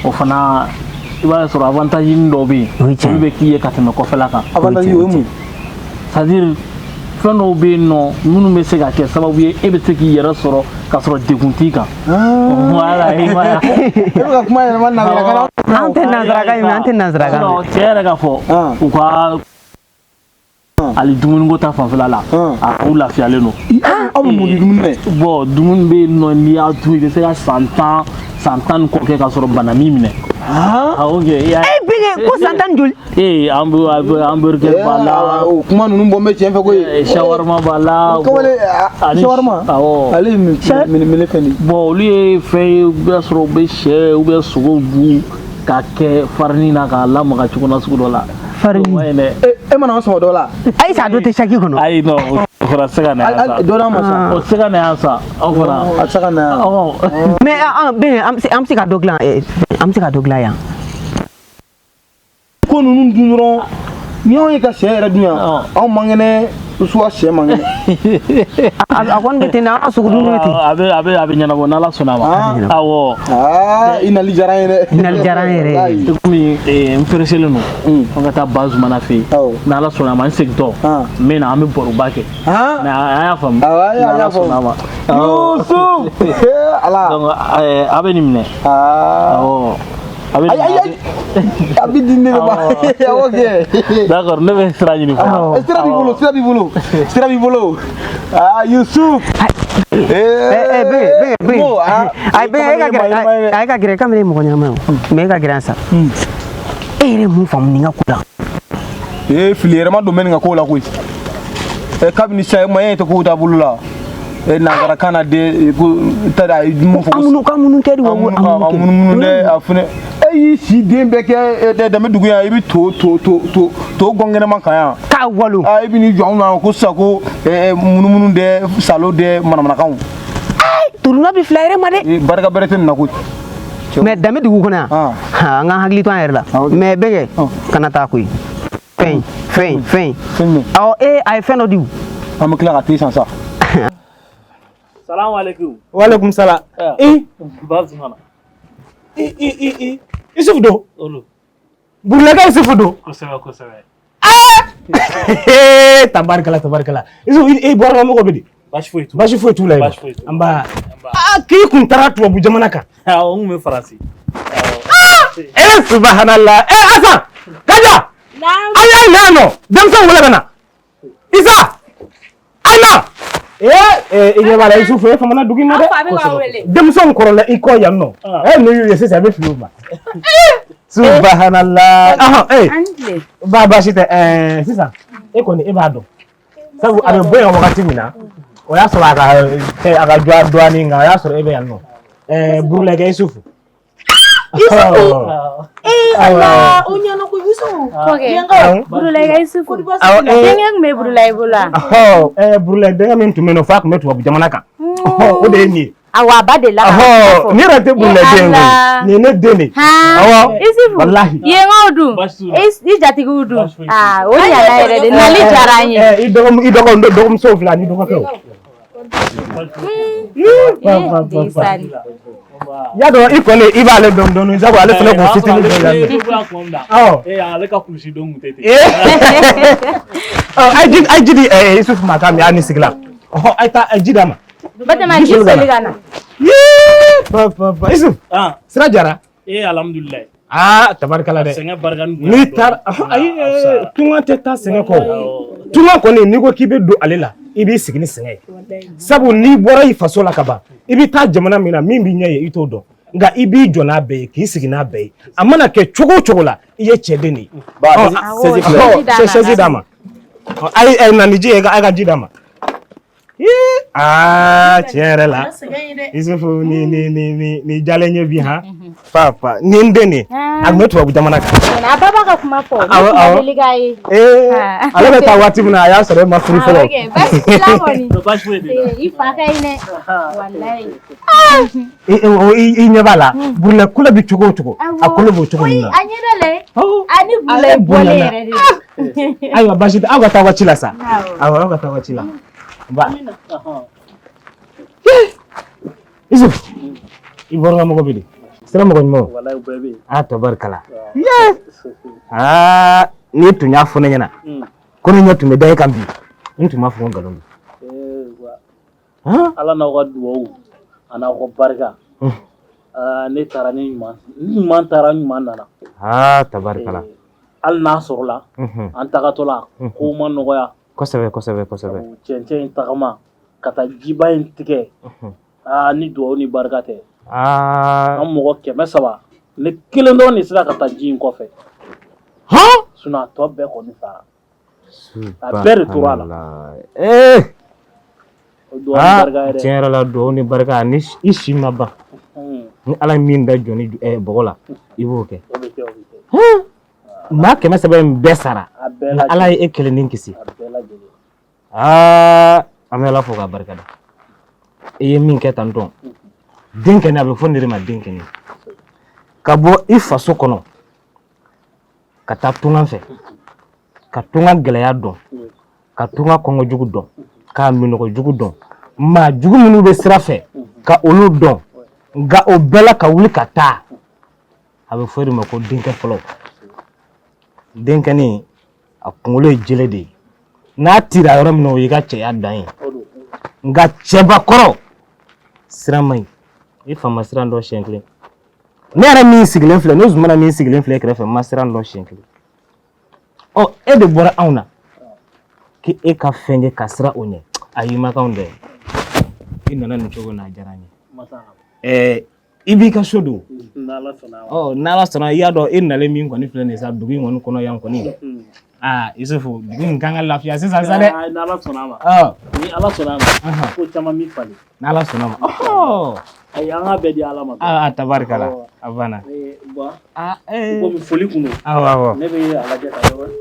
O fana i b'a sɔrɔ avantage dɔw bɛ yen. Olu bɛ k'i ye ka tɛmɛ kɔfɛla kan. Avantage o ye mun ye? C'est à dire fɛn dɔw bɛ yen nɔ minnu bɛ se ka kɛ sababu ye e bɛ se k'i yɛrɛ sɔrɔ k'a sɔrɔ degun t'i kan. Voilà i ma ye. E bɛ ka kuma yɛlɛma nansarakan na. An tɛ nansarakan in mɛn an tɛ nansarakan mɛn. Cɛ yɛrɛ ka fɔ u ka. Hali dumuniko ta fanfɛla la a u lafiyalen don. Aw bɛ mun di dumuni na? Bon dumuni bɛ yen nɔ n'i y'a dun i bɛ se ka san tan ni kɔ kɛ k'a sɔrɔ bana m'i minɛ. Awɔ kɛ. E bɛnkɛ ko san 10 joli? Ee hamburger b'a la. O kuma ninnu bɔ n bɛ tiɲɛ fɛ koyi. Shawarma b'a la. Kamalen shawarma. Awɔ. Ale ye minɛ fɛn de ye. Bon olu ye fɛn ye i b'a sɔrɔ u bɛ sɛ ou bien sogo bu k'a kɛ farini na k'a lamaga cogo nasugu dɔ la. Farini. E mana an sɔgɔ dɔ la. Ayi sa dɔ tɛ saki kɔnɔ. Ayi non o fana tɛ se ka na yan sa. Dɔ d'an ma sa. O tɛ se ka na yan sa aw fana. A tɛ se ka na yan. Mais an bɛn an bɛ se ka dɔ dilan an bɛ se ka dɔ dilan yan. Ko ninnu dun dɔrɔn ni anw ye ka sɛ yɛrɛ dun yan anw man kɛnɛ soit sɛ man kɛnɛ. A kɔni bɛ ten de an ka sogo dun bɛ ten. A bɛ ɲɛnabɔ n'Ala sɔnna a ma. Awɔ. Aa i nali diyara an ye dɛ. I nali diyara an yɛrɛ ye. Komi n pereselen don. An ka taa Bazumana fɛ yen. N'Ala sɔnna a ma n segintɔ. N bɛ na an bɛ baroba kɛ. Mais an y'a faamu. Awɔ an y'a N'Ala sɔnna a ma. Yusuf Ala. Donc a bɛ nin minɛ. Awɔ. Ayi ayi ayi a bɛ di ne de ma awɔ kɛ. D'accord ne bɛ sira ɲini fɔlɔ. Sira b'i bolo sira b'i bolo sira b'i bolo aa Yusuf. Bɛnkɛ bɛnkɛ. Ayi bɛnkɛ e ka gɛrɛ ayi ka gɛrɛ komi ne ye mɔgɔ ɲɛnama ye o mais e ka gɛrɛ yan sa. E yɛrɛ ye mun faamu nin ka ko la? Ee fili yɛrɛ ma don bɛ nin ka ko la koyi. Kabini sisan e ma e tɛ kow taabolo la. Nansarakan na de ko tari a ye mun fɔ. An minnu kɛ de wa? An munumunu dɛ a fɛnɛ. E y'i si den bɛɛ kɛ danbe dugu yan i bɛ to gɔngɛnɛma kan yan. K'a walo. Aa i bɛ n'i jɔ anw na ko sisan ko munumunu dɛ salo dɛ manamanakanw. Toluna bɛ fila yɛrɛ ma dɛ. Barika bɛrɛ tɛ nin na koyi. Mais danbe dugu kɔnɔ yan. An k'an hakili to an yɛrɛ la. Mais bɛnkɛ kana taa koyi. Fɛn fɛn fɛn. Awɔ ee a ye fɛn dɔ di. An bɛ tila ka te san sa. Salamu alaikum. Wa alaikum salam. Eh. Bazumana. I Yusuf don. Olu. Burulaka Yusuf don. Kosɛbɛ kosɛbɛ. Aa! Tabarikala tabarikala. Yusuf i bɔra mɔgɔ bɛ di? Baasi foyi t'u la. Baasi foyi t'u la. Baasi foyi t'u la. An b'a. Aa k'i kun taara tubabu jamana kan. Awɔ n kun bɛ Faransi. Aa! Subhanallah. Asan. Kaja. Naamu. Ayi ayi na yan nɔ. Denmisɛnw wele ka na. Isa. Ayi na. I ɲɛ b'a la Yusufu e famana dugu in ma dɛ. Denmisɛnw kɔrɔla i kɔ yan nɔ. N'u y'u ye sisan i bɛ fili u ma. Subhanallah. Ba baasi tɛ sisan e kɔni e b'a dɔn. Sabu a bɛ bɔ yan wagati min na o y'a sɔrɔ a ka jɔ dɔɔnin nka o y'a sɔrɔ e bɛ yan nɔ. Burulakɛ Yusufu. Yusufu. Ee Ala o ɲɛna ko Yusufu. Kɔkɛ Burulakɛ Yusufu. Denkɛ tun bɛ Burulayi bolo wa? Burulayi denkɛ min tun bɛ yen nɔ f'a tun bɛ tubabu jamana kan. O de ye nin ye. Awɔ a ba delila ka ne yɛrɛ tɛ Burulayi den ye koyi. Nin ye ne den de ye. Awɔ. Isufu walahi. Yenkaw dun i jatigiw dun aa o ɲana yɛrɛ de nali diyara an ye. I dɔgɔmusow filɛ ani dɔgɔkɛw. Denmisɛnnin. Y'a dɔn i kɔni i b'ale dɔn dɔɔni sabu ale fana kun fitinin dɔ yan nɔ. Awɔ. Ee ale ka kulusi don kun tɛ ten. Ɔ a ye ji a ye ji di Isufu ma k'a min a ni sigila. Ɔhɔ a ye taa a ye ji d'a ma. Batoma ji soli ka na. Yee pa pa pa Isufu. Sira jara. Ee alhamdulilayi. Aa tabarikala dɛ. Sɛgɛn barika ni bonya. N'i taara ayi tunga tɛ taa sɛgɛn kɔ. Tunga kɔni n'i ko k'i bɛ don ale la i b'i sigi ni sɛgɛn ye. Sabu n'i bɔra i faso la ka ban i bɛ taa jamana min na min b'i ɲɛ ye i t'o dɔn nka i b'i jɔ n'a bɛɛ ye k'i sigi n'a bɛɛ ye a mana kɛ cogo o cogo la i ye cɛden de ye. Chaise d'a ma. Ayi ayi na ni ji ye a ka ji d'a ma. Aa tiɲɛ yɛrɛ la Isufu ni ni ni ni ni jalen ye bi han pa pa ni n den de a tun bɛ tubabu jamana kan. A ba b'a ka kuma fɔ. Awɔ awɔ. Deli k'a ye. Ee ale bɛ taa waati min na a y'a sɔrɔ e ma furu fɔlɔ. Baasi t'i la kɔni. I fa ka ɲi dɛ. Walayi. I ɲɛ b'a la burulɛ kolo bɛ cogo o cogo a kolo b'o cogo in na. A ɲɛ bɛ lɛ. A ni burulɛ bɔlen yɛrɛ de. Ayiwa baasi tɛ aw ka taa waati la sa. Awɔ aw ka taa waati la. Ba. Isuf i bɔra mɔgɔ bɛ di sira mɔgɔ ɲuman a tabarikala aa n'i tun y'a fɔ ne ɲɛna ko ne ɲɛ tun bɛ da e kan bi n tun b'a fɔ ko nkalon don. Ala n'aw ka duwawu a n'aw ka barika ne taara ni ɲuman ni ɲuman taara ɲuman nana. Aa tabarikala. Hali n'a sɔrɔla an tagatɔ la kow ma nɔgɔya. Kosɛbɛ kosɛbɛ kosɛbɛ. Cɛncɛn in tagama ka taa jiba in tigɛ aa ni duwawu ni barika tɛ. Aa an mɔgɔ 300 ne kelen dɔrɔn de sera ka taa ji in kɔfɛ. Hɔn. Sinon a tɔ bɛɛ kɔni sara. A bɛɛ de tora a la. Ee. O duwawu ni barika yɛrɛ. Tiɲɛ yɛrɛ la duwawu ni barika ni i si ma ban. Ni Ala ye min da jɔ ni bɔgɔ la i b'o kɛ. O bɛ kɛ o bɛ kɛ. Maa 300 in bɛɛ sara nka Ala ye e kelen ni kisi. Aa an bɛ Ala fo k'a barika da. I ye min kɛ tan tɔ den kɛnɛ a bɛ fɔ nin de ma den kɛnɛ ka bɔ i faso kɔnɔ ka taa tunga fɛ ka tunga gɛlɛya dɔn ka tunga kɔngɔ jugu dɔn ka minnɔgɔ jugu dɔn maa jugu minnu bɛ sira fɛ ka olu dɔn nka o bɛɛ la ka wuli ka taa a bɛ fɔ o de ma ko denkɛ fɔlɔ denkɛnin a kunkolo ye jele de ye n'a tira yɔrɔ min na o y'i ka cɛya dan ye nka cɛbakɔrɔ siran man ɲi i fa ma siran dɔn siɲɛ kelen ne yɛrɛ min sigilen filɛ ne Zumana min sigilen filɛ kɛrɛfɛ n ma siran dɔn siɲɛ kelen ɔ e de bɔra anw na k'e ka fɛn kɛ ka siran o ɲɛ ayi i ma k'anw dɔ ye i nana nin cogo in na a diyara n ye. I b'i ka so don n'Ala sɔnna i y'a dɔn e nalen min kɔni filɛ nin ye sa dugu in kɔni kɔnɔ yan kɔni aa Isufu dugu in kan ka lafiya sisan sa dɛ n'Ala sɔnna a ma ni Ala sɔnna a ma ko caman bɛ falen n'Ala sɔnna a ma ayi an k'a bɛɛ di Ala ma aa tabarikala a banna komi foli kun don awɔ awɔ ne bɛ a lajɛ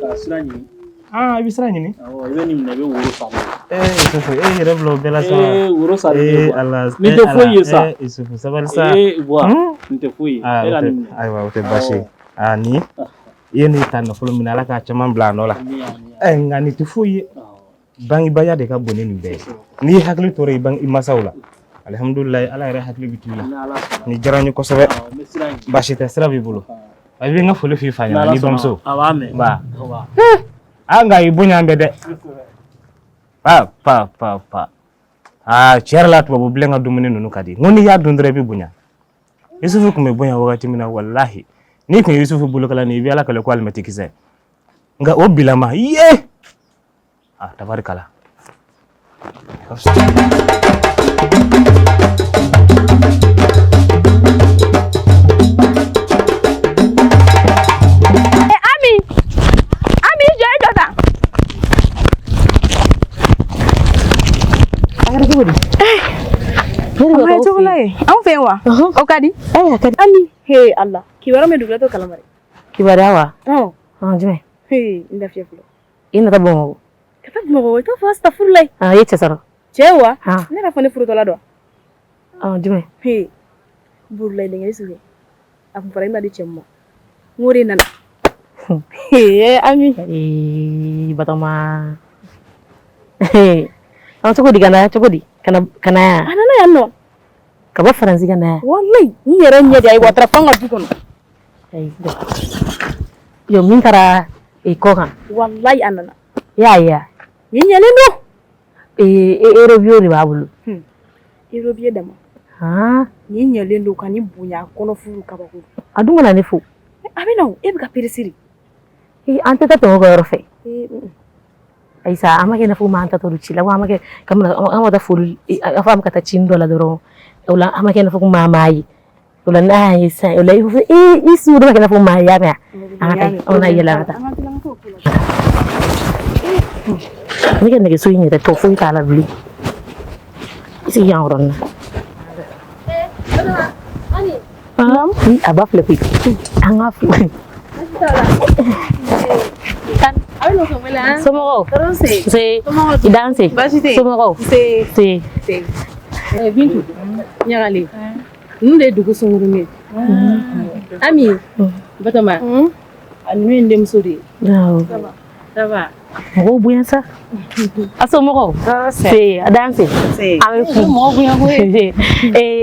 ka sira ɲini Aa i bɛ sira ɲini awɔ i bɛ nin minɛ i bɛ woro san ee Isufu e yɛrɛ bila o bɛɛ la sa ee woro san ee Ala ni tɛ foyi ye sa ee Isufu sabali sa ee Buwa n tɛ foyi ye e ka nin minɛ ayiwa o tɛ baasi ye aa nin i ye nin ta nafolo min na Ala k'a caman bila a nɔ la ɛ nka nin tɛ foyi ye bangebaya de ka bon ni nin bɛɛ ye n'i hakili tora i bange i masaw la alihamudulilayi Ala yɛrɛ hakili bɛ to i la nin diyara n ye kosɛbɛ baasi tɛ sira b'i bolo A bɛ n ka foli f'i fa ɲɛna n'i bamuso a b'a mɛn nba aa nka i bonya bɛ dɛ pa pa pa pa aa tiɲɛ yɛrɛ la tubabu bilen ka dumuni ninnu ka di n ko n'i y'a dun dɔrɔn i bɛ bonya Yusufu tun bɛ bonya wagati min na walahi n'i tun ye Yusufu bolokala nin i bɛ Ala kale ko alimɛti kisɛ nka o bilama ye a tabarikala Ami Ami i jɔ i jɔ tan A kɛra cogo di? A ma cogo la ye anw fɛ yen wa o ka di a ka di Ami he Ala kibaruya min dugu la t'o kalama dɛ Kibaruya wa? Ɔn Jumɛn? He n lafiya fɔlɔ I nana Bamakɔ. Ka taa Bamakɔ i t'a fɔ astafurulayi I ye cɛ sɔrɔ. Cɛ wa ne k'a fɔ ne furutɔla don jumɛn? He Burulayi denkɛ Yusufu a kun fɔra i ma di cɛ min ma n k'o de nana ee Ami ee Batɔɔma cogo di ka na cogo di ka na yan a nana yan nɔ Ka bɔ Faransi ka na yan. Walayi, n yɛrɛ ɲɛ de a ye wa a taara fo an ka du kɔnɔ. Ayi, yo min taara kɔ kan. Walayi a nana. I y'a ye wa? Nin ɲɛlen don. Euro billet de b'a bolo. Euro billet dama. Han. Nin ɲɛlen don ka nin bonya a kɔnɔ furu kabako. A dun kana ne fo. A bɛ na o, e bɛ ka peresiri. An tɛ taa tɔmɔ ka yɔrɔ fɛ. Ayi sa, an ma kɛ i n'a fɔ an tatɔ don ci la, an ma kɛ an ma taa foli, a fɔ an bɛ ka taa cini dɔ la dɔrɔn. O la an ma kɛ i n'a fɔ ko maa m'a ye. O la n'a y'a ye sisan, o la i i su ma kɛ i n'a fɔ maa y'a mɛn. An ka taa, an na yɛlɛ an ka taa. Ne ka nɛgɛso in yɛrɛ tɔ foyi t'a la bilen. I sigi yan yɔrɔnin na. A ba filɛ koyi. An ka fo. Somɔgɔw? Nse. I danse. Somɔgɔw? Nse. Bintu, ɲagali. Ninnu de ye dugu sunkurunin ye. Ami, Batoma, a ninnu ye n denmuso de ye. Awɔ. Ça va? Mɔgɔw bonya sa. A somɔgɔw? Nse, a danse. An bɛ fo. Mɔgɔw bonya koyi.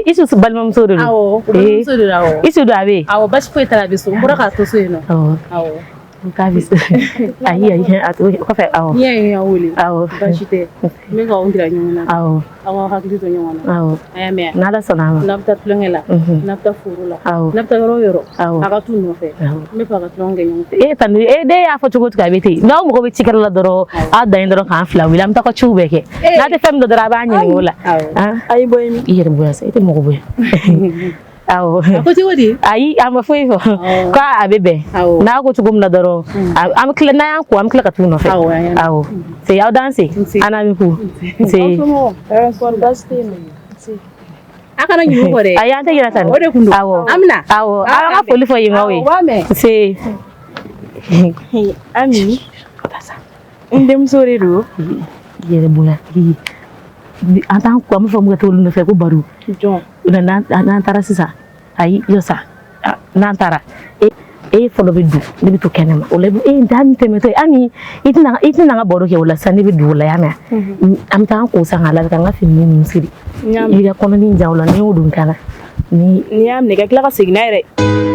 Isu balimamuso de don. Awɔ, balimamuso de don, awɔ. Isu don a bɛ yen? Awɔ, basi foyi t'a la, a bɛ so. N bɔra k'a to so yen nɔ. Awɔ. Awɔ. K'a bɛ so. Ayi ayi, a to kɔfɛ, awɔ. N'i y'a ye n y'aw wele. Awɔ. Baasi tɛ. N bɛ k'aw jira ɲɔgɔn na. Awɔ. Aw k'aw hakili to ɲɔgɔn na. Awɔ. A y'a mɛn wa? N'Ala sɔnna a ma. N'a bɛ taa tulonkɛ la. N'a bɛ taa foro la. Awɔ. N'a bɛ taa yɔrɔ o yɔrɔ. Awɔ. A ka t'u nɔfɛ. Awɔ. N bɛ fɛ a ka tulonkɛ kɛ ɲɔgɔn fɛ. E tani e den y'a fɔ cogo o cogo a bɛ ten. N'aw mago bɛ cikɛla la dɔrɔn, aw dan ye dɔrɔn k'an fila wele, an bɛ taa ka ciw bɛɛ kɛ. N'a tɛ fɛn min dɔn dɔrɔn a b'an ɲininka o la. Ayi bɔ ye min? I yɛrɛ bonya sa, i tɛ mɔgɔ bonya. Awɔ. A ko cogo di? Ayi, a ma foyi fɔ. Ko a bɛ bɛn. N'a ko cogo min na dɔrɔn, an bɛ tila, n'an y'an ko, an bɛ tila ka t'u nɔfɛ. Awɔ. Se aw danse. An n'a bɛ ko. Se. A kana ɲinɛ u kɔ dɛ. Ayi, an tɛ ɲinɛ tan. O de kun don. Awɔ. An bɛna. Awɔ. Aw ka foli fɔ yen maaw ye. Awɔ, u b'a mɛn. Se. Ami, n denmuso de don. I yɛrɛ bonya. An t'an ko, an b'a fɔ ka taa olu nɔfɛ ko baro. Jɔn. N'an taara sisan, ayi jɔ sa, n'an taara e fɔlɔ bɛ don, ne bɛ to kɛnɛma. O la e n t'a tɛmɛtɔ ye, Ami, i tɛna an ka baro kɛ o la sisan, ne bɛ don o la, y'a mɛn? An bɛ taa an ko san k'a labɛn, k'an ka fini ninnu siri. I b'i ka kɔnɔni ja o la, n'i y'o don n kan na. N'i y'a minɛ ka tila ka segin n'a ye dɛ.